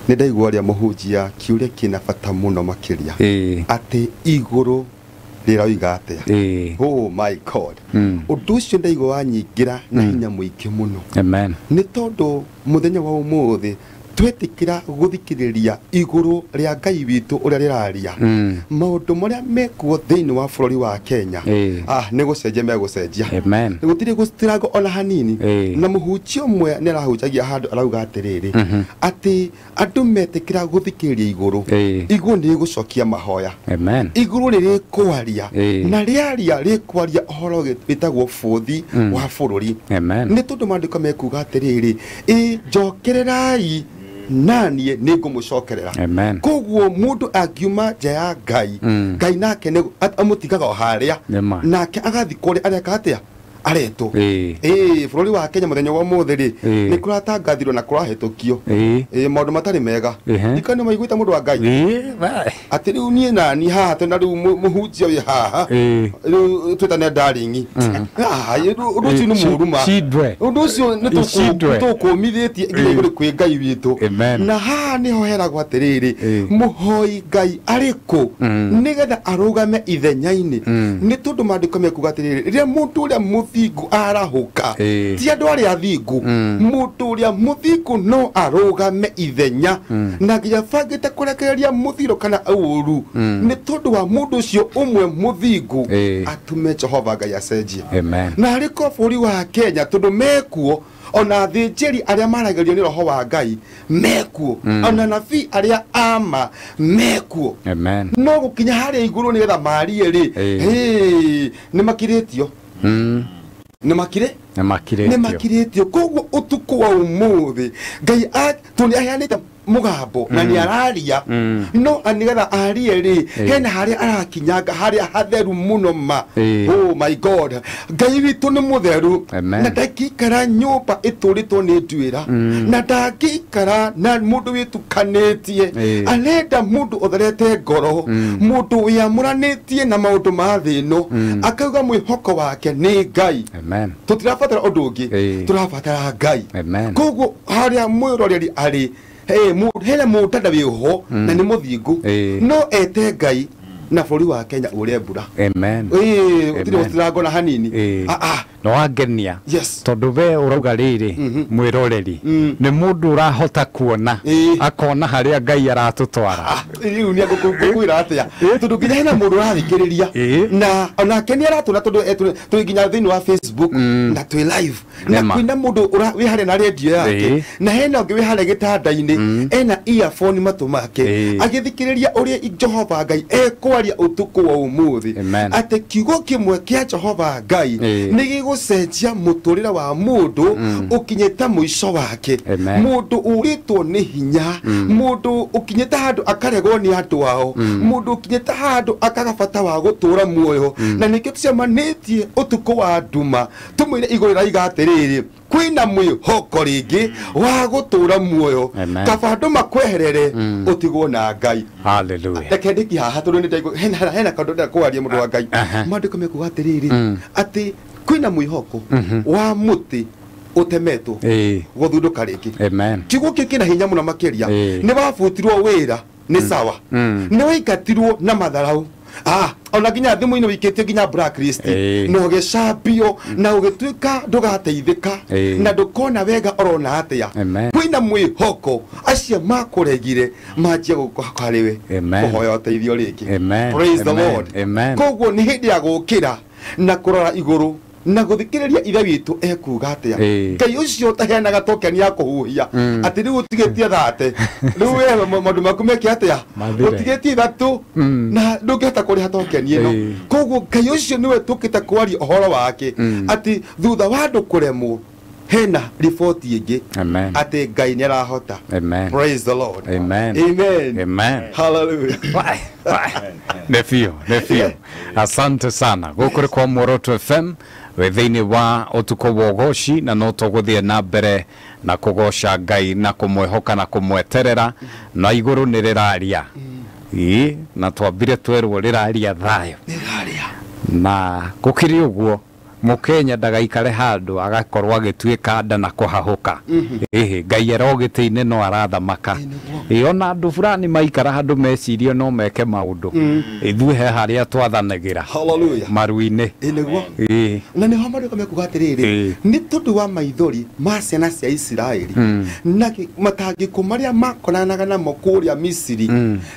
ni ndaigua aria muhunjia kiuria kina bata muno makiria ati iguru rĩroiga atia. Oh my God. Undu ucio ndaigua wanyingira na hinya muingi muno. Amen. Ni tondu muthenya wa umuthi twetikira guthikiriria iguru ria Ngai witu uria riraria maundu maria mekuo thiini wa bururi wa Kenya ni gucenjia megucenjia. Amen. Gutiri gutirago ona hanini. Na muhunjia umwe ni arahunjagia handu arauga atiriri ati andu metikira guthikiriria iguru iguru ni gucokia mahoya. Amen. Iguru ririkwaria na riaria rikwaria uhoro witagwo buthi wa bururi. Amen. Ni tondu mandiko mekuga atiriri njokererai nanie ningumucokerera. Amen. Koguo mundu angiuma nja ya Ngai, Ngai nake amutigaga o haria nake agathi kuri areka atia aretwo. Bururi wa Kenya muthenya wa umuthi ri ni kuratangathirwo na kurahitukio maundu matari mega. Ikani maiguite mundu wa Ngai ati riu nie nani haha twina riu muhunjia wi haha riu twitane darling. Undu ucio ni mũru ma undu ucio ni tukumithĩtie nginya igũrũ kwĩ Ngai witũ. Na haha niho heragwo atĩrĩrĩ mũhoi Ngai arĩkũ nĩgetha arũgame ithenya-inĩ nĩ tondũ maandĩko mekuga atĩrĩrĩ rĩrĩa mũndũ ũrĩa mũthingu arahũka ti andũ arĩa athingu mũndũ ũrĩa mũthingu no arũgame ithenya na nginya bangĩte kũrekereria mũthiro kana ũũru nĩ tondũ wa mũndũ ũcio ũmwe mũthingu atume Jehova Ngai acenjie. Na harĩ ko bũrũri wa Kenya tondũ mekuo ona athĩnjĩri arĩa maragĩrio nĩ roho wa Ngai mekuo ona nabii arĩa ama mekuo. Amen. No gũkinya harĩa igũrũ nĩgetha marie rĩ nĩ makirĩtio. Nĩ makirĩtio. Koguo ũtukũ wa ũmũthĩ Ngai tondũ nĩ aheanĩte mũgambo na nĩ araria no nĩgetha arie rĩ hena harĩa arakinyanga harĩa hatheru mũno ma. Oh my God. Ngai witũ nĩ mũtheru na ndangĩikara nyũmba ĩtũrĩtwo nĩ nduĩra na ndangĩikara na mũndũ wĩtukanĩtie. Arenda mũndũ ũtherete ngoro mũndũ wĩamũranĩtie na maũndũ ma thĩ ĩno akauga mwĩhoko wake nĩ Ngai. Tũtirabatara ũndũ ũngĩ, tũrabatara Ngai. Koguo harĩa mwĩroreri arĩ hena mũtanda wĩho na nĩ mũthingu no ete Ngai na bũrũri wa Kenya ũrĩa mbura. Amen. Gũtirĩ gũtirango na hanini. No wangenia tondũ we ũrauga rĩrĩ mwĩroreri nĩ mũndũ ũrahota kuona akona harĩa Ngai aratũtwara. Rĩu nĩ ngũkwĩra atĩa tondũ nginya hena mũndũ ũrathikĩrĩria na onake nĩ aratũna tondũ twĩ nginya thĩinĩ wa Facebook na twĩ live na kwĩna mũndũ wĩ harĩa na radio yake na hena ũngĩ wĩ harĩa gĩtanda-inĩ ena earphone matũ make agĩthikĩrĩria ũrĩa Jehova Ngai ekwaria ũtukũ wa ũmũthĩ atĩ kiugo kĩmwe kĩa Jehova Ngai nĩ gĩgũcenjia mũtũrĩre wa mũndũ ũkinyĩte mũico wake. Mũndũ ũrĩtwo nĩ hinya, mũndũ ũkinyĩte handũ akaregwo nĩ andũ ao, mũndũ ũkinyĩte handũ akaga bata wa gũtũra muoyo. Na nĩkĩo tũcemanĩtie ũtukũ wa nduma tũmwĩre igũrũ rĩraiga atĩrĩrĩ kwĩna mwĩhoko rĩngĩ wa gũtũra muoyo kaba andũ makweherere ũtigwo na Ngai. Hallelujah. Reke ndĩkie haha tondũ nĩ ndaigua hena kaũndũ ndĩrenda kwaria mũndũ wa Ngai. Maandĩko mekuga atĩrĩrĩ atĩ kwĩna mwĩhoko wa mũtĩ ũtemetwo gũthundũka rĩngĩ. Amen. Kiugo kĩu kĩna hinya mũno makĩria. Nĩ wabutirwo wĩra nĩ sawa, nĩ waingatirwo na matharau ona nginya thimũ-inĩ wĩikĩtie nginya blacklist na ũgĩcambio na ũgĩtuĩka ndũgateithĩka na ndũkona wega orona atĩa. Kwĩna mwĩhoko acio makũregire manjie gũka harĩ we kũhoya ũteithio rĩngĩ. Praise the Lord. Koguo nĩ hĩndĩ ya gũkĩra na kũrora igũrũ Na gũthikĩrĩria ithe witũ ekuga atĩa. Ngai ũcio ũtaheanaga tokeni ya kũhuhia atĩ rĩu ũtigĩtie thate rĩu we maũndũ maku meke atĩa ũtigĩtie ithatũ na ndũngĩhota kũrĩha tokeni ĩno. Koguo Ngai ũcio nĩwe tũkĩte kwaria ũhoro wake atĩ thutha wa andũ kũremwo hena riboti ĩngĩ atĩ Ngai nĩarahota. Praise the Lord. Amen. Amen. Amen. Hallelujah. Nĩ biũ. Asante sana. Gũkũ nĩ kwa Muoroto FM wĩ thĩinĩ wa ũtukũ wa ũgoci na no tũgũthiĩ na mbere na kũgoca Ngai na kũmwĩhoka na kũmweterera na igũrũ nĩ rĩraria. Ĩĩ na twambire twerwo rĩraria thayũ. Na gũkĩrĩ ũguo Mũkenya ndagaikare handũ agakorwo agĩtuĩka nda na kũhahũka. Ĩhĩ Ngai ero gĩtĩ-inĩ no arathamaka. Ĩ ona andũ fulani maikara handũ mecirie no meke maũndũ. Ithuĩ he harĩa twathanagĩra. Hallelujah. Maru-inĩ. Ĩ nĩguo. Na nĩho maandĩko mekuga atĩrĩrĩ nĩ tondũ wa maithori ma ciana cia Isiraeli na matangĩko marĩa makoranaga namo kũrĩa Misiri,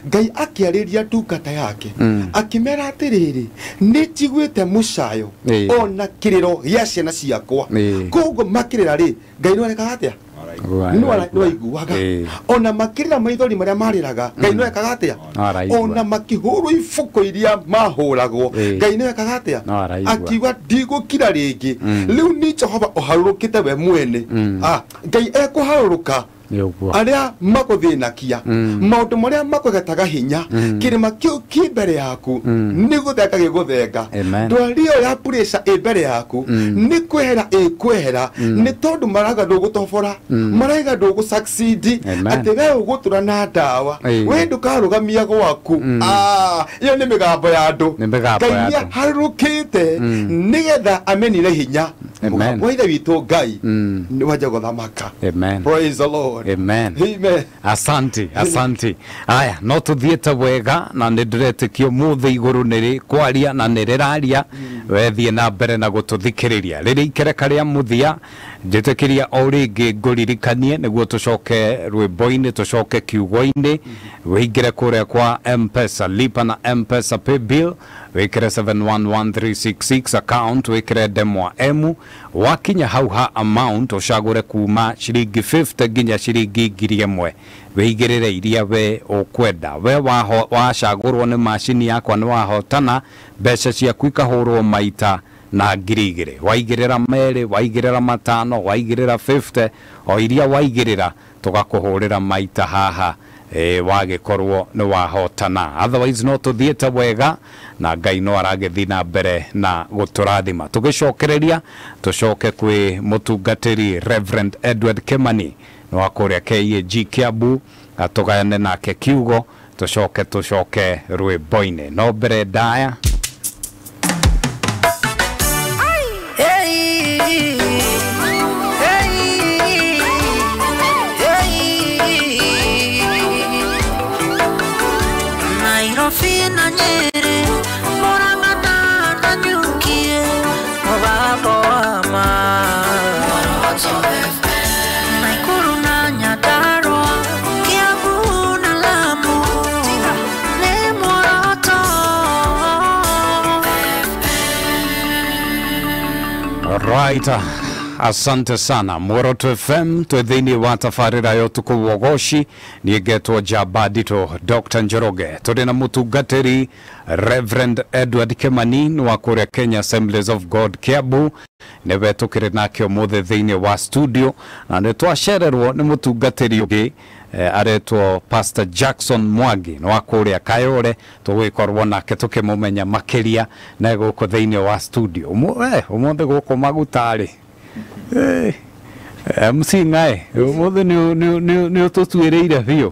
Ngai akĩarĩria ndungata yake akĩmera atĩrĩrĩ nĩ njiguĩte mũcayo ona kĩrĩro gĩa ciana ciakwa. Koguo makĩrĩra rĩ Ngai nĩ arekaga atĩa? Nĩ waiguaga. Ona makĩrĩra maithori marĩa marĩraga Ngai nĩ ekaga atĩa? Ona makĩhũrwo ibuku iria mahũragwo Ngai nĩ ekaga atĩa? Akiuga ndigũkira rĩngĩ. Rĩu nĩ Jehova ũharũrũkĩte we mwene. Ngai ekũharũrũka arĩa magũthĩnakia maũndũ marĩa makũgetaga hinya kĩrĩma kĩu kĩ mbere yaku nĩ gũthenga gĩgũthenga. Ndwari ĩyo ya pressure ĩ mbere yaku nĩ kwehera ĩkwehera nĩ tondũ marauga ndũgũtobora marauga ndũgũ succeed atĩ we ũgũtũra na ndawa we ndũkarũgamia gwaku. Ĩyo nĩ mĩgambo ya andũ. Ngai nĩaharũrũkĩte nĩgetha amenire hinya. Mũgambo wa ithe witũ Ngai nĩ wanja gũthamaka. Praise the Lord. Amen. Amen. Asante, asante. Aya, no tuthiĩte wega na nĩ ndĩretĩkio mũthĩ igũrũ nĩ kwaria na nĩ rĩraria wethiĩ na mbere na gũtũthikĩrĩria. Rĩrĩ ikereka rĩa mũthia njĩtĩkĩria o rĩngĩ ngũririkanie nĩguo tũcoke rwĩmbo-inĩ tũcoke kiugo-inĩ wĩingĩre kũrĩa kwa M-Pesa lipa na M-Pesa pay bill wĩkĩre 711366 account wĩkĩre ndemwa M wakinya hau ha amount ũcagũre kuma ciringi 50 nginya ciringi 1000 wĩigĩrĩre iria we ũkwenda. We wacagũrwo nĩ macini yakwa nĩ wahotana mbeca ciaku ikahũrwo maita na 2000 waigĩrĩra merĩ waigĩrĩra matano waigĩrĩra 50 o iria waigĩrĩra tũgakũhũrĩra maita haha wagĩkorwo nĩ wahotana. Otherwise no tũthiĩte wega na Ngai no aragĩthiĩ na mbere na gũtũrathima. Tũgĩcokereria tũcoke kwĩ mũtungatĩri Reverend Edward Kimani nĩ wa kũrĩa KAG Kiambu atũgayane nake kiugo tũcoke tũcoke rwĩmbo-inĩ no mbere ndaya. Right. Asante sana Muoroto FM twĩ thĩinĩ wa tabarĩra ya ũtukũ wa ũgoci niĩ ngetwo Njamba Dr. Njoroge tũrĩ na mũtungatĩri Reverend Edward Kimani nĩ wa kũrĩa Kenya Assemblies of God Kiambu nĩwe tũkĩrĩ nake ũmũthĩ thĩinĩ wa studio na nĩ twacererwo nĩ mũtungatĩri ũngĩ aretwo Pastor Jackson Mwangi nĩ wa kũrĩa Kayore tũgũgĩkorwo nake tũkĩmũmenya makĩria na gũkũ thĩinĩ wa studio ũmũthĩ gũkũ maguta-rĩ MC Ng'ae ũmũthĩ nĩ ũtũtuĩrĩire biũ.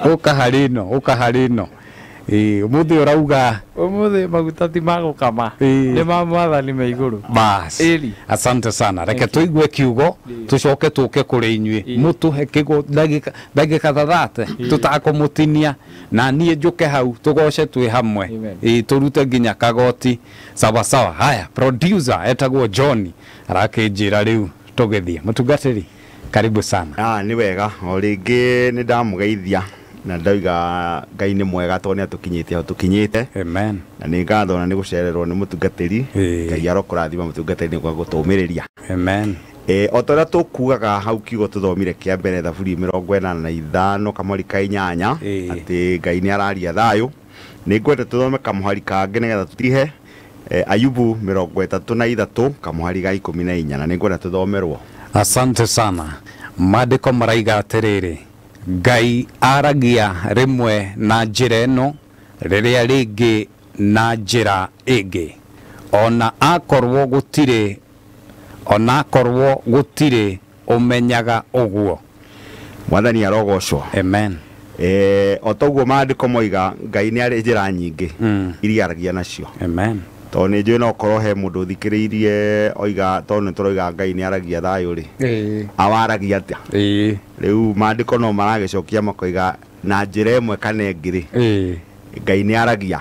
Ũka harĩ ĩno ũka harĩ ĩno ũmũthĩ ũrauga ũmũthĩ maguta ti ma gũkama nĩ ma mwathani me igũrũ. Bas, asante sana. Reke tũigue kiugo tũcoke tũke kũrĩ inyuĩ mũtũhe kĩgo ndagĩka thathate tũtakũmũtinia na niĩ njũke hau tũgoce twĩ hamwe tũrute nginya kagoti sawa sawa. Haya, producer etagwo John arakĩnjĩra rĩu tũgĩthiĩ. Mũtungatĩri karibu sana. Nĩ wega o rĩngĩ nĩ ndamũgeithia Na ndauga Ngai nĩ mwega tondũ nĩ atũkinyĩtie hau tũkinyĩte. Amen. Na nĩ ngatho na nĩ gũcererwo nĩ mũtungatĩri. Ngai arokũrathima mũtungatĩri nĩ gwa gũtũmĩrĩria. Amen. O ta ũrĩa tũkugaga hau kiugo tũthomire kĩa mbere thaburi 85 kamũhari ka 8 atĩ Ngai nĩ araria thayũ. Nĩ ngwenda tũthome kamũhari kangĩ nĩgetha tũtihe Ayubu 33 kamũhari ga 14 na nĩ ngwenda tũthomerwo. Asante sana. Maandĩko maraiga atĩrĩrĩ, Ngai aragia rĩmwe na njĩra ĩno rĩrĩa rĩngĩ na njĩra ĩngĩ, ona akorwo gũtirĩ ũmenyaga ũguo. Mwathani arogocwo. Amen. O toguo maandĩko moiga Ngai nĩ arĩ njĩra nyingĩ iria aragia nacio. Amen. Tondũ nĩ njũĩ no korwo he mũndũ ũthikĩrĩirie oiga tondũ nĩ tũroiga Ngai nĩ aragia thayũ rĩ, awaragia atĩa? Rĩu maandĩko no maragĩcokia makoiga na njĩra ĩmwe kana ĩngĩ rĩ, Ngai nĩ aragia.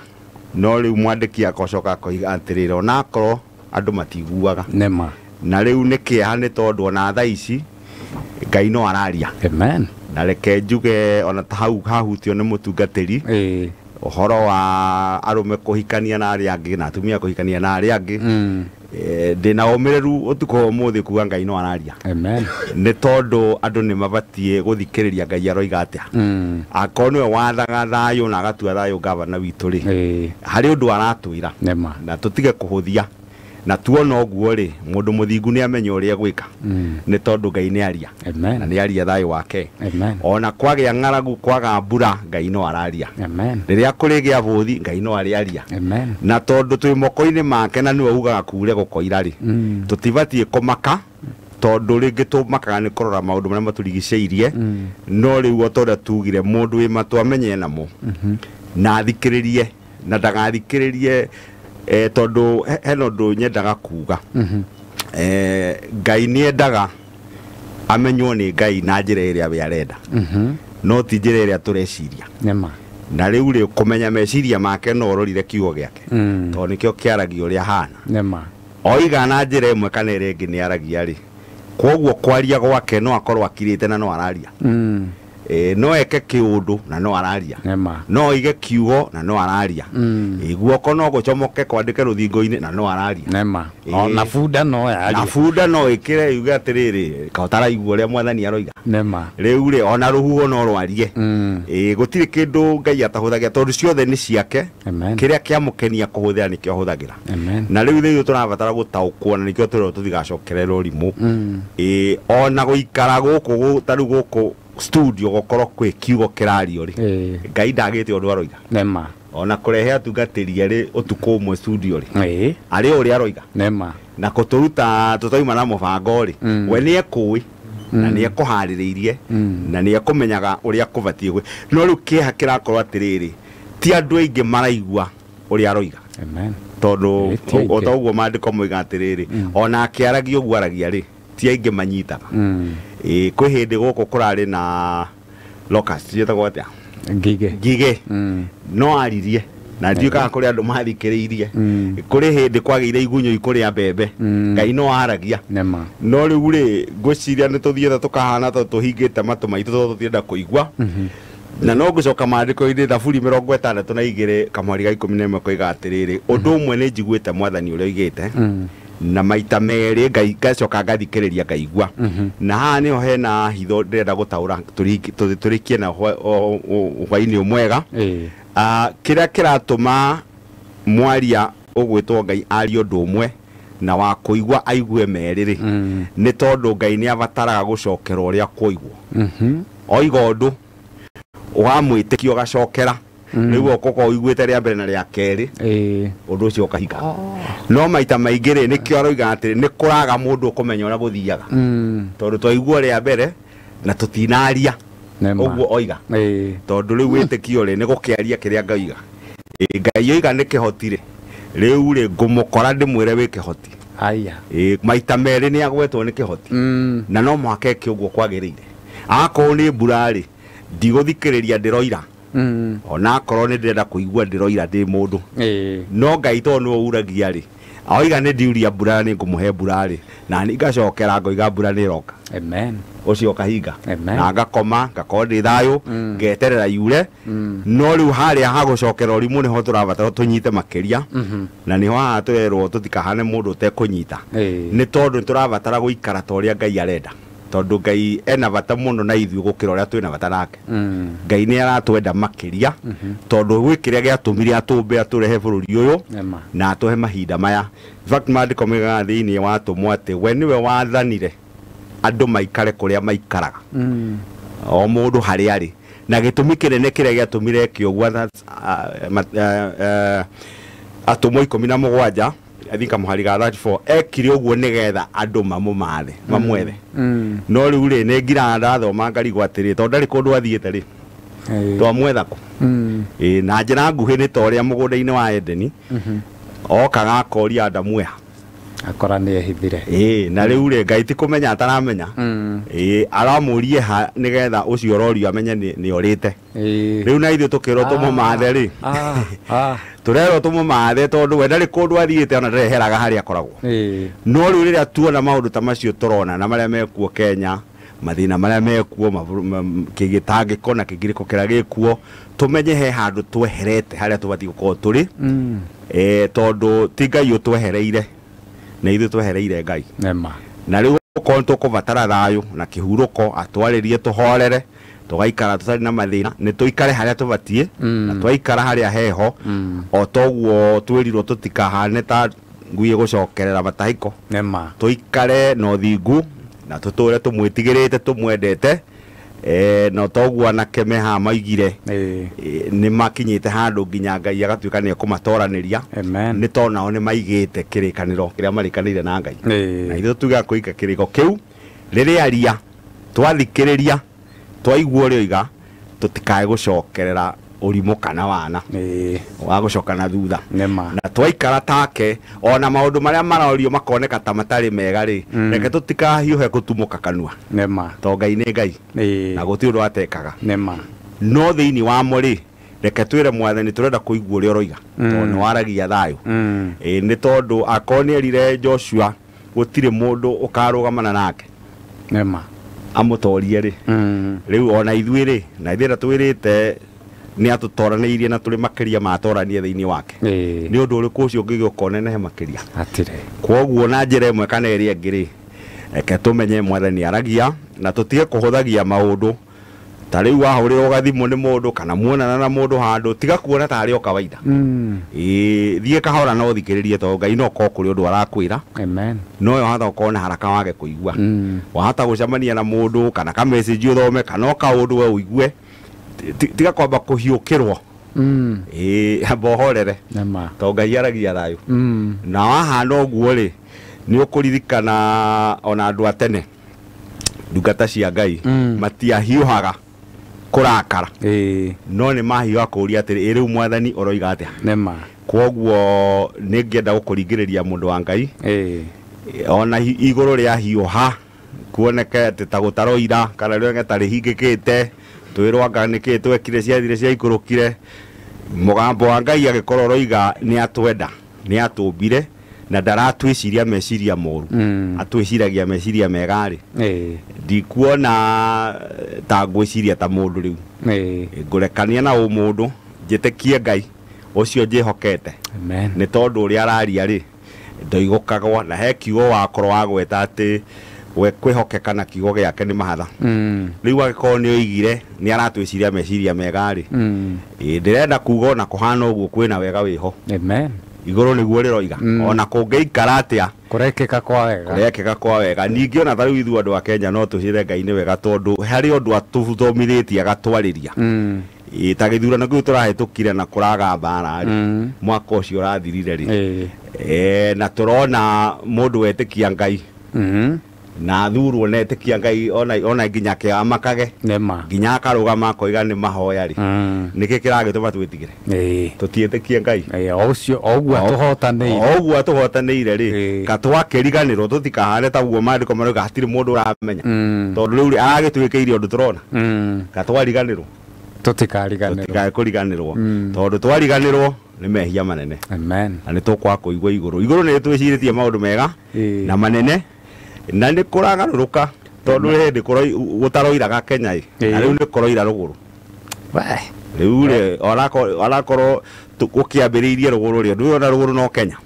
No rĩu mwandĩki akocoka akoiga atĩrĩrĩ, ona akorwo andũ matiguaga. Nĩma. Na rĩu nĩ kĩeha nĩ tondũ ona thaa ici Ngai no araria. Amen. Na reke njuge ona ta hau hahutio nĩ mũtungatĩri ũhoro wa arũme kũhikania na arĩa angĩ na atumia kũhikania na arĩa angĩ. Ndĩna ũmĩrĩru ũtukũ wa ũmũthĩ kuga Ngai no araria. Amen. Nĩ tondũ andũ nĩ mabatiĩ gũthikĩrĩria Ngai aroiga atĩa. Akorwo nĩwe wathaga thayũ na agatua thayũ gavana witũ rĩ, harĩ ũndũ aratwĩra na tũtige kũhũthia. Na tuona ũguo rĩ, mũndũ mũthingu nĩ amenya ũrĩa egwĩka. Nĩ tondũ Ngai nĩ aria. Amen. Na nĩ aria thayũ wake. Amen. Ona kwagĩa ng'aragu kwaga mbura Ngai no araria. Amen. Rĩrĩa kũrĩgĩa bũthi Ngai no arĩaria. Amen. Na tondũ twĩ moko-inĩ make na nĩwe ugaga kure gũkoira rĩ, tũtibatiĩ kũmaka tondũ rĩngĩ tũmakaga nĩ kũrora maũndũ marĩa matũrigicĩirie. No rĩu o ta ũrĩa tugire mũndũ wĩ matũ amenye namo na athikĩrĩrie na ndagathikĩrĩrie tondũ hena ũndũ nyendaga kuga. Ngai nĩ endaga amenywo nĩ Ngai na njĩra ĩrĩa we arenda, no ti njĩra ĩrĩa tũreciria. Nĩma. Na rĩu rĩ kũmenya meciria make no ũrorire kiugo gĩake, tondũ nĩkĩo kĩaragia ũrĩa ahana. Nĩma. Oiga na njĩra ĩmwe kana ĩrĩa ĩngĩ nĩ aragia rĩ, kwoguo kwaria gwake no akorwo akirĩte na no araria. No eke kĩũndũ na no araria. No oige kiugo na no araria. Guoko no gũcomoke kwandĩke rũthingo-inĩ na no araria. Nĩma. Ona bunda no yaria. Na bunda no ĩkĩre yuge atĩrĩrĩ, ka ũtaraigua ũrĩa mwathani aroiga. Nĩma. Rĩu rĩ ona rũhuho no rwarie. Gũtirĩ kĩndũ Ngai atahũthagia tondũ ciothe nĩ ciake. Kĩrĩa kĩamũkenia kũhũthĩra nĩkĩo ahũthagĩra. Na rĩu rĩu tũrabatara gũtaũkwo na nĩkĩo tũrĩo tũtigacokerera ũrimũ. Ona gũikara gũkũ ta rĩu gũkũ studio gũkorwo kwĩ kiugo kĩrario rĩ, Ngai ndagĩte ũndũ aroiga. Nĩma. Ona kũrehe atungatĩri erĩ ũtukũ ũmwe studio rĩ, arĩ ũrĩa aroiga. Nĩma. Na kũtũruta tũtauma na mũbango rĩ, we nĩ ekũĩ na nĩ ekũharĩrĩirie na nĩ ekũmenyaga ũrĩa kũbatiĩ gwĩ. No rĩu kĩeha kĩrakorwo atĩrĩrĩ, ti andũ aingĩ maraigua ũrĩa aroiga. Amen. Tondũ o ta ũguo maandĩko moiga atĩrĩrĩ, ona akĩaragia ũguo aragia rĩ, ti aingĩ manyitaga. Kwĩ hĩndĩ gũkũ kũrarĩ na locust ciĩtagwo atĩa? Ngigĩ. Ngigĩ. No aririe na ndiũĩ kana kũrĩ andũ mathikĩrĩirie. Kũrĩ hĩndĩ kwagĩire igunyũ ikũrĩa mbembe, Ngai no aragia. Nĩma. No rĩu rĩ ngwĩciria nĩ tũthiĩte tũkahana ta tũhingĩte matũ maitũ tondũ tũtirenda kũigua. Na no ngũcoka maandĩko-inĩ thaburi 62 kamũhari ga 11 koiga atĩrĩrĩ, ũndũ ũmwe nĩ njiguĩte mwathani ũrĩa oigĩte, na maita merĩ Ngai ngacoka ngathikĩrĩria ngaigua. Na haha nĩho hena hitho ndĩrenda gũtaũra tũrĩkie na hwainĩ mwega. Kĩrĩa kĩratũma mwaria ũgwĩtwo Ngai arie ũndũ ũmwe na wa kũigua aigue merĩ rĩ, nĩ tondũ Ngai nĩ abataraga gũcokera ũrĩa kũigwo. Oiga ũndũ ũgamwĩtĩkia ũgacokera, rĩu ũkokorwo ũiguĩte rĩa mbere na rĩa kerĩ, ũndũ ũcio ũkahinga. No maita maingĩ rĩ, nĩkĩo aroiga atĩrĩ, nĩ kũraga mũndũ ũkũmenya ũrĩa gũthiaga, tondũ twaigua rĩa mbere na tũtinaria ũguo oiga. Tondũ rĩu wĩtĩkio rĩ, nĩ gũkĩaria kĩrĩa Ngai oiga. Ngai oiga nĩ kĩhoti rĩ, rĩu rĩ ngũmũkora ndĩmwĩre wĩ kĩhoti. Aya. Maita merĩ nĩ agwetwo nĩ kĩhoti, na no mũhaka eke ũguo kwagĩrĩire. Akorwo nĩ mbura rĩ, ndigũthikĩrĩria ndĩroira. Ona akorwo nĩ ndĩrenda kũigua ndĩroira ndĩ mũndũ. No Ngai tondũ nĩwe uragia rĩ, oiga nĩ ndiuria mbura nĩ ngũmũhe mbura rĩ, na nĩ ngacokera ngoiga mbura nĩ ĩroka. Amen. Ũcio kahinga na ngakoma ngakorwo ndĩ thayũ ngeterera yure no rĩu harĩa ha gũcokera ũrimũ nĩho tũrabatara tũnyite makĩria na nĩho haha tũrerwo tũtikahane mũndũ ũtekũnyita nĩ tondũ nĩtũrabatara gũikara ta ũrĩa Ngai arenda tondũ Ngai ena bata mũno na ithuĩ gũkĩra ũrĩa twĩna bata nake. Ngai nĩ aratwenda makĩria tondũ gwĩ kĩrĩa gĩatũmire atũmbe atũrehe bũrũri ũyũ na atũhe mahinda maya. In fact maandĩko moigaga thĩinĩ wa atũmwo atĩ we nĩwe wathanire andũ maikare kũrĩa maikaraga o mũndũ harĩa arĩ na gĩtũmi kĩnene kĩrĩa gĩatũmire eke ũguo atũmwo 17 I think mũhari ga 34 ekire ũguo nĩgetha andũ mamũmathe mamwethe no rĩu rĩ nĩ ngiraga ndathoma ngarigwo atĩrĩ tondũ ndarĩ kũndũ athiĩte rĩ twamwetha kũ na njĩra nguhĩ nĩ ta ũrĩa mũgũnda-inĩ wa Edeni okaga akoria Adamu eha akora nĩ ehithire na rĩu rĩ Ngai ti kũmenya ataramenya aramũrie ha nĩgetha ũcio ũrorio amenye nĩ orĩte rĩu na ithuĩ tũkĩrwo tũmũmathe rĩ tũrerwo tũmũmathe tondũ we ndarĩ kũndũ athiĩte ona ndareheraga harĩa akoragwo no rĩu rĩrĩa tuona maũndũ ta macio tũrona na marĩa mekuo Kenya mathĩna marĩa mekuo kĩgĩtangĩko na kĩngirĩko kĩrĩa gĩkuo tũmenye he handũ tweherete harĩa tũbatiĩ gũkorwo tũrĩ tondũ ti Ngai ũtwehereire na ithuĩ twehereire Ngai na rĩu okorwo tũkũbatara thayũ na kĩhurũko atwarĩrie tũhorere tũgaikara tũtarĩ na mathĩna nĩ tũikare harĩa tũbatiĩ na twaikara harĩa heho o toguo twĩrirwo tũtikahane ta ngui ĩgũcokerera matahĩko tũikare na ũthingu na tũtũre tũmwĩtigĩrĩte tũmwendete no toguo anake me haha maigire nĩ makinyĩte handũ nginya Ngai agatuĩka nĩ ekũmatoranĩria nĩ tondũ nao nĩ maigĩte kĩrĩkanĩro kĩrĩa marĩkanĩire na Ngai na ithuĩ tugaga kũiga kĩrĩko kĩu rĩrĩa ria twathikĩrĩria twaigua ũrĩa oiga tũtikae gũcokerera ũrimũ kana wana wa gũcoka na thutha na twaikara take ona maũndũ marĩa marorio makoneka ta matarĩ mega rĩ reke tũtikahiũhe gũtumũka kanua to Ngai nĩ Ngai na gũtirĩ ũndũ atekaga no thĩinĩ wamo rĩ reke twĩre mwathani tũrenda kũigua ũrĩa ũroiga tondũ nĩ waragia thayũ nĩ tondũ akorwo nĩ erire Joshua gũtirĩ mũndũ ũkarũgamana nake amũtorie rĩ rĩu ona ithuĩ rĩ na ithuĩ twĩrĩte nĩ atũtoranĩirie na tũrĩ makĩria matoranie thĩinĩ wake nĩ ũndũ ũrĩkũ ũcio ũngĩgĩũka ũnenehe makĩria kwoguo na njĩra ĩmwe kana ĩrĩa ĩngĩ rĩ reke tũmenye mwathani aragia na tũtige kũhũthagia maũndũ ta rĩu wahũrĩrwo gathimũ nĩ mũndũ kana muonana na mũndũ handũ tiga kuona tarĩ o kawaida thiĩ kahora na ũthikĩrĩrie tondũ Ngai no ũkorwo kũrĩ ũndũ arakwĩra no we wahota gũkorwo na haraka wage kũigua wahota gũcemania na mũndũ kana ka message ũthome kana o kaũndũ we ũigue tiga kwamba kũhiũkĩrwo amba ũhorere tondũ Ngai aragia thayũ na wahana ũguo rĩ nĩ ũkũririkana ona andũ a tene ndungata cia Ngai matiahiũhaga kũrakara no nĩ mahiũha kũũria atĩrĩ ĩ rĩu mwathani ũroiga atĩa kwoguo nĩ ngĩenda gũkũringĩrĩria mũndũ wa Ngai ona igũrũ rĩa hiũha kuoneke atĩ ta gũtaroira kana rĩoneke ta rĩhingĩkĩte twĩrwo anga nĩkĩ twekire ciathire ciaikũrũkire mũgambo wa Ngai agĩkorwo ũroiga nĩ atwenda nĩ atũmbire na ndaratwĩciria meciria moru atwĩciragia meciria mega rĩ ndikuona ta ngwĩciria ta mũndũ rĩu ngũrekania na ũmũndũ njĩtĩkie Ngai ũcio njĩhokete nĩ tondũ ũrĩa araria rĩ ndoigũkagwo na he kiugo wakorwo wagweta atĩ we kwĩhokeka na kiugo gĩake nĩ mahatha rĩu agĩkorwo nĩ oigire nĩ aratwĩciria meciria mega rĩ ndĩrenda kuga ona kũhana ũguo kwĩna wega wĩho igũrũ nĩguo rĩroiga ona kũngĩikara atĩa kũrekĩka kwa wega kũrekĩka kwa wega ningĩ ona ta rĩu ithuĩ andũ a Kenya no tũcire Ngai nĩ wega tondũ harĩ ũndũ atũthomithĩtie agatwarĩria ta gĩthurano kĩu tũrahĩtũkire na kũraga mbara rĩ mwaka ũcio ũrathirire rĩ na tũrona mũndũ wetĩkia Ngai na thurwo na etĩkia Ngai ona nginya ke amakage nginya akarũgama akoiga nĩ mahoya rĩ nĩkĩ kĩragĩtũma twĩtigĩre tũtiĩtĩkie Ngai o ũguo atũhotanĩire rĩ katwakĩriganĩrwo tũtikahane taguo maandĩko marauga hatirĩ mũndũ ũramenya tondũ rĩu rĩ aragĩtwĩkĩire ũndũ tũrona katwariganĩrwo tũtikariganĩrwo kũriganĩrwo tondũ twariganĩrwo nĩ mehia manene na nĩ tũkwaga kũigua igũrũ igũrũ nĩ twĩcirĩtie maũndũ mega na manene na nĩ kũragarũrũka Tondũ hĩndĩ gũtaroiraga Kenya ĩ na rĩu nĩ kũroira rũgũrũ. Rĩu rĩ onakorwo gũkĩambĩrĩirie rũgũrũ rĩ ndũĩ rũgũrũ no Kenya.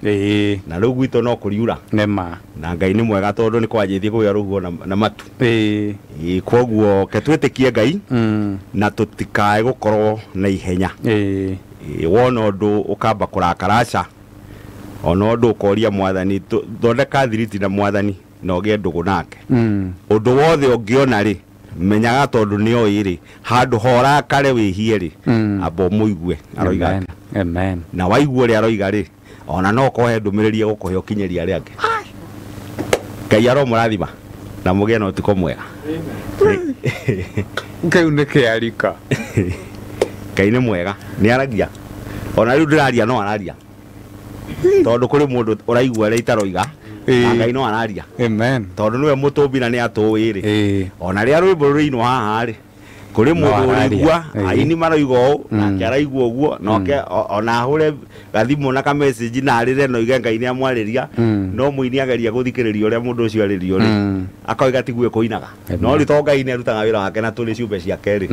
Na rĩu gwitũ no kũriura. Nĩma. Na Ngai nĩ mwega tondũ nĩ kwanjĩtie kũgĩa rũhuho na matu. Koguo ke twĩtĩkie Ngai na tũtikae gũkorwo na ihenya. Wona ũndũ ũkamba kũrakara aca ona ũndũ ũkoria mwathani thondeka thiriti na mwathani na ũgĩe ndũgũ nake. Ũndũ wothe ũngĩona rĩ menyaga tondũ nĩ oĩ rĩ handũ horakare wĩhie rĩ amba ũmũigue aroiga. Amen. Na waigua ũrĩa aroiga rĩ ona no ũkohe ndũmĩrĩri ĩgũkũhe ũkinyĩria arĩa angĩ. Ngai aromũrathima na mũgĩe na ũtukũ mwega. Kĩu nĩ kĩarika. Ngai nĩ mwega nĩ aragia ona rĩu ndĩraria no araria tondũ kũrĩ mũndũ ũraigua ũrĩa itaroiga na Ngai no araria. Amen. Tondũ nĩwe mũtũmbi na nĩ atũĩ rĩ ona rĩrĩa rwĩmbo rũinwo haha rĩ kũrĩ mũndũ ũraigua aini maroiga ũũ nake araigua ũguo nake ona ahũre gathimũ na ka message na arĩre na oige Ngai nĩ amwarĩria no mũini ageria gũthikĩrĩria ũrĩa mũndũ ũcio arĩrio rĩ akoiga tiguo kũinaga no rĩ to Ngai nĩ arutaga wĩra wake na tũrĩ ciũmbe ciake rĩ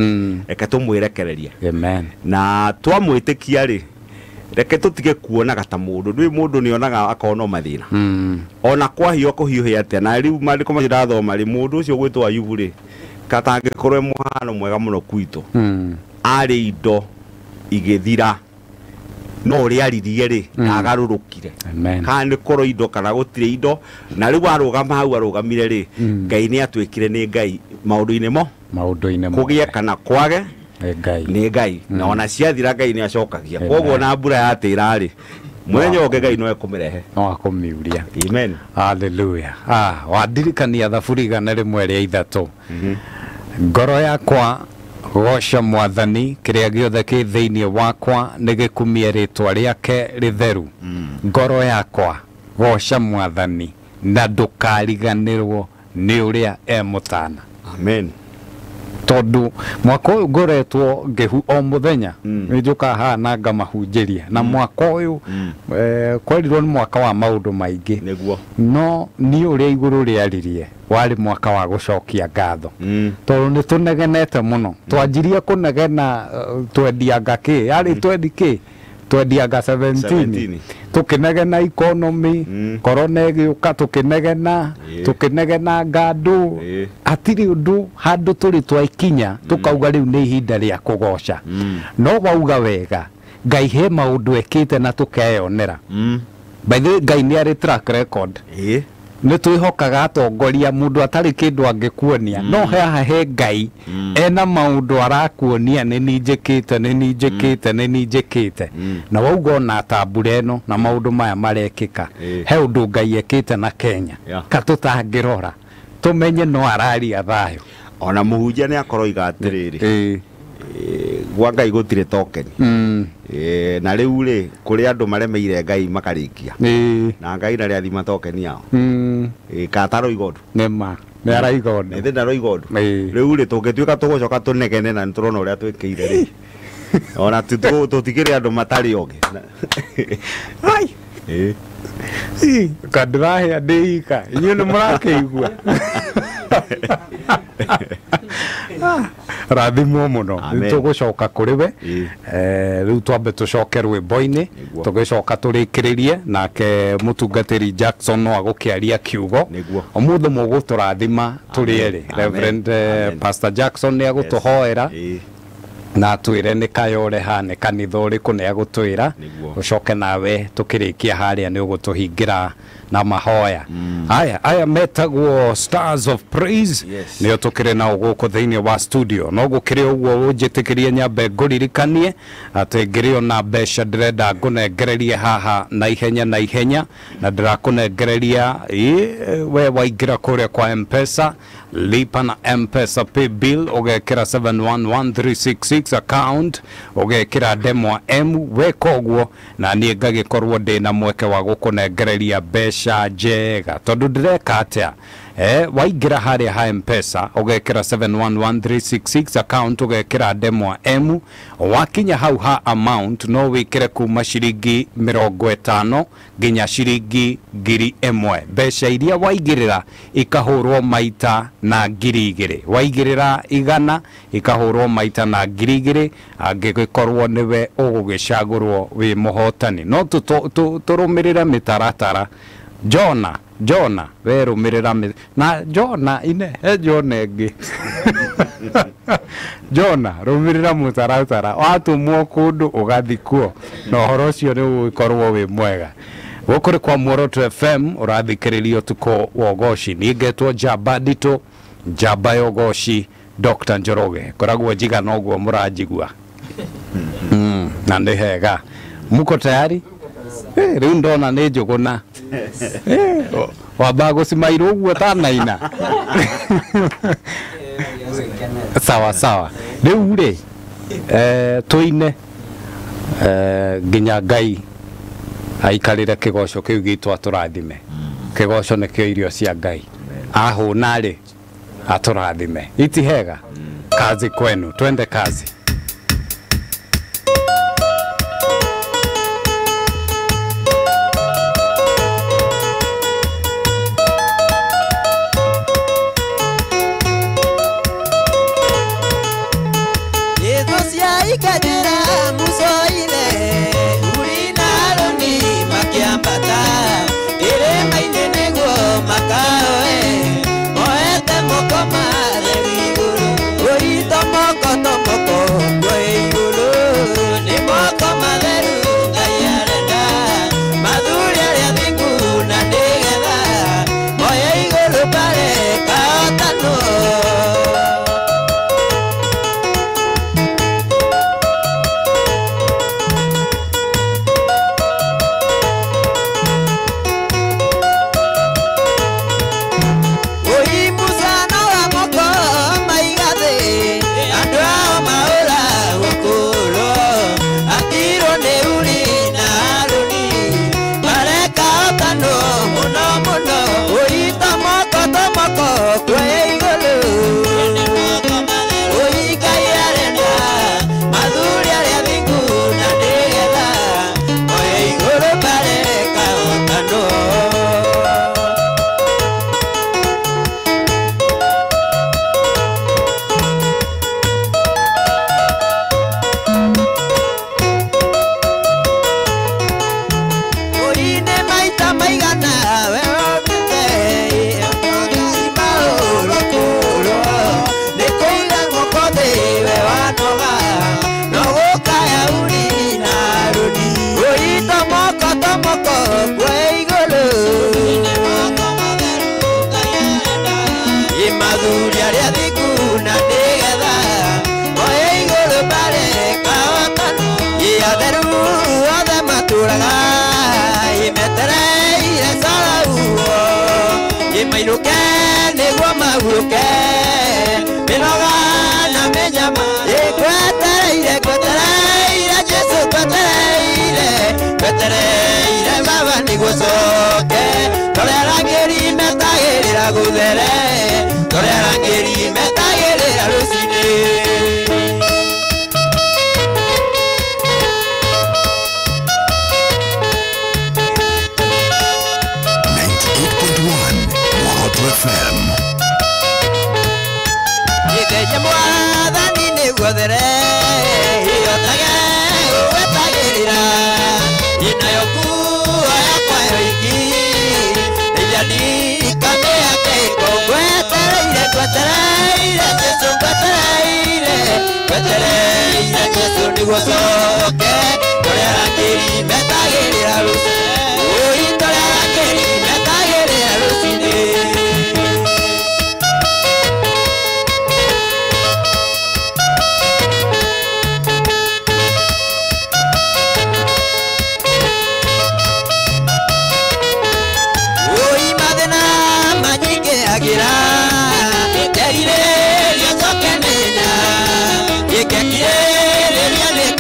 reke tũmwĩrekererie. Amen. Na twamwĩtĩkia rĩ reke tũtige kuonaga ta mũndũ ndũĩ mũndũ nĩonaga akona mathĩna ona kwahio kũhiũhĩa atĩa na rĩu maandĩko macio ndathoma rĩ mũndũ ũcio gwĩtwo Ayubu rĩ katangĩkorwo e mũhano mwega mũno kwitũ arĩ indo igĩthira no ũrĩa aririe rĩ ndagarũrũkire kana nĩ kũrwo indo kana gũtirĩ indo na rĩu arũgama hau arũgamire rĩ Ngai nĩ atuĩkire nĩ Ngai maũndũ-inĩ mo maũndũ-inĩ kũgĩe kana kwage Ngai nĩ Ngai na ona ciathira Ngai nĩ acokagia koguo na mbura yatĩra rĩ mũthenya ũngĩ Ngai no ekũmĩrehe no akũmiuria. Amen. Hallelujah. Wandirikania thaburi 103 ngoro yakwa goca mwathani kĩrĩa gĩothe kĩ thĩinĩ wakwa nĩ gĩkumie rĩtwa rĩake rĩtheru. Ngoro yakwa goca mwathani na ndũkariganĩrwo nĩ ũrĩa e mũtana. Amen. Tondũ mwaka ũyũ ngoretwo ngĩhu o mũthenya nĩ njũkaga haha na ngamahunjĩria na mwaka ũyũ kwerirwo nĩ mwaka wa maũndũ maingĩ nĩguo no niĩ ũrĩa igũrũ rĩaririe warĩ mwaka wa gũcokia ngatho tondũ nĩ tũnegenete mũno twanjirie kũnegena twendianga kĩ yarĩ twendi kĩ twendianga 17 tũkĩnegena economy corona ĩgĩũka tũkĩnegena tũkĩnegena ngandũ hatirĩ ũndũ handũ tũrĩ twaikinya tũkauga rĩu nĩ ihinda rĩa kũgoca no wauga wega Ngai he maũndũ ekĩte na tũkeyonera. By the way Ngai nĩ arĩ track record nĩ twĩhokaga atongoria mũndũ atarĩ kĩndũ angĩkuonia no haha he Ngai ena maũndũ arakuonia nĩ niĩ njĩkĩte nĩ niĩ njĩkĩte nĩ niĩ njĩkĩte na wauga ona ta mbura ĩno na maũndũ maya marekĩka he ũndũ Ngai ekĩte na Kenya ka tũtangĩrora tũmenye no araria thayũ. Ona mũhunjia nĩ akoroiga atĩrĩrĩ gwa Ngai gũtirĩ tokeni na rĩu rĩ kũrĩ andũ maremeire Ngai makarĩkia na Ngai ndarĩathima tokeni yao kataroiga ũndũ nĩma nĩ araiga ũndũ nĩ ndaroiga ũndũ rĩu rĩ tũngĩtuĩka tũgũcoka tũnegene na nĩtũrona ũrĩa twĩkĩire rĩ ona tũtikĩrĩ andũ matarĩ ogĩ. Kandĩrahĩa ndĩ ika inyuĩ nĩ mũrakĩigua. Rathimwo mũno nĩ tũgũcoka kũrĩ we rĩu twambe tũcoke rwĩmbo-inĩ tũgĩcoka tũrĩkĩrĩrie nake mũtungatĩri Jackson no agũkĩaria kiugo ũmũthĩ mũgũtũrathima tũrĩ erĩ. Reverend Pastor Jackson nĩ agũtũhoera na atwĩre nĩ kayore ha nĩ kanitha ũrĩkũ nĩ agũtwĩra ũcoke nawe tũkĩrĩkia harĩa nĩ ũgũtũhingĩra na mahoya. Aya metagwo Stars of Praise nĩo tũkĩrĩ nao gũkũ thĩinĩ wa studio no gũkĩrĩ ũguo ũnjĩtĩkĩrie nyambe ngũririkanie atĩ ngĩrĩ ona mbeca ndĩrenda ngũnengererie haha na ihenya na ihenya na ndĩrakũnengereria we waingĩra kũrĩa kwa M-Pesa lipa na M-Pesa pay bill ũgekĩra 711366 account ũgekĩra ndemwa M weka ũguo na niĩ ngagĩkorwo ndĩna mweke wa gũkũnengereria mbeca njega tondũ ndĩreka atĩa Waingĩra harĩa ha M-Pesa ũgekĩra 711366 account ũgekĩra ndemwa M. Wakinya hau ha amount no wĩkĩre kuma ciringi 50 nginya ciringi 1000. Mbeca iria waigĩrĩra ikahũrwo maita na 2000. Waigĩrĩra 100 ikahũrwo maita na 2000 angĩgĩkorwo nĩwe ũgũgĩcagũrwo wĩ mũhotani. No tũrũmĩrĩre mĩtaratara. Jona Jona werũmĩrĩra na Jona ine he Jona ĩngĩ. Jona rũmĩrĩra mũtaratara watũmwo kũndũ ũgathi kuo na ũhoro ũcio nĩ ũgũkorwo wĩ mwega. Gũkũ nĩ kwa Muoroto FM ũrathikĩrĩria ũtukũ wa ũgoci. Niĩ ngetwo Njamba Nditũ, Njamba ya ũgoci, Dr. Njoroge. Ngoragwo njigana ũguo mũranjigua. Na nĩ hega. Muko tayari? Rĩu ndona nĩ njũgũna. Wambaga gũcimairwo ũguo tanaina. Sawa sawa. Rĩu rĩ tũine nginya Ngai aikarĩre kĩgoco kĩu gitũ atũrathime. Kĩgoco nĩkĩo irio cia Ngai. Ahũna rĩ atũrathime. Iti hega. Kazi kwenu. Twende kazi.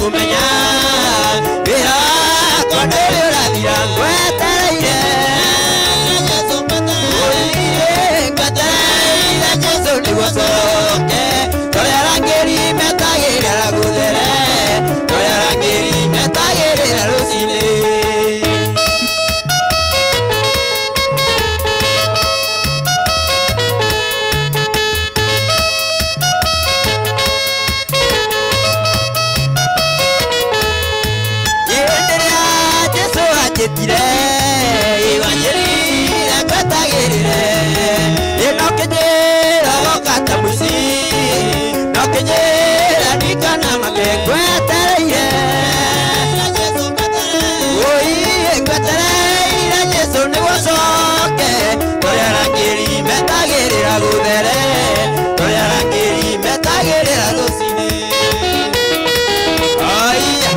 Kumenya, wĩra wakwa ndũrĩ ũrathira. Wanjĩtire wanjĩrire ngwetagĩrĩre ĩno kĩnjĩra woka ta mũici no kĩnjĩra ndikana make ngwetereire oi ngwetereire Jesũ nĩguo coke tũrĩa arangĩri metagĩrĩra gũthere tũrĩa arangĩri metagĩrĩra rũcinĩ. Aya.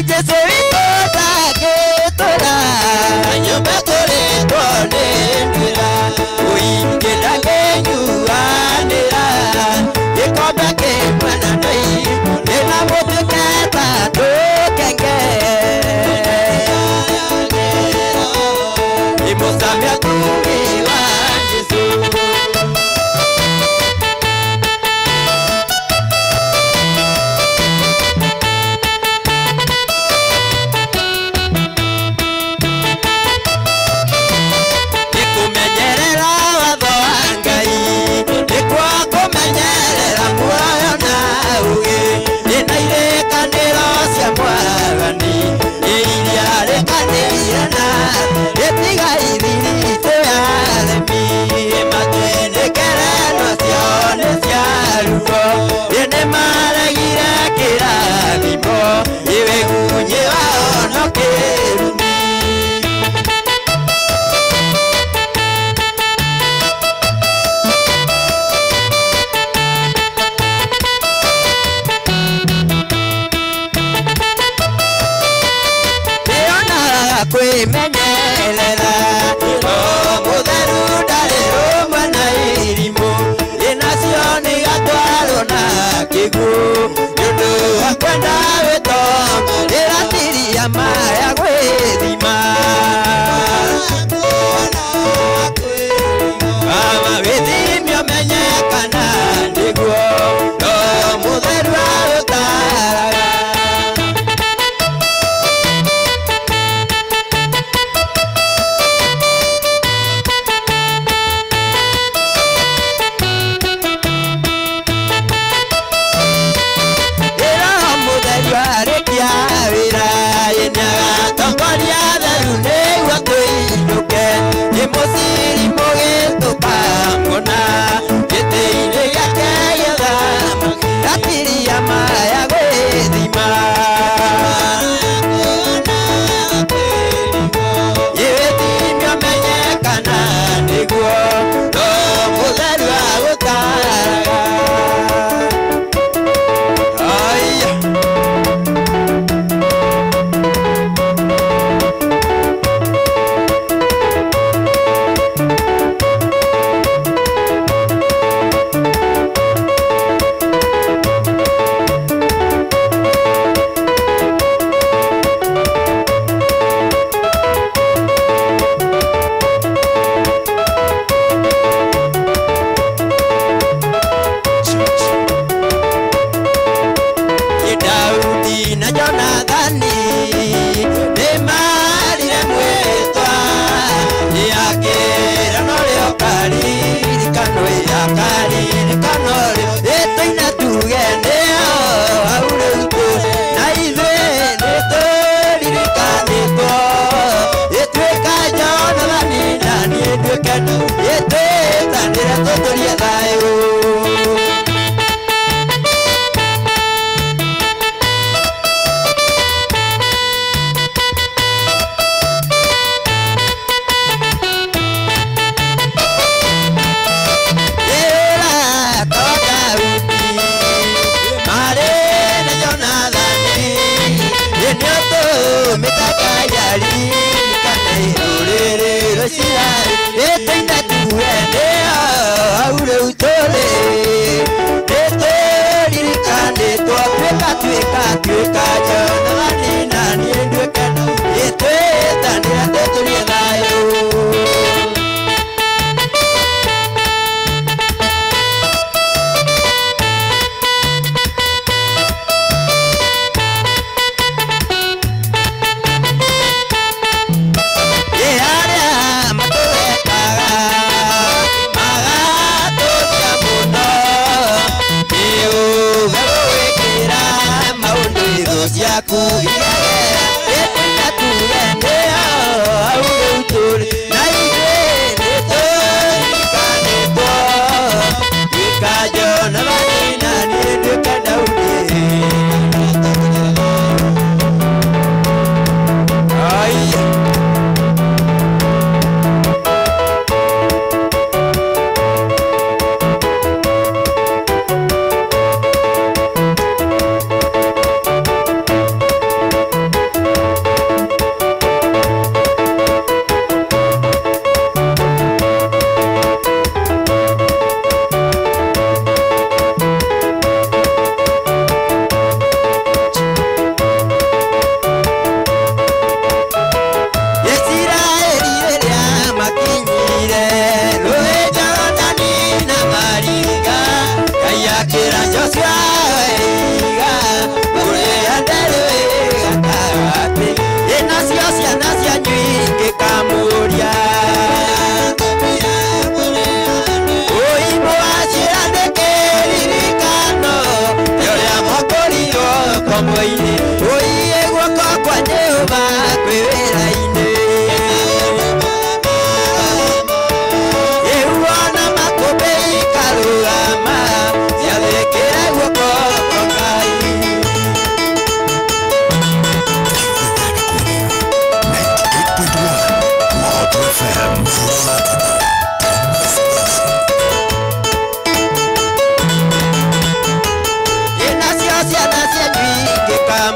Jesu witũ ndangĩtũra nyũmba tũrĩtwo nĩ nduĩra ũingĩ ndangĩnyuanĩra gĩkombe kĩmwe na ndũi ndĩna mũtuke ta ndũkenge imũcamia tũũgĩ wa Jesu. Nĩkũmenyerera watho wa Ngai nĩkuo kũmenyerera muoyo na ũũgĩ ndĩna irĩkanĩro cia Mwathani iria rĩkanĩire na ĩtiga ithiritũ ya aremi matuĩ-inĩ ngerenwa ciao nĩ cia ruo nĩmaregire kĩrathimo ĩwĩgunyĩ wao no kĩrumi. Kwĩmenyerera Roho mũtheru ndarĩ rũmwe na irimũ ĩnacio nĩigatwarwo na kĩguũ nĩũndũ wa kwenda wĩtonga rĩratiria maya gwĩthima Mama wĩthime ũmenye kana nĩguo Roho mũtheru agũtaaraga. Tongoria theru nĩguo tũinũke ĩmũciri mũgĩtũka mũna gĩtĩ-inĩ gĩake gĩa thamaki ratiria maya gwĩthima ĩwĩthime ũmenye kana nĩguo Roho mũtheru agũtaaraga. Aya. Daudi na Jonathani nĩmarire mwĩtwa nĩakĩra norĩo karirikano yakaririkano rĩo ĩtũina tuge nĩo hau rĩu tũrĩ na ithuĩ nĩtũririkanĩtwo ĩtuĩka Jonathani na niĩ nduĩke ĩtwĩtanĩre tũtũrie thayũ. Tuĩka Jonathani na niĩ nduĩke ĩtwĩtanĩre tũtũrie thayũ. Arĩa matũrekaga magatũria mũno nĩũge gũgĩkĩra maũndũ ithũ ciaku igagera ĩtũina tuge nĩo hau rĩu tũrĩ na ithuĩ nĩtũririkanĩtwo tuĩka Jonathani na niĩ nduĩke Daudi. Aya. gĩthomo-inĩ ũiye guoko kwa Jehova kwĩ wĩra-inĩ Rĩu ona makũmbĩ ikarũgama ciathĩkĩre guoko kwa Ngai. Nacio ciana cianyu ingĩkarũgama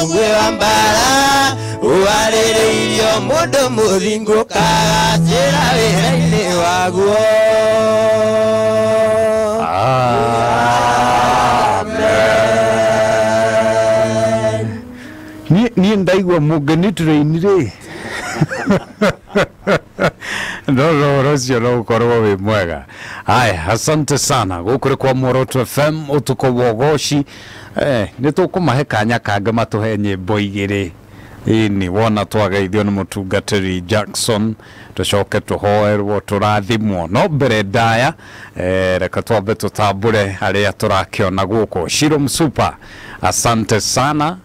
Mwĩ wa mbara ũwarĩrĩirio mũndũ mũthingu kagacĩra wĩra-inĩ waguo. Amen. Niĩ ndaigua mũngeni train rĩ no ũhoro ũcio no ũkorwo wĩ mwega. Aya, asante sana. Gũkũ nĩ kwa Muoroto FM ũtukũ wa ũgoci. Nĩ tũkũmahe kanya kangĩ matũhe nyĩmbo igĩrĩ. Ĩni wona twageithio nĩ mũtungatĩri Jackson, tũcoke tũhoerwo tũrathimwo. No mbere ndaya, reke twambe tũtambũre arĩa tũrakĩona gũkũ. Shiro Msupa, asante sana.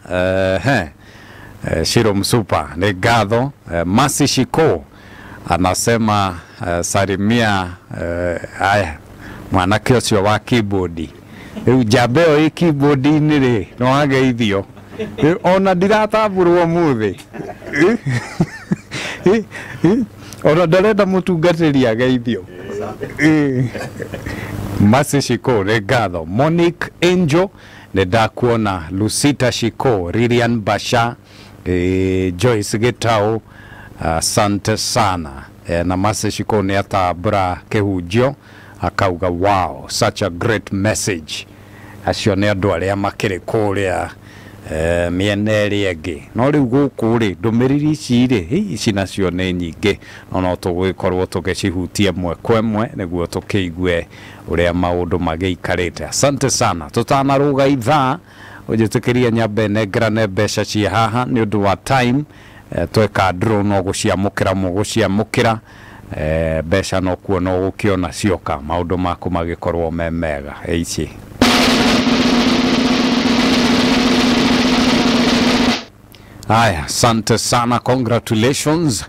Shiro Msupa nĩ ngatho. Masi Shiko anasema salimia aya mwanake ũcio wa keyboard. Rĩu njamba ĩyo ĩ keyboard-inĩ rĩ no ageithio. Ona ndiratambũrwo mũthĩ. Ona ndarenda mũtungatĩri ageithio. Masi Shiko nĩ ngatho. Monique Angel nĩ ndakuona. Lucita Shiko, Lilian Basha, Joyce Gitau, asante sana. Na Masi Shiko nĩ atambũra kĩhunjio akauga wow, such a great message. Acio nĩ andũ arĩa makĩrĩ kũrĩa mĩena ĩrĩa ĩngĩ. No rĩu gũkũ rĩ ndũmĩrĩri ici rĩ ici nacio nĩ nyingĩ, no no tũgũgĩkorwo tũgĩcihutia ĩmwe kwa ĩmwe nĩguo tũkĩigue ũrĩa maũndũ magĩikarĩte. Asante sana. Tũtanarũga ithaa ũnjĩtĩkĩrie nyambe nengerane mbeca cia haha nĩ ũndũ wa time. Tweka draw no gũciamũkĩra mũgũciamũkĩra. Mbeca no kuo no gũkĩona cioka maũndũ maku magĩkorwo me mega. Ici aya, asante sana, congratulations.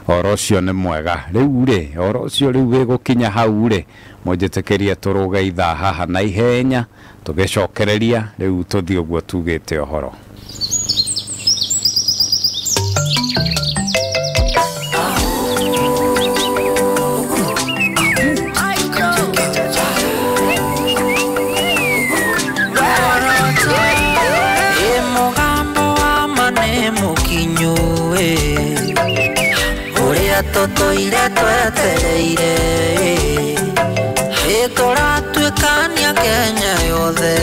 Ũhoro ũcio nĩ mwega. Rĩu rĩ ũhoro ũcio rĩu wĩgũkinya hau rĩ mũnjĩtĩkĩrie tũrũge ithaa haha na ihenya tũgĩcokereria rĩu tũthiĩ ũguo tugĩte ũhoro. Tũtũire twetereire ĩtũratuĩkania Kenya yothe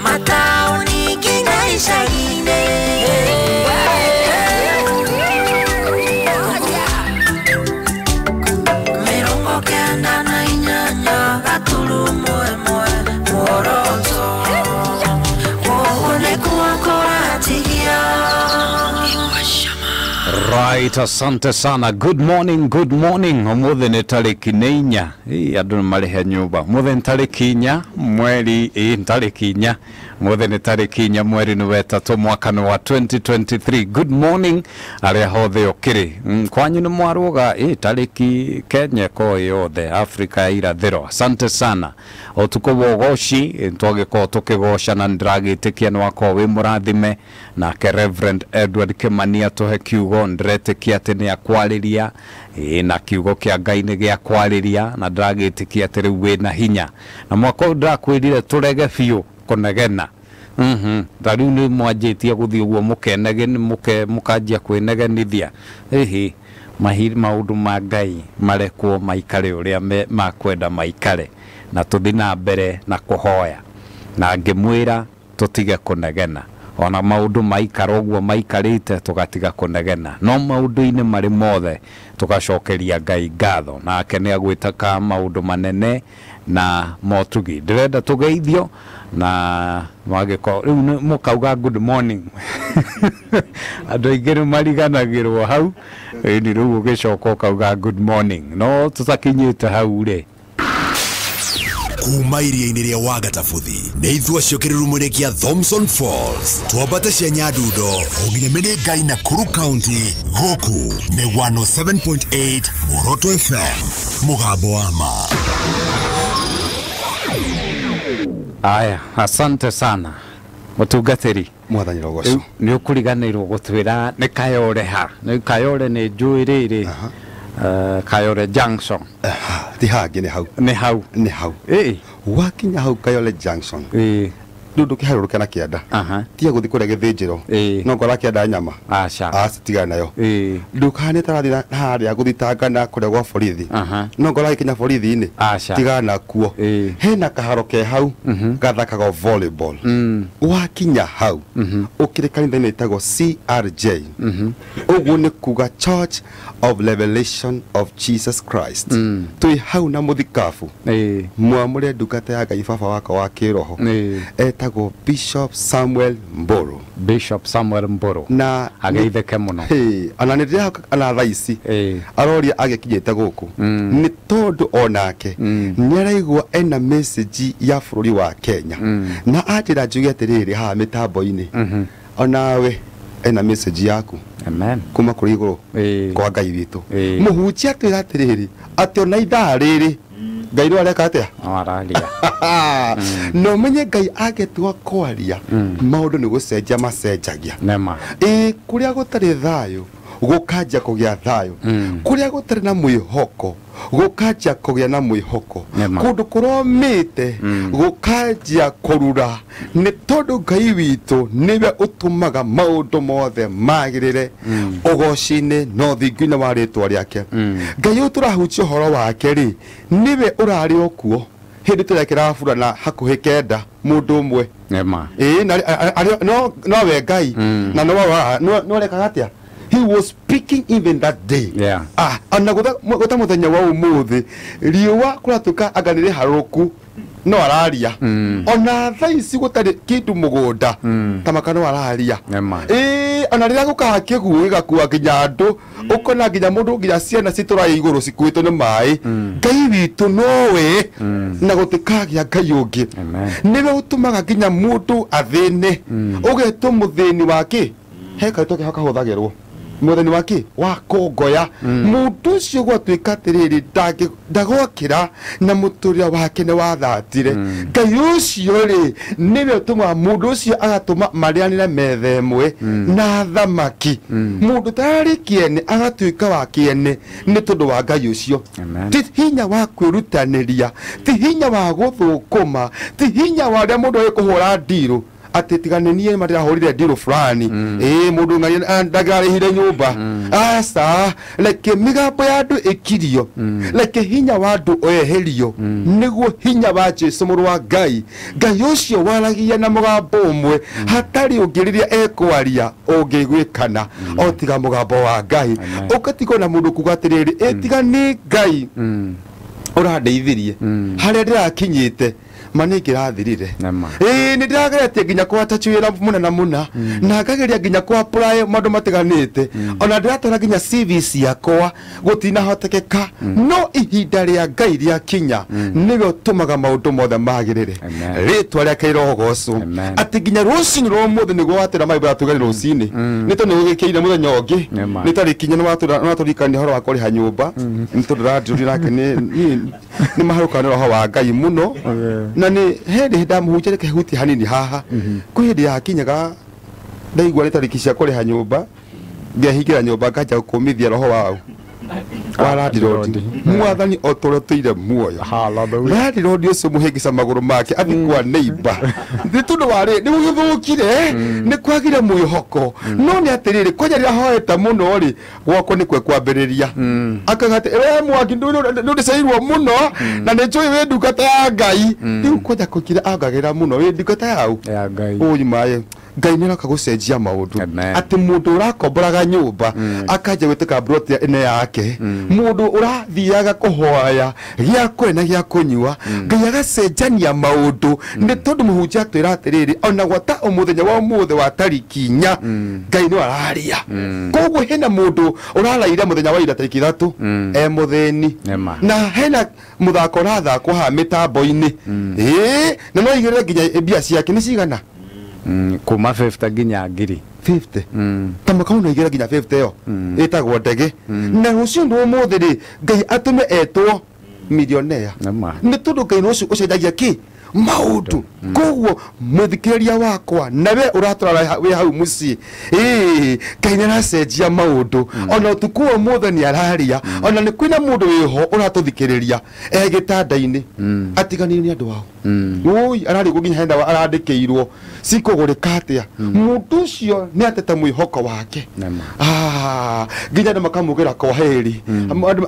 mataũni nginya icagi-inĩ. 98 gaturumo ĩmwe Muoroto gũkũ nĩkuo kũratigia. Right, asante sana. Good morning, good morning. Ũmũthĩ nĩ tarĩki nĩ inya. Andũ nĩ marĩhe nyũmba. Ũmũthĩ nĩ tarĩki inya, mweri tarĩki inya. Ũmũthĩ nĩ tarĩki inya, mweri nĩ wetatũ, mwaka nĩ wa 2023. Good morning arĩa hothe ũkĩrĩ. Kwanyu nĩ mwarũga tarĩki Kenya ko yothe, Afrika ya irathĩro. Asante sana. Ũtukũ wa ũgoci twagĩkorwo tũkĩgoca na nĩndĩragĩtĩkia nĩ wakorwo wĩ mũrathime. Nake Reverend Edward Kimani atũhe kiugo, ndĩretĩkia atĩ nĩ akwarĩria, na kiugo kĩa Ngai nĩ gĩa kwarĩria, na ndĩragĩtĩkia atĩ rĩu wĩna hinya. Na mwaka ũyũ ndĩrakwĩrire tũrege biũ kũnegena. Ta rĩu nĩ mwanjĩtie gũthiĩ ũguo mũkanjia kwĩnegenithia. Ĩhĩ, maũndũ ma Ngai marekwo maikare ũrĩa makwenda maikare, na tũthiĩ na mbere na kũhoya. Na ngĩmwĩra tũtige kũnegena. Ona maũndũ maikara ũguo maikarĩte tũgatiga kũnegena. No maũndũ-inĩ marĩ mothe tũgacokeria Ngai ngatho, nake nĩ agwĩtaka maũndũ manene na motugi. Ndĩrenda tũgeithio na mwagĩkorwo rĩu mũkauga good morning. Andũ aingĩ nĩ mariganagĩrwo hau, ĩni rĩu ũgĩcoka ũkauga good morning. No tũtakinyĩte hau rĩ. Kuma iria-inĩ rĩa Wagatabuthi nĩ ithuĩ acio kĩrurumo-inĩ kĩa Thomson Falls twambate cia Nyandundo nginya Mĩrĩngai na Nakuru County. Gũkũ nĩ 107.8 Muoroto FM, mũgambo wa ma. Aya, asante sana mũtungatĩri. Mwathani rogocwo. Nĩ ũkũriganĩirwo gũtwĩra nĩ Kayole ha. Nĩ Kayole nĩ njũĩ rĩrĩ. Kayole Junction. Ti hangĩ, nĩ hau. Nĩ hau. Nĩ hau. Wakinya hau Kayole Junction. Ndũkĩharũrũke na kĩanda. Tiga gũthiĩ kũrĩa gĩthĩnjĩro. No ngora kĩanda nyama. Aca. Aca tigana nayo. Ndũkahane tarathiĩ harĩa gũthitangana kũrĩa gwa borithi. No ngora gĩkinya borithi-inĩ. Aca. Tigana nakuo. Hena kaharo ke hau gathakagwo volleyball. Wakinya hau ũkĩrĩ kanitha-inĩ ĩtagwo CRJ. Ũguo nĩ kuga Church of Revelation of Jesus Christ. Twĩ hau na mũthikabu. Mwamũre ndungata ya Ngai baba wakwa wa kĩroho. Etagwo Bishop Samuel Mburu. Bishop Samuel Mburu. Na ageitheke mũno. Ona nĩ ndĩrahoka ona thaa ici aroria agĩkinyĩte gũkũ nĩ tondũ onake nĩ araigua ena message ya bũrũri wa Kenya na anjĩra njuge atĩrĩrĩ haha mĩtambo-inĩ onawe ena message yaku. Amen. Kuma kũrĩ igũrũ kwa Ngai witũ. Mũhunjia atwĩra atĩrĩrĩ atĩ ona ithaa rĩrĩ Ngai no areka atĩa? No araria. No menye Ngai agĩtua kwaria maũndũ nĩ gũcenjia macenjagia. Nema. Kũrĩa gũtarĩ thayũ gũkanjia kũgĩa thayũ. Kũrĩa gũtarĩ na mwĩhoko gũkanjia kũgĩa na mwĩhoko. Kũndũ kũromĩte gũkanjia kũrura nĩ tondũ Ngai witũ nĩwe ũtũmaga maũndũ mothe magĩrĩre ũgoci-inĩ na ũthingu-inĩ wa rĩtwa rĩake. Ngai ũyũ tũrahunjia ũhoro wake rĩ nĩwe ũrarĩ o kuo hĩndĩ tũrekĩra burana hakuhĩ 9 mũndũ ũmwe. Na nowe Ngai na no arekaga atĩa? He was speaking even that day. Yeah. Ona gũta mũthenya wa ũmũthĩ riũa kũratuĩka anga nĩ rĩharũrũku no araria. Ona thaa ici gũtarĩ kĩndũ mũgũnda ta maka no araria. Ona rĩrĩa gũkaga kĩguũ gĩgakua nginya andũ ũkona nginya mũndũ nginya ciana citũraga igũrũ cikuĩtwo nĩ maĩ. Ngai witũ nowe na gũtikagĩa Ngai ũngĩ. Nĩwe ũtũmaga nginya mũndũ athĩne ũgetwo mũthĩni wake he karĩtwa keho kahũthagĩrwo mũtheni wake wa kũngoya. Mũndũ ũcio gwatuĩka atĩrĩrĩ ndagokĩra na mũtũrĩre wake nĩ wathatire. Ngai ũcio rĩ nĩwe ũtũmaga mũndũ ũcio agatũma marĩanĩre metha ĩmwe na thamaki. Mũndũ ũtararĩ kĩene agatuĩka wa kĩene nĩ tondũ wa Ngai ũcio. Ti hinya wa kwĩrutanĩria, ti hinya wa gũthũkũma, ti hinya wa ũrĩa mũndũ agĩkũhũra ndirũ atĩ tiga nĩ niĩ ndĩrahũrire ndirũ fulani mũndũ ndangĩrarĩhire nyũmba. Aca, reke mĩgambo ya andũ ĩkirio, reke hinya wa andũ weherio nĩguo hinya wa Jesũ mũrũ wa Ngai. Ngai ũcio waragia na mũgambo ũmwe hatarĩ ũngĩ rĩrĩa ekwaria ũngĩiguĩkana o tiga mũgambo wa Ngai. Ũgatigwo na mũndũ kuga atĩrĩrĩ ĩ tiga nĩ Ngai ũrandeithirie harĩa ndĩrakinyĩte ma nĩ ngĩrathirire. Nĩ ndĩrageretie nginya kũatachi wĩra mũna na mũna na ngageria nginya kũ apply maũndũ matiganĩte ona ndĩratwara nginya CV ciakwa gũtinahotekeka no ihinda rĩa Ngai rĩakinya nĩwe ũtũmaga maũndũ mothe magĩrĩre. Rĩtwa rĩake rĩrogocwo atĩ nginya rũcinĩ rwa ũmũthĩ nĩguo watwĩra maĩ tuge nĩ rũcinĩ nĩ tondũ nĩ gũgĩkĩire mũthenya ũngĩ nĩ tarĩki inya nĩ watũririkania ũhoro wa kũrĩha nyũmba nĩ tondũ landlord nake nĩ maharũkaga nĩ roho wa Ngai mũno. Na nĩ hĩndĩ ndamũhunjia reke hutie hanini haha kwĩ hĩndĩ yakinyaga ndaigua nĩ tarĩki cia kũrĩha nyũmba ngehingĩra nyũmba nganja kũmithia roho wao wa landlord. Mwathani o tũrĩa tũire muoyo landlord ũcio mũhĩngĩca magũrũ make athiĩ kwa neighbor nĩ tondũ warĩ nĩ gũgĩthũkire nĩ kwagire mwĩhoko. No nĩ atĩrĩrĩ kwanja rĩrĩa hoete mũno rĩ gwakwa nĩkwe kwambĩrĩria akauga atĩ we mwaki ndũndĩceirwo mũno na nĩ njũĩ wĩ ndungata ya Ngai. Rĩu kwanja kũkira angagĩra mũno wĩ ndungata yau ũi maĩ Ngai nĩ aroka gũcenjia maũndũ atĩ mũndũ ũrakomboraga nyũmba akanjia gwĩtĩka mburoti ĩno yake mũndũ ũrathiaga kũhoya gĩa kũrĩa na gĩa kũnyua Ngai agacenjania maũndũ nĩ tondũ mũhunjia atwĩra atĩrĩrĩ ona gwata mũthenya wa ũmũthĩ wa tarĩki 4 Ngai nĩ araria. Koguo hena mũndũ ũraraire mũthenya wa ira tarĩki 3 e mũthĩni na hena mũthako ũrathakwo haha mĩtambo-inĩ na no igĩrĩre nginya mbia ciake nĩ cigana kuma 50 nginya ngiri 50 ta mwaka ũyũ no igĩre nginya 50 ĩyo ĩtagwo ndege. Na rũciũ rwa ũmũthĩ rĩ Ngai atũme etwo millionaire nĩ tondũ Ngai ũcio ũcenjagia kĩ Maũndũ. Koguo mũthikĩrĩria wakwa nawe ũratũra wĩ hau mũciĩ, Ngai nĩ aracenjia maũndũ. Ona ũtukũ wa ũmũthĩ nĩ araria. Ona nĩ kwĩna mũndũ wĩho ũratũthikĩrĩria e gĩtanda-inĩ atiganĩirio nĩ andũ ao. Oi ararigwo nginya hena arandĩkĩirwo cikũgũrĩka atĩa. Mũndũ ũcio nĩ atete mwĩhoko wake. Nginya andũ makamugĩra kwaheri.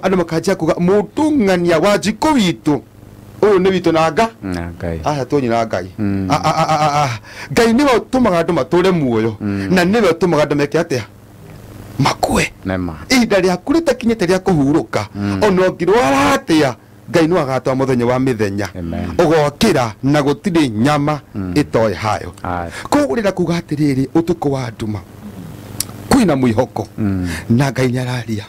Andũ makanjia kuga mũndũ ng'ania wa njikũ witũ ũyũ nĩ witũ na Ngai. Ahetwo nyina Ngai. Ngai nĩwe ũtũmaga andũ matũre muoyo na nĩwe ũtũmaga andũ meke atĩa? Makue. Ihinda rĩaku rĩtakinyĩte rĩa kũhurũka ona ũngĩrwara atĩa Ngai no agatwa mũthenya wa mĩthenya ũgokĩra na gũtirĩ nyama ĩtoĩ hayo. Koguo rĩrĩa kuga atĩrĩrĩ ũtukũ wa nduma kwĩna mwĩhoko na Ngai nĩararia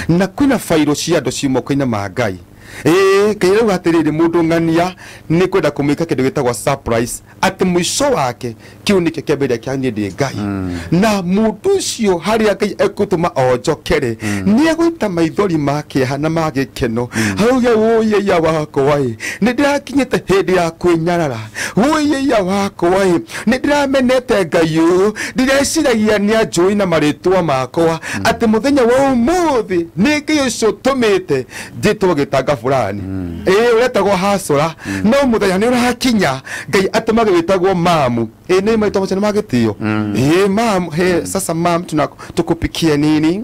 na kwĩna bairũ cia andũ ci moko-inĩ ma Ngai. Ngai rĩu atĩrĩrĩ mũndũ ng'ania nĩ kwenda kũmwĩka kĩndũ gĩtagwo surprise atĩ mũico wake kĩu nĩkĩo kĩambĩrĩria kĩa niĩ ndĩ Ngai. Na mũndũ ũcio harĩa Ngai egũtũma onjokere nĩ egũita maithori ma kĩeha na ma gĩkeno auge wũiya wakwa ĩ nĩ ndĩrakinyĩte hĩndĩ ya kwĩnyarara, wũiya wakwa ĩ nĩ ndĩramenete Ngai ũyũ, ndireciragia nĩ anjũĩ na marĩtwa makwa atĩ mũthenya wa ũmũthĩ nĩ Ngai ũcio ũtũmĩte njĩtwo gĩtanga fulani. Ũretagwo hasũra no mũthenya nĩ ũrakinya Ngai atũmage wĩtagwo mamu. Nĩ maitũ macio nĩ magĩtĩo. Mam, sasa mam tukupikie nini?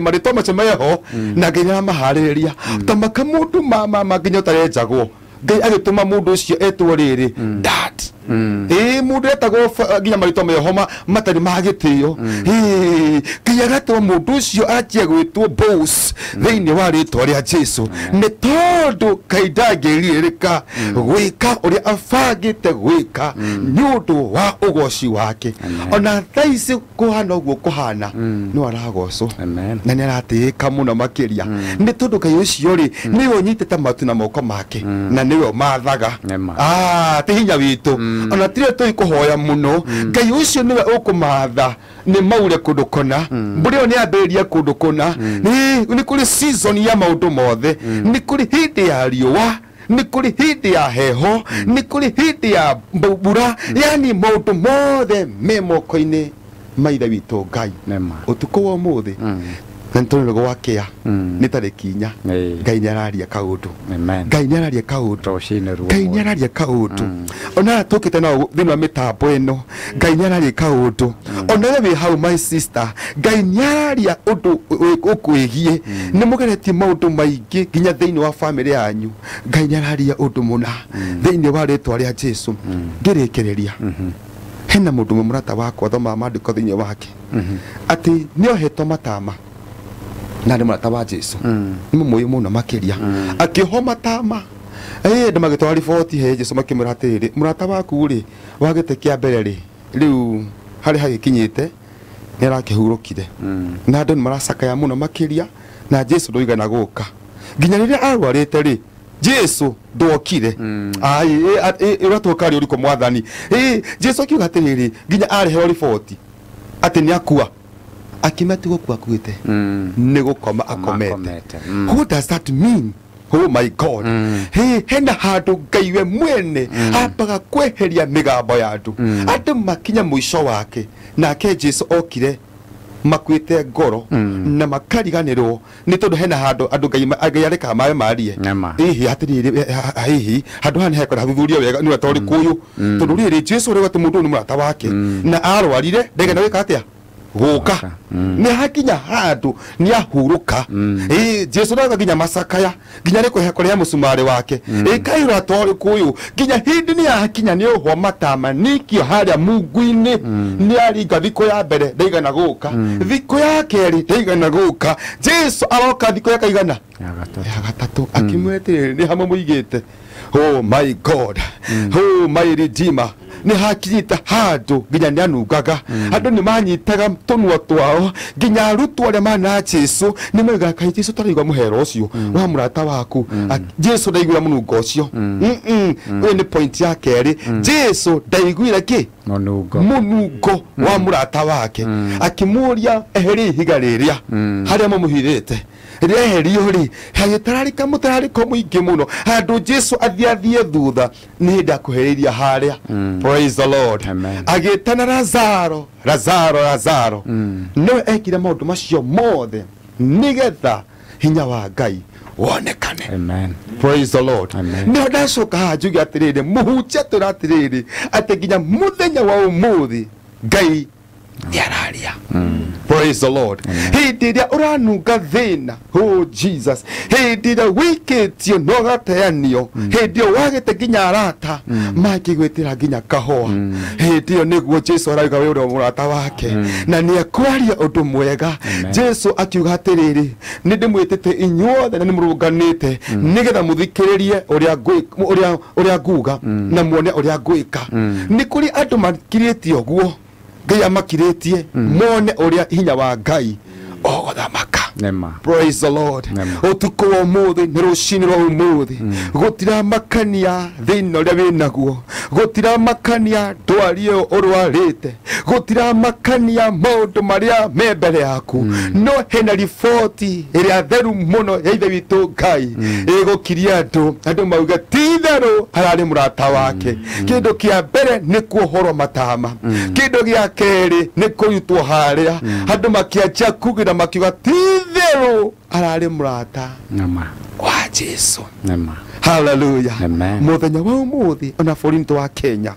Marĩtwa macio meho na Ngai nĩaramaharĩrĩria. Ta maka mũndũ mama nginya ũtarenjagwo Ngai agĩtũma mũndũ ũcio etwo rĩrĩ dad. Mũndũ etagwo nginya marĩtwa meho matarĩ ma gĩtĩo. Ngai agatũma mũndũ ũcio anjie gwĩtwo boss thĩinĩ wa rĩtwa rĩa Jesu nĩ tondũ Ngai ndangĩrirĩka gwĩka ũrĩa abangĩte gwĩka nĩ ũndũ wa ũgoci wake. Ona thaa ici kũhana ũguo kũhana no aragocwo na nĩ aratĩĩka mũno makĩria nĩ tondũ Ngai ũcio rĩ nĩwe ũnyitĩte matu na moko make na nĩwe ũmathaga. Ti hinya witũ ona tire tũi kũhoya mũno. Ngai ũcio nĩwe ũkũmatha nĩ maure kũndũ kũna mbura ĩyo nĩ yambĩrĩria kũndũ kũna. Nĩ kũrĩ season ya maũndũ mothe, nĩ kũrĩ hĩndĩ ya riũa, nĩ kũrĩ hĩndĩ ya heho, nĩ kũrĩ hĩndĩ ya mbura, yani maũndũ mothe me moko-inĩ ma Ithe witũ Ngai. Ũtukũ wa ũmũthĩ na nĩ tũrĩ gwakĩa nĩ tarĩki 4 Ngai nĩ araria kaũndũ. Ngai nĩ araria kaũndũ. Ngai nĩ araria kaũndũ. Ona tũkĩte nao thĩinĩ wa mĩtambo ĩno Ngai nĩ araria kaũndũ. Ona we wĩ hau my sister Ngai nĩ araria ũndũ ũkwĩgiĩ. Nĩ mũgeretie maũndũ maingĩ nginya thĩinĩ wa famĩlĩ yanyu. Ngai nĩ araria ũndũ mũna thĩinĩ wa rĩtwa rĩa Jesu. Ngĩrĩkĩrĩria hena mũndũ ũmwe mũrata wakwa thomaga maandĩko thĩinĩ wake atĩ nĩohetwo matama na nĩ mũrata wa Jesu nĩ mũmũĩ mũno makĩria akĩohwo matama andũ magĩtwara riboti he Jesu makĩmwĩra atĩrĩrĩ mũrata waku rĩ wa gĩtĩ kĩa mbere rĩ rĩu harĩa hagĩkinyĩte nĩ arakĩhurũkire na andũ nĩ maracakaya mũno makĩria na Jesu ndũigana gũka nginya rĩrĩa arwarĩte rĩ Jesu ndokire. Ũratuoka rĩ ũrĩkũ mwathani? Jesu akiuga atĩrĩrĩ nginya areheo riboti atĩ nĩ akua akĩmenya ti gũkua akuĩte nĩ gũkoma akomete. What does that mean? Oh my God. Hena handũ Ngai we mwene ambaga kweheria mĩgambo ya andũ. Andũ makinya mũico wake nake Jesu okire makuĩte ngoro na makariganĩrwo nĩ tondũ hena handũ andũ Ngai arekaga mawe marie. Hihi atĩrĩrĩ hihi handũ haha nĩ hekwenda hathuthurio wega nĩ ũrĩa ũrĩ tondũ rĩrĩ Jesu rĩu atĩ mũndũ ũyũ nĩ mũrata wake na arwarire ndaigana gwĩka atĩa gũka nĩ hakinya handũ nĩ ahurũka. Jesu ndauga nginya macakaya nginya nĩ kũrĩa mũcumarĩ wake kaĩ ũrata ũrĩkũ nginya hĩndĩ nĩ yakinya nĩ ohwo matama nikio harĩa mungu-inĩ nĩ aringa thikũ ya mbere ndaigana gũka thikũ ya kerĩ ndaigana gũka Jesu aroka thikũ ya kaigana ya gatatũ akĩmwĩra atĩrĩrĩ nĩ hamwe mũigĩte. Oh my God. Oh my Redeemer. Nĩ hakinyĩte handũ nginya nĩ anungaga andũ nĩ manyitaga tũnua twao nginya arutwo arĩa mana Jesu nĩ maugaga kaĩ Jesu taraigua mũhero ũcio wa mũrata waku. Jesu ndaiguire mũnungo ũcio. Ũyũ nĩ point ya kerĩ. Jesu ndaiguire kĩ mũnungo wa mũrata wake akĩmũria eherie ihiga rĩrĩa harĩa mamũhithĩte rĩeherio rĩ hagĩtararĩka mũtararĩko mũingĩ mũno handũ Jesu athiĩ Ndangĩathiĩ thutha nĩ hĩndĩ akuhĩrĩirie harĩa. Praise the Lord. Agĩtana Lazaro, Lazaro, Lazaro. No ekire maũndũ macio mothe nĩgetha hinya wa Ngai wonekane. Amen. Praise the Lord. Nĩho ndacoka haha njuge atĩrĩrĩ, mũhunjia twĩra atĩrĩrĩ atĩ nginya mũthenya wa ũmũthĩ Ngai nĩararia. Praise the Lord. Hĩndĩ ĩrĩa ũranunga thĩna, oh Jesus, hĩndĩ ĩrĩa wĩkĩtio na ũgateanio, hĩndĩ ĩyo wagĩte nginya arata mangĩgwĩtĩra nginya kahũa, hĩndĩ ĩyo nĩguo Jesu arauga wĩ ũrĩa mũrata wake na nĩekwaria ũndũ mwega. Jesu akiuga atĩrĩrĩ, nĩ ndĩmwĩtĩte inyuothe na nĩmũrũnganĩte nĩgetha mũthikĩrĩrie ũrĩa nguga na muone ũrĩa ngwĩka. Nĩ kũrĩ andũ makirĩtie ũguo, Ngai amakirĩtie mone ũrĩa hinya wa Ngai ũgũthamaka. Praise the Lord. Ũtukũ wa ũmũthĩ nĩ rũcinĩ rwa ũmũthĩ, gũtiramakania thĩna ũrĩa wĩnaguo, gũtiramakania ndwari ĩyo ũrwarĩte, gũtiramakania maũndũ marĩa me mbere yaku, no hena riboti ĩrĩa theru mũno ya Ithe witũ Ngai ĩgũkiria andũ mauge ti itherũ hararĩ mũrata wake. Kĩndũ kĩa mbere nĩ kuohorwo matama, kĩndũ gĩa kerĩ nĩ kũrutwo harĩa, andũ makĩanjia kugĩra makiuga ti itherũ ararĩ mũrata wa Jesu. Hallelujah. Mũthenya wa ũmũthĩ ona bũrũri wa Kenya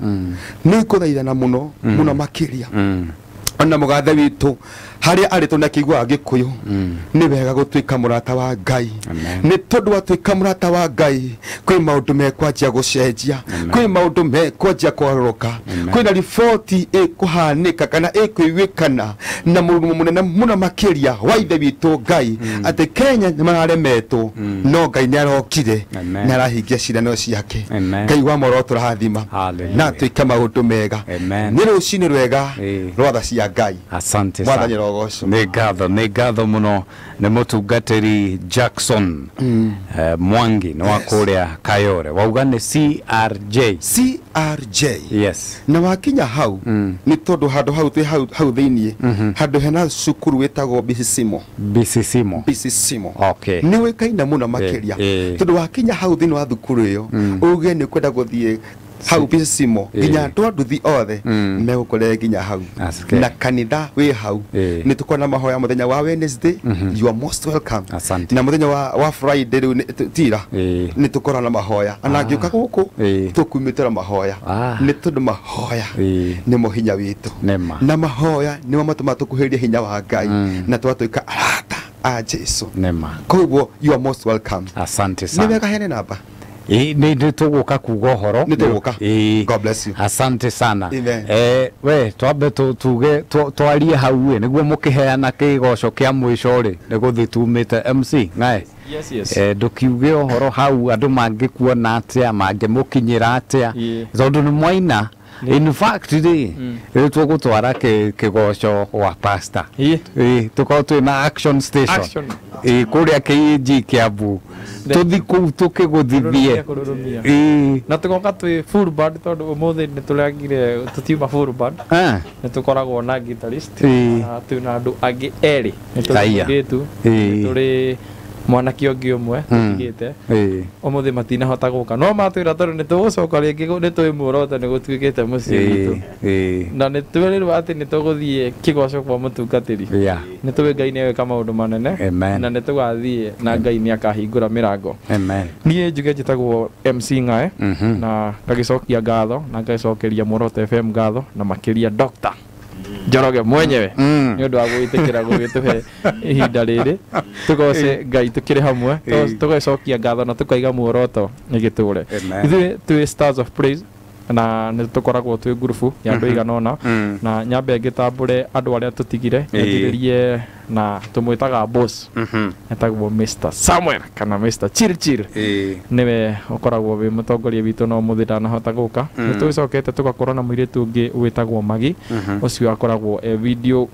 nĩ ngũthaithana mũno mũno makĩria ona mũgathe witũ harĩa arĩ tũnakĩiguaga Gĩkũyũ, nĩ wega gũtuĩka mũrata wa Ngai. Nĩ tondũ watuĩka mũrata wa Ngai kwĩ maũndũ mekwanjia gũcenjia, kwĩ maũndũ mekwanjia kwarũrũka, kwĩna riboti ĩkũhanĩka kana ĩkũiguĩkana na mũrurumo mũnene mũno makĩria wa Ithe witũ Ngai atĩ Kenya nĩ mararemetwo, no Ngai nĩ arokire na arahingia ciĩranĩro ciake. Ngai wa moro tũrathima na atuĩke maũndũ mega. Nĩ rũcinĩ rwega rwa tha cia Ngai. Asante sana. Nĩ ngatho mũno nĩ mũtungatĩri Jackson Mwangi nĩ wa kũrĩa Kayore. Wauga nĩ CRJ. CRJ. Yes. Na wakinya hau nĩ tondũ handũ hau twĩ hau thĩiniĩ handũ hena cukuru wĩtagwo Bisisimo. Bisisimo. Bisisimo. Okay. Nĩ ũĩkaine mũno makĩria tondũ wakinya hau thĩinĩ wa thukuru ĩyo uge nĩ ũkwenda gũthiĩ hau Bisisimo nginya andũ a nduthi othe megũkorera nginya hau na kanitha wĩ hau. Nĩ tũkorwo na mahoya mũthenya wa Wednesday, you are most welcome. Asante. Na mũthenya wa Friday rĩu tira nĩ tũkorwo na mahoya, ona angĩũka gũkũ tũkumĩte na mahoya, nĩ tondũ mahoya nĩmo hinya witũ na mahoya nĩmo matũmaga tũkuhĩrĩrie hinya wa Ngai na tũgatuĩka arata a Jesu. Koguo you are most welcome. Asante sana. Nĩ wega heane namba. Nĩ tũgũka kuga ũhoro. Nĩ tũgũka. God bless you. Asante sana. We twambe tuge twarie hau ĩ nĩguo mũkĩheana kĩgoco kĩa mũico rĩ nĩ gũthiĩ tumĩte MC ng'ae. Yes, yes. Ndũkiuge ũhoro hau andũ mangĩkuona atĩa, mangĩmũkinyĩra atĩa, tondũ nĩ mwaina. In fact rĩ rĩu tũgũtwara kĩgoco gwa pastor. Tũkorwo twĩ na action station kũrĩa KAG Kiambu, tũthi kũu tũkĩgũthithie. Na tũgoka twĩ full band tondũ ũmũthĩ nĩ tũragire tũtiuma full band, nĩ tũkoragwo na guitarist na twĩna andũ angĩ erĩ, nĩ tũrĩ tũrĩ mwanake ũngĩ ũmwe tũtigĩte ũmũthĩ matinahota gũka, no matwĩra tondũ nĩ tũgũcoka rĩngĩ nĩ twĩ muoroto nĩ gũtuĩkĩte mũciĩ witũ na nĩ twĩrĩrwo atĩ nĩ tũgũthiĩ kĩgoco kwa mũtungatĩri. Nĩ tũĩ Ngai nĩ egwĩka maũndũ manene na nĩ tũgathiĩ na Ngai nĩ akahingũra mĩrango. Niĩ njuge njĩtagwo MC Ng'ae na ngagĩcokia ngatho na ngagĩcokeria Muoroto FM ngatho na makĩria Dr. Njoroge mwenyewe nĩ ũndũ wa gwĩtĩkĩra gũgĩtũhe ihinda rĩrĩ tũgoce Ngai tũkĩrĩ hamwe, tũgacokia ngatho na tũkaiga muoroto ĩgĩtũre. Ithuĩ twĩ Stars of Praise na nĩ tũkoragwo twĩ ngurubu ya andũ aigana ũna, na nyambe ngĩtambũre andũ arĩa tũtigire nyambĩrĩrie na tũmwĩtaga boss, etagwo Mr. Samuel kana Mr. Chirchir, nĩwe ũkoragwo wĩ mũtongoria witũ no mũthĩ ndanahota gũka. Nĩ tũgĩcokete tũgakorwo na mũirĩtu ũngĩ wĩtagwo Magi, ũcio akoragwo e video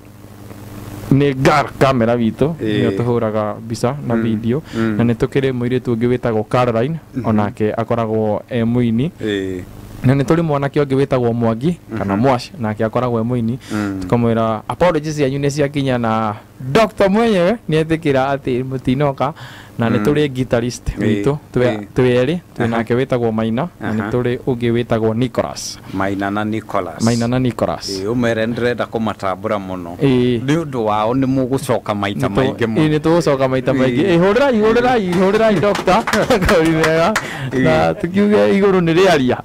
nĩ gar kamera witũ nĩyo tũhũraga mbica na video, na nĩ tũkĩrĩ mũirĩtu ũngĩ wĩtagwo Caroline, onake akoragwo e mũini, na nĩ tũrĩ mwanake ũngĩ wĩtagwo Mwangi kana Mwash, nake akoragwo e mũini. Tũkamwĩra apologies cianyu nĩ ciakinya na Dr. mwenyewe nĩ etĩkĩra atĩ mũtinoka na nĩ tũrĩ guitarist witũ twĩ erĩ twĩ nake wĩtagwo Maina na nĩ tũrĩ ũngĩ wĩtagwo Nicholas. Maina na Nicholas. Maina na Nicholas. Ũmere ndĩrenda kũmatambũra mũno. Nĩ ũndũ wao nĩ mũgũcoka maita maingĩ mũno. Nĩ tũgũcoka maita maingĩ. Hũrĩrai hũrĩrai Dr. Kauri wega. Na tukiuge igũrũ nĩ rĩaria.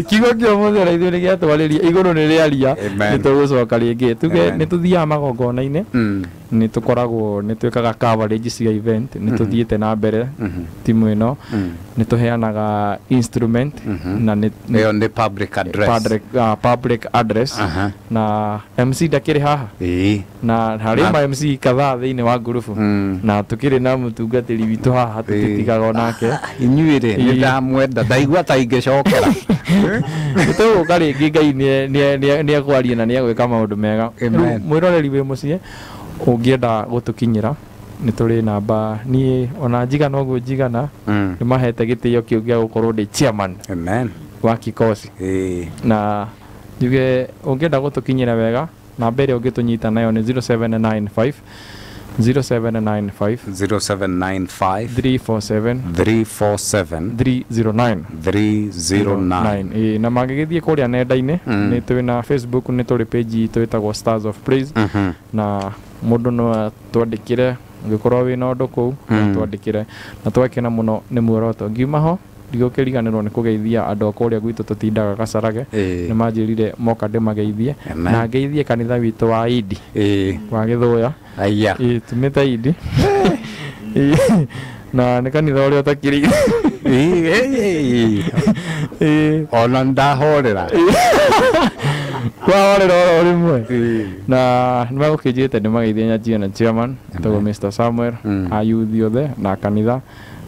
Kiugo kĩa ũmũthĩ ona ithuĩ nĩ gĩatwarĩria igũrũ nĩ rĩaria. Nĩ tũgũcoka rĩngĩ. Tuge nĩ tũthiaga magongona-inĩ. Nĩ tũkoragwo nĩ twĩkaga coverage cia event nĩ tũthiĩte na mbere timu ĩno nĩ tũheanaga instrument na nĩ ĩyo nĩ public address. Public address na MC ndakĩrĩ haha na harĩ ma MC kadhaa thĩinĩ wa ngurubu na tũkĩrĩ na mũtungatĩri witũ haha tũtitigaga onake. Inyuĩ rĩ nĩ ndamwenda ndaigua ta ingĩcokera. Nĩ tũgũka rĩngĩ Ngai nĩ ekwaria na nĩ egwĩka maũndũ mega. Mwĩroreri wĩ mũciĩ ũngĩenda gũtũkinyĩra nĩ tũrĩ namba niĩ ona njigana ũguo njigana nĩ mahete gĩtĩo kĩu gĩa gũkorwo ndĩ chairman. Amen. Wa kikosi. Na njuge ũngĩenda gũtũkinyĩra wega namba ĩrĩa ũngĩtũnyita nayo nĩ 0795 0795 0795 347 347 309 309. Na mangĩgĩthiĩ kũrĩa nenda-inĩ nĩ twĩ na Facebook nĩ tũrĩ page itũ ĩtagwo Stars of Praise na mũndũ no atwandĩkĩre ũngĩkorwo wĩna ũndũ kũu twandĩkĩre na twakena mũno nĩ muoroto. Ngiuma ho ndigũkĩriganĩrwo nĩ kũgeithia andũ a kũrĩa gwitũ tũtindaga Gacarage nĩ manjĩrire moka ndĩmageithie na ngeithie kanitha witũ wa Idi wa Gĩthũya. Tumĩte Idi na nĩ kanitha ũrĩa ũtakĩrĩ ona ndahorera kwahorera oro rĩmwe na nĩ magũkĩnjĩte ndĩmageithie nyanjie na chairman etagwo Mr. Samuel a youth othe na kanitha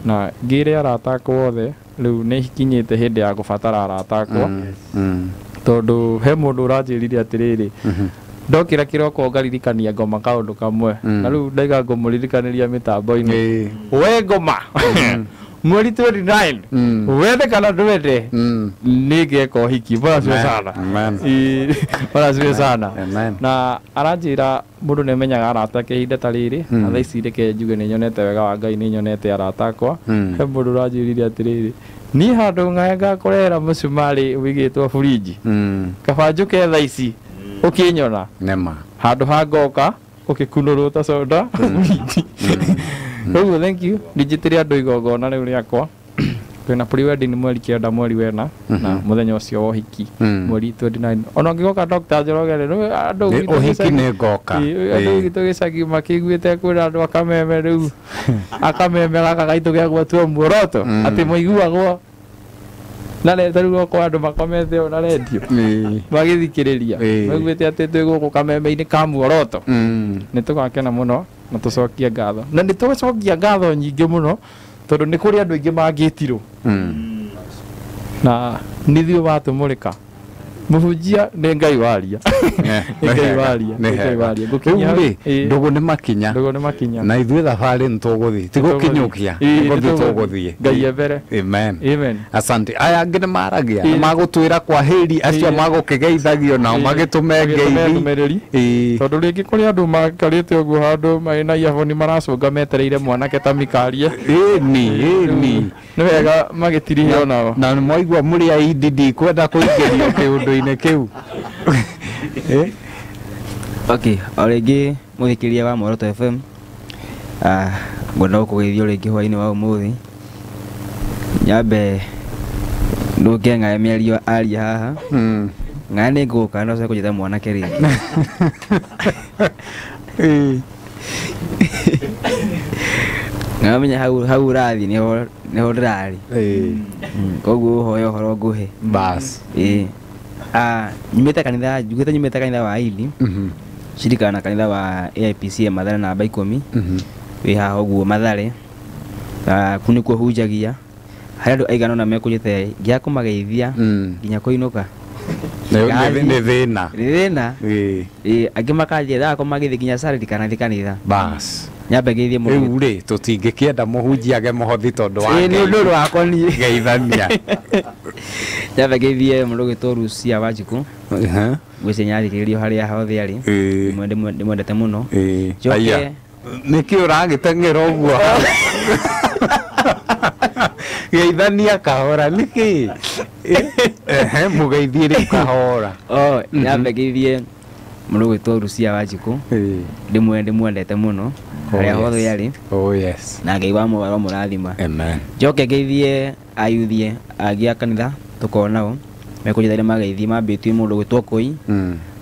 na ngĩre arata akwa othe rĩu nĩ ikinyĩte hĩndĩ ya gũbatara arata akwa tondũ he mũndũ ũranjĩrire atĩrĩrĩ ndokĩra kĩroko ngaririkania ngoma kaũndũ kamwe na rĩu ndaiga ngũmũririkanĩria mĩtambo-inĩ we ngoma mweri 29 wende kana ndwende nĩ ngeka ũhiki. Bora ciwe sana. Bora ciwe sana. Na aranjĩra mũndũ nĩ amenyaga arata ake ihinda ta rĩrĩ na thaa ici reke njuge nĩ nyonete wega wa Ngai nĩ nyonete arata akwa. He mũndũ ũranjĩrire atĩrĩrĩ niĩ handũ ng'ae ngakũrehera mũcumarĩ ũigĩtwo burinji kaba njũke thaa ici ũkĩnyona handũ ha ngoka ũkĩkunũrwo ta soda burinji. Koguo thank you ndinjĩtĩre andũ igongona rĩu rĩakwa twĩna pre-wedding mweri 9 mweri 4 na mũthenya ũcio wa ũhiki mweri 29 ona ũngĩgoka Dr. Njoroge rĩ andũ ũhiki nĩ ngoka andũ gwitũ gĩcagi makĩiguĩte kwĩra andũ akameme rĩu akameme gaka gaitũ gĩa gwatua muoroto atĩ maiguagwo na rĩu okorwo andũ makomete ona rendio magĩthikĩrĩria maiguĩte atĩ twĩ gũkũ kameme-inĩ ka muoroto nĩ tũgakena mũno na tũcokie ngatho na nĩ tũgũcokia ngatho nyingĩ mũno tondũ nĩ kũrĩ andũ aingĩ mangĩtirwo na nĩ ithuĩ watũmũrĩka mũhunjia nĩ Ngai waria nĩ Ngai waria nĩ Ngai waria ngũkinya rĩ ndũgũ nĩ makinya ndũgũ nĩ makinya na ithuĩ thabarĩ nĩ tũgũthiĩ ti gũkinyũkia gũthiĩ tũgũthiĩ Ngai ebere. Amen. Amen. Asante. Aya angĩ nĩ maragia nĩ magũtwĩra kwa heri acio magũkĩgeithagio nao magĩtũme ngeithi tondũ rĩngĩ kũrĩ andũ makarĩte ũguo handũ marĩ na earphone maracũnga metereire mwanake ta mikarie ĩni ĩni nĩ wega magĩtirihio nao na nĩ mwaigua mũrĩ a Idi ndikwenda kũingĩrio kĩũndũ-inĩ kĩu. Okay, o rĩngĩ mũthikĩria wa Muoroto FM ngwenda gũkũgeithia rĩngĩ hwaĩ-inĩ wa ũmũthĩ nyambe ndũke ng'ae mĩario aria haha ng'ae nĩ ngũka no coke kũnjĩta mwanake rĩngĩ. Ngamenya hau ũrathiĩ nĩho ndĩrarĩ koguo ũhoe ũhoro ngũhe bas. Nyumĩte kanitha njugĩte nyumĩte kanitha wa Idi cirikana na kanitha wa AIPC Mathare namba 10 wĩ haha ũguo Mathare kũu nĩkuo hunjagia harĩ andũ aigana ũna mekũnjĩte nginya kũmageithia nginya kũinũka nĩ thĩna nĩ thĩna angĩ makanjĩra kũmageithia nginya Saturday kana thiĩ kanitha bas nyambe ngeithie mũndũ rĩu rĩ tũtingĩkĩenda mũhunjiage mũhothi tondũ wa nĩ ũndũ wakwa niĩ geithania nyambe ngeithie mũndũ ũgwĩtwo Lucia Wanjikũ Ngwĩciria nĩathikĩrĩrio harĩa hothe arĩ. Ndĩmwendete mũno. Njoke nĩkĩ ũragĩteng'era ũguo? Geithania kahora nĩkĩ? Mũgeithie rĩu kahora. Nyambe ngeithie mũndũ ũgwĩtwo Rucia Wanjikũ. Ndĩmwendete mũno harĩa hothe arĩ. Oh yes. Na Ngai wa muoyo mũrathima. Amen. Njoke ngeithie ayuthie angĩ a kanitha tũkoragwo nao mekũnjĩta mageithie mambĩtie mũndũ ũgwĩtwo Koi,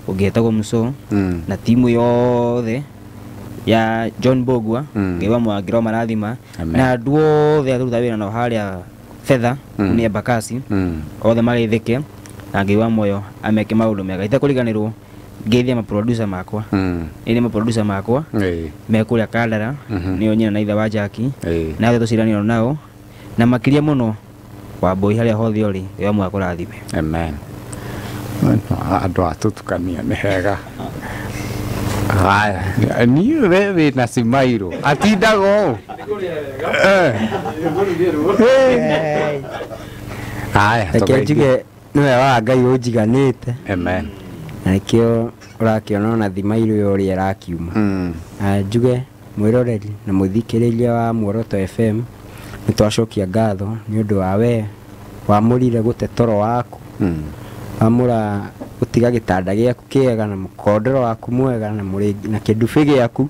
ũngĩ etagwo Muso, na timu yothe ya John Bogwa. Ngai wa muoyo marathima. Na andũ othe arĩa tũrutaga wĩra nao harĩa Fedha nĩ Embakasi, othe mageithĩke na Ngai wa muoyo ameke maũndũ mega. Itekũriganĩrwo ngeithie maproducer makwa. Nĩ maproducer makwa me kũrĩa Kandara, nĩo nyina na ithe wa Jackie, na othe tũciranĩirwo nao, na makĩria mũno Wambui harĩa hothe ũrĩ, Ngai wa muoyo akũrathime. Amen. Andũ atũtukania nĩ hega. Haya, niĩ we wĩna cimairũ atindaga ũũ. Haya, reke njuge nĩ wega wa Ngai ũnjiganĩte. Amen. Na nĩkĩo ũrakĩona ona thimairũ ũrĩa ĩrakiuma. Njuge mwĩroreri na mũthikĩrĩria wa Muoroto FM, nĩ twacokia ngatho nĩ ũndũ wa we wamũrire gũte toro waku, wamũra gũtiga gĩtanda gĩaku kĩega na mũkondoro waku mwega na kĩndubĩ gĩaku,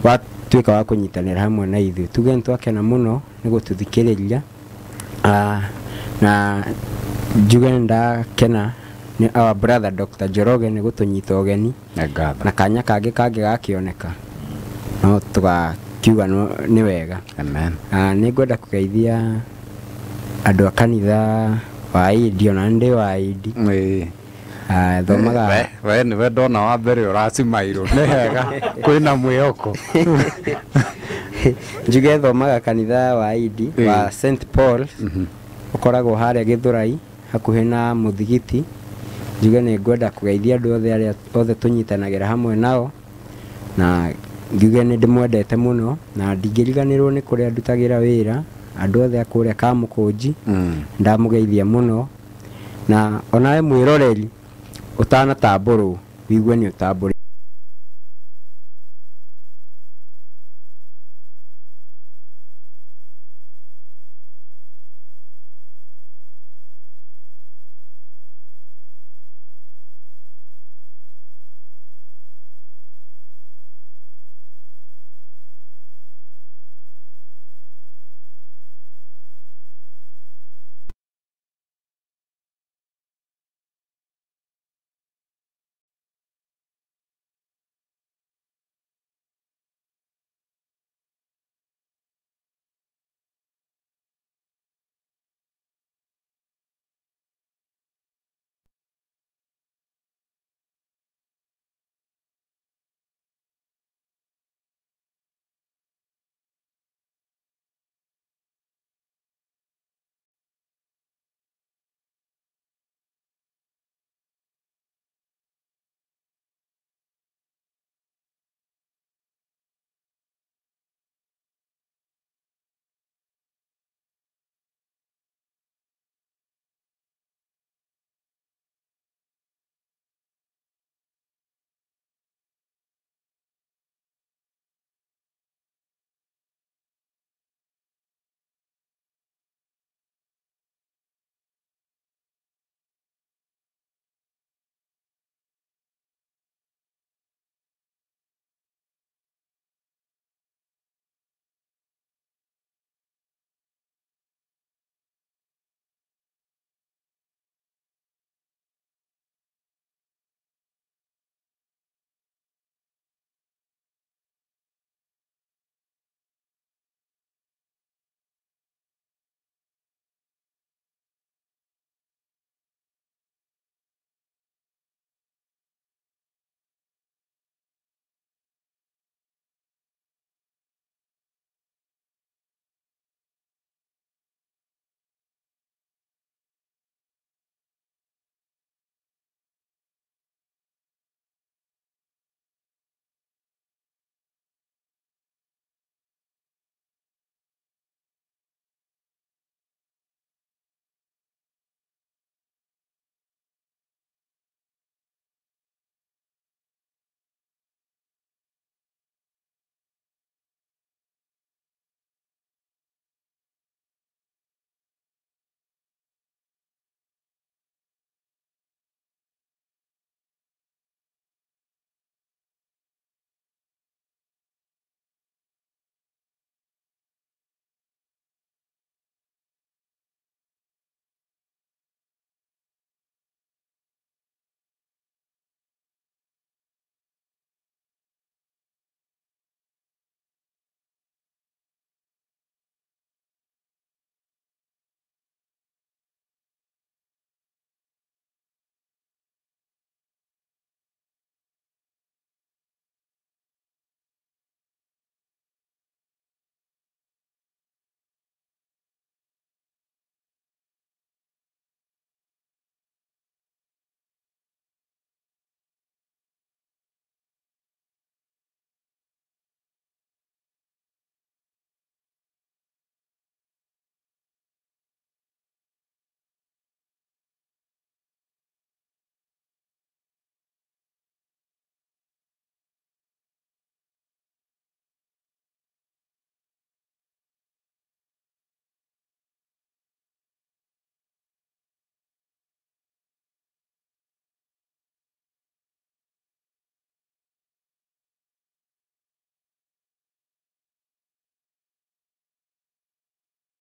watuĩka wa kũnyitanĩra hamwe na ithuĩ. Tuge nĩ twakena mũno nĩ gũtũthikĩrĩria. Na njuge nĩ ndakena nĩ our brother Dr. Njoroge nĩ gũtũnyita ũgeni na kanya kangĩ kangĩgakĩoneka no tũgakiuga nĩ wega. Amen. Nĩ ngwenda kũgeithia andũ a kanitha wa Idi, ona ndĩ wa Idi. Thomaga we nĩwe ndona wa mbere ũracimairwo nĩ hega kwĩna mwĩhoko. Njuge thomaga kanitha wa Idi wa St Paul, ũkoragwo harĩa Gĩthũrai hakuhĩ na mũthigiti. Njuge nĩ ngwenda kũgeithia andũ othe arĩa othe tũnyitanagĩra hamwe nao, na njuge nĩ ndĩmwendete mũno na ndingĩriganĩrwo nĩ kũrĩa ndutagĩra wĩra, andũ othe a kũrĩa Kamũkũnji ndamũgeithia mũno. Na onawe mwĩroreri ũtanatambũrwo wigue nĩ ũtambũrĩtwo.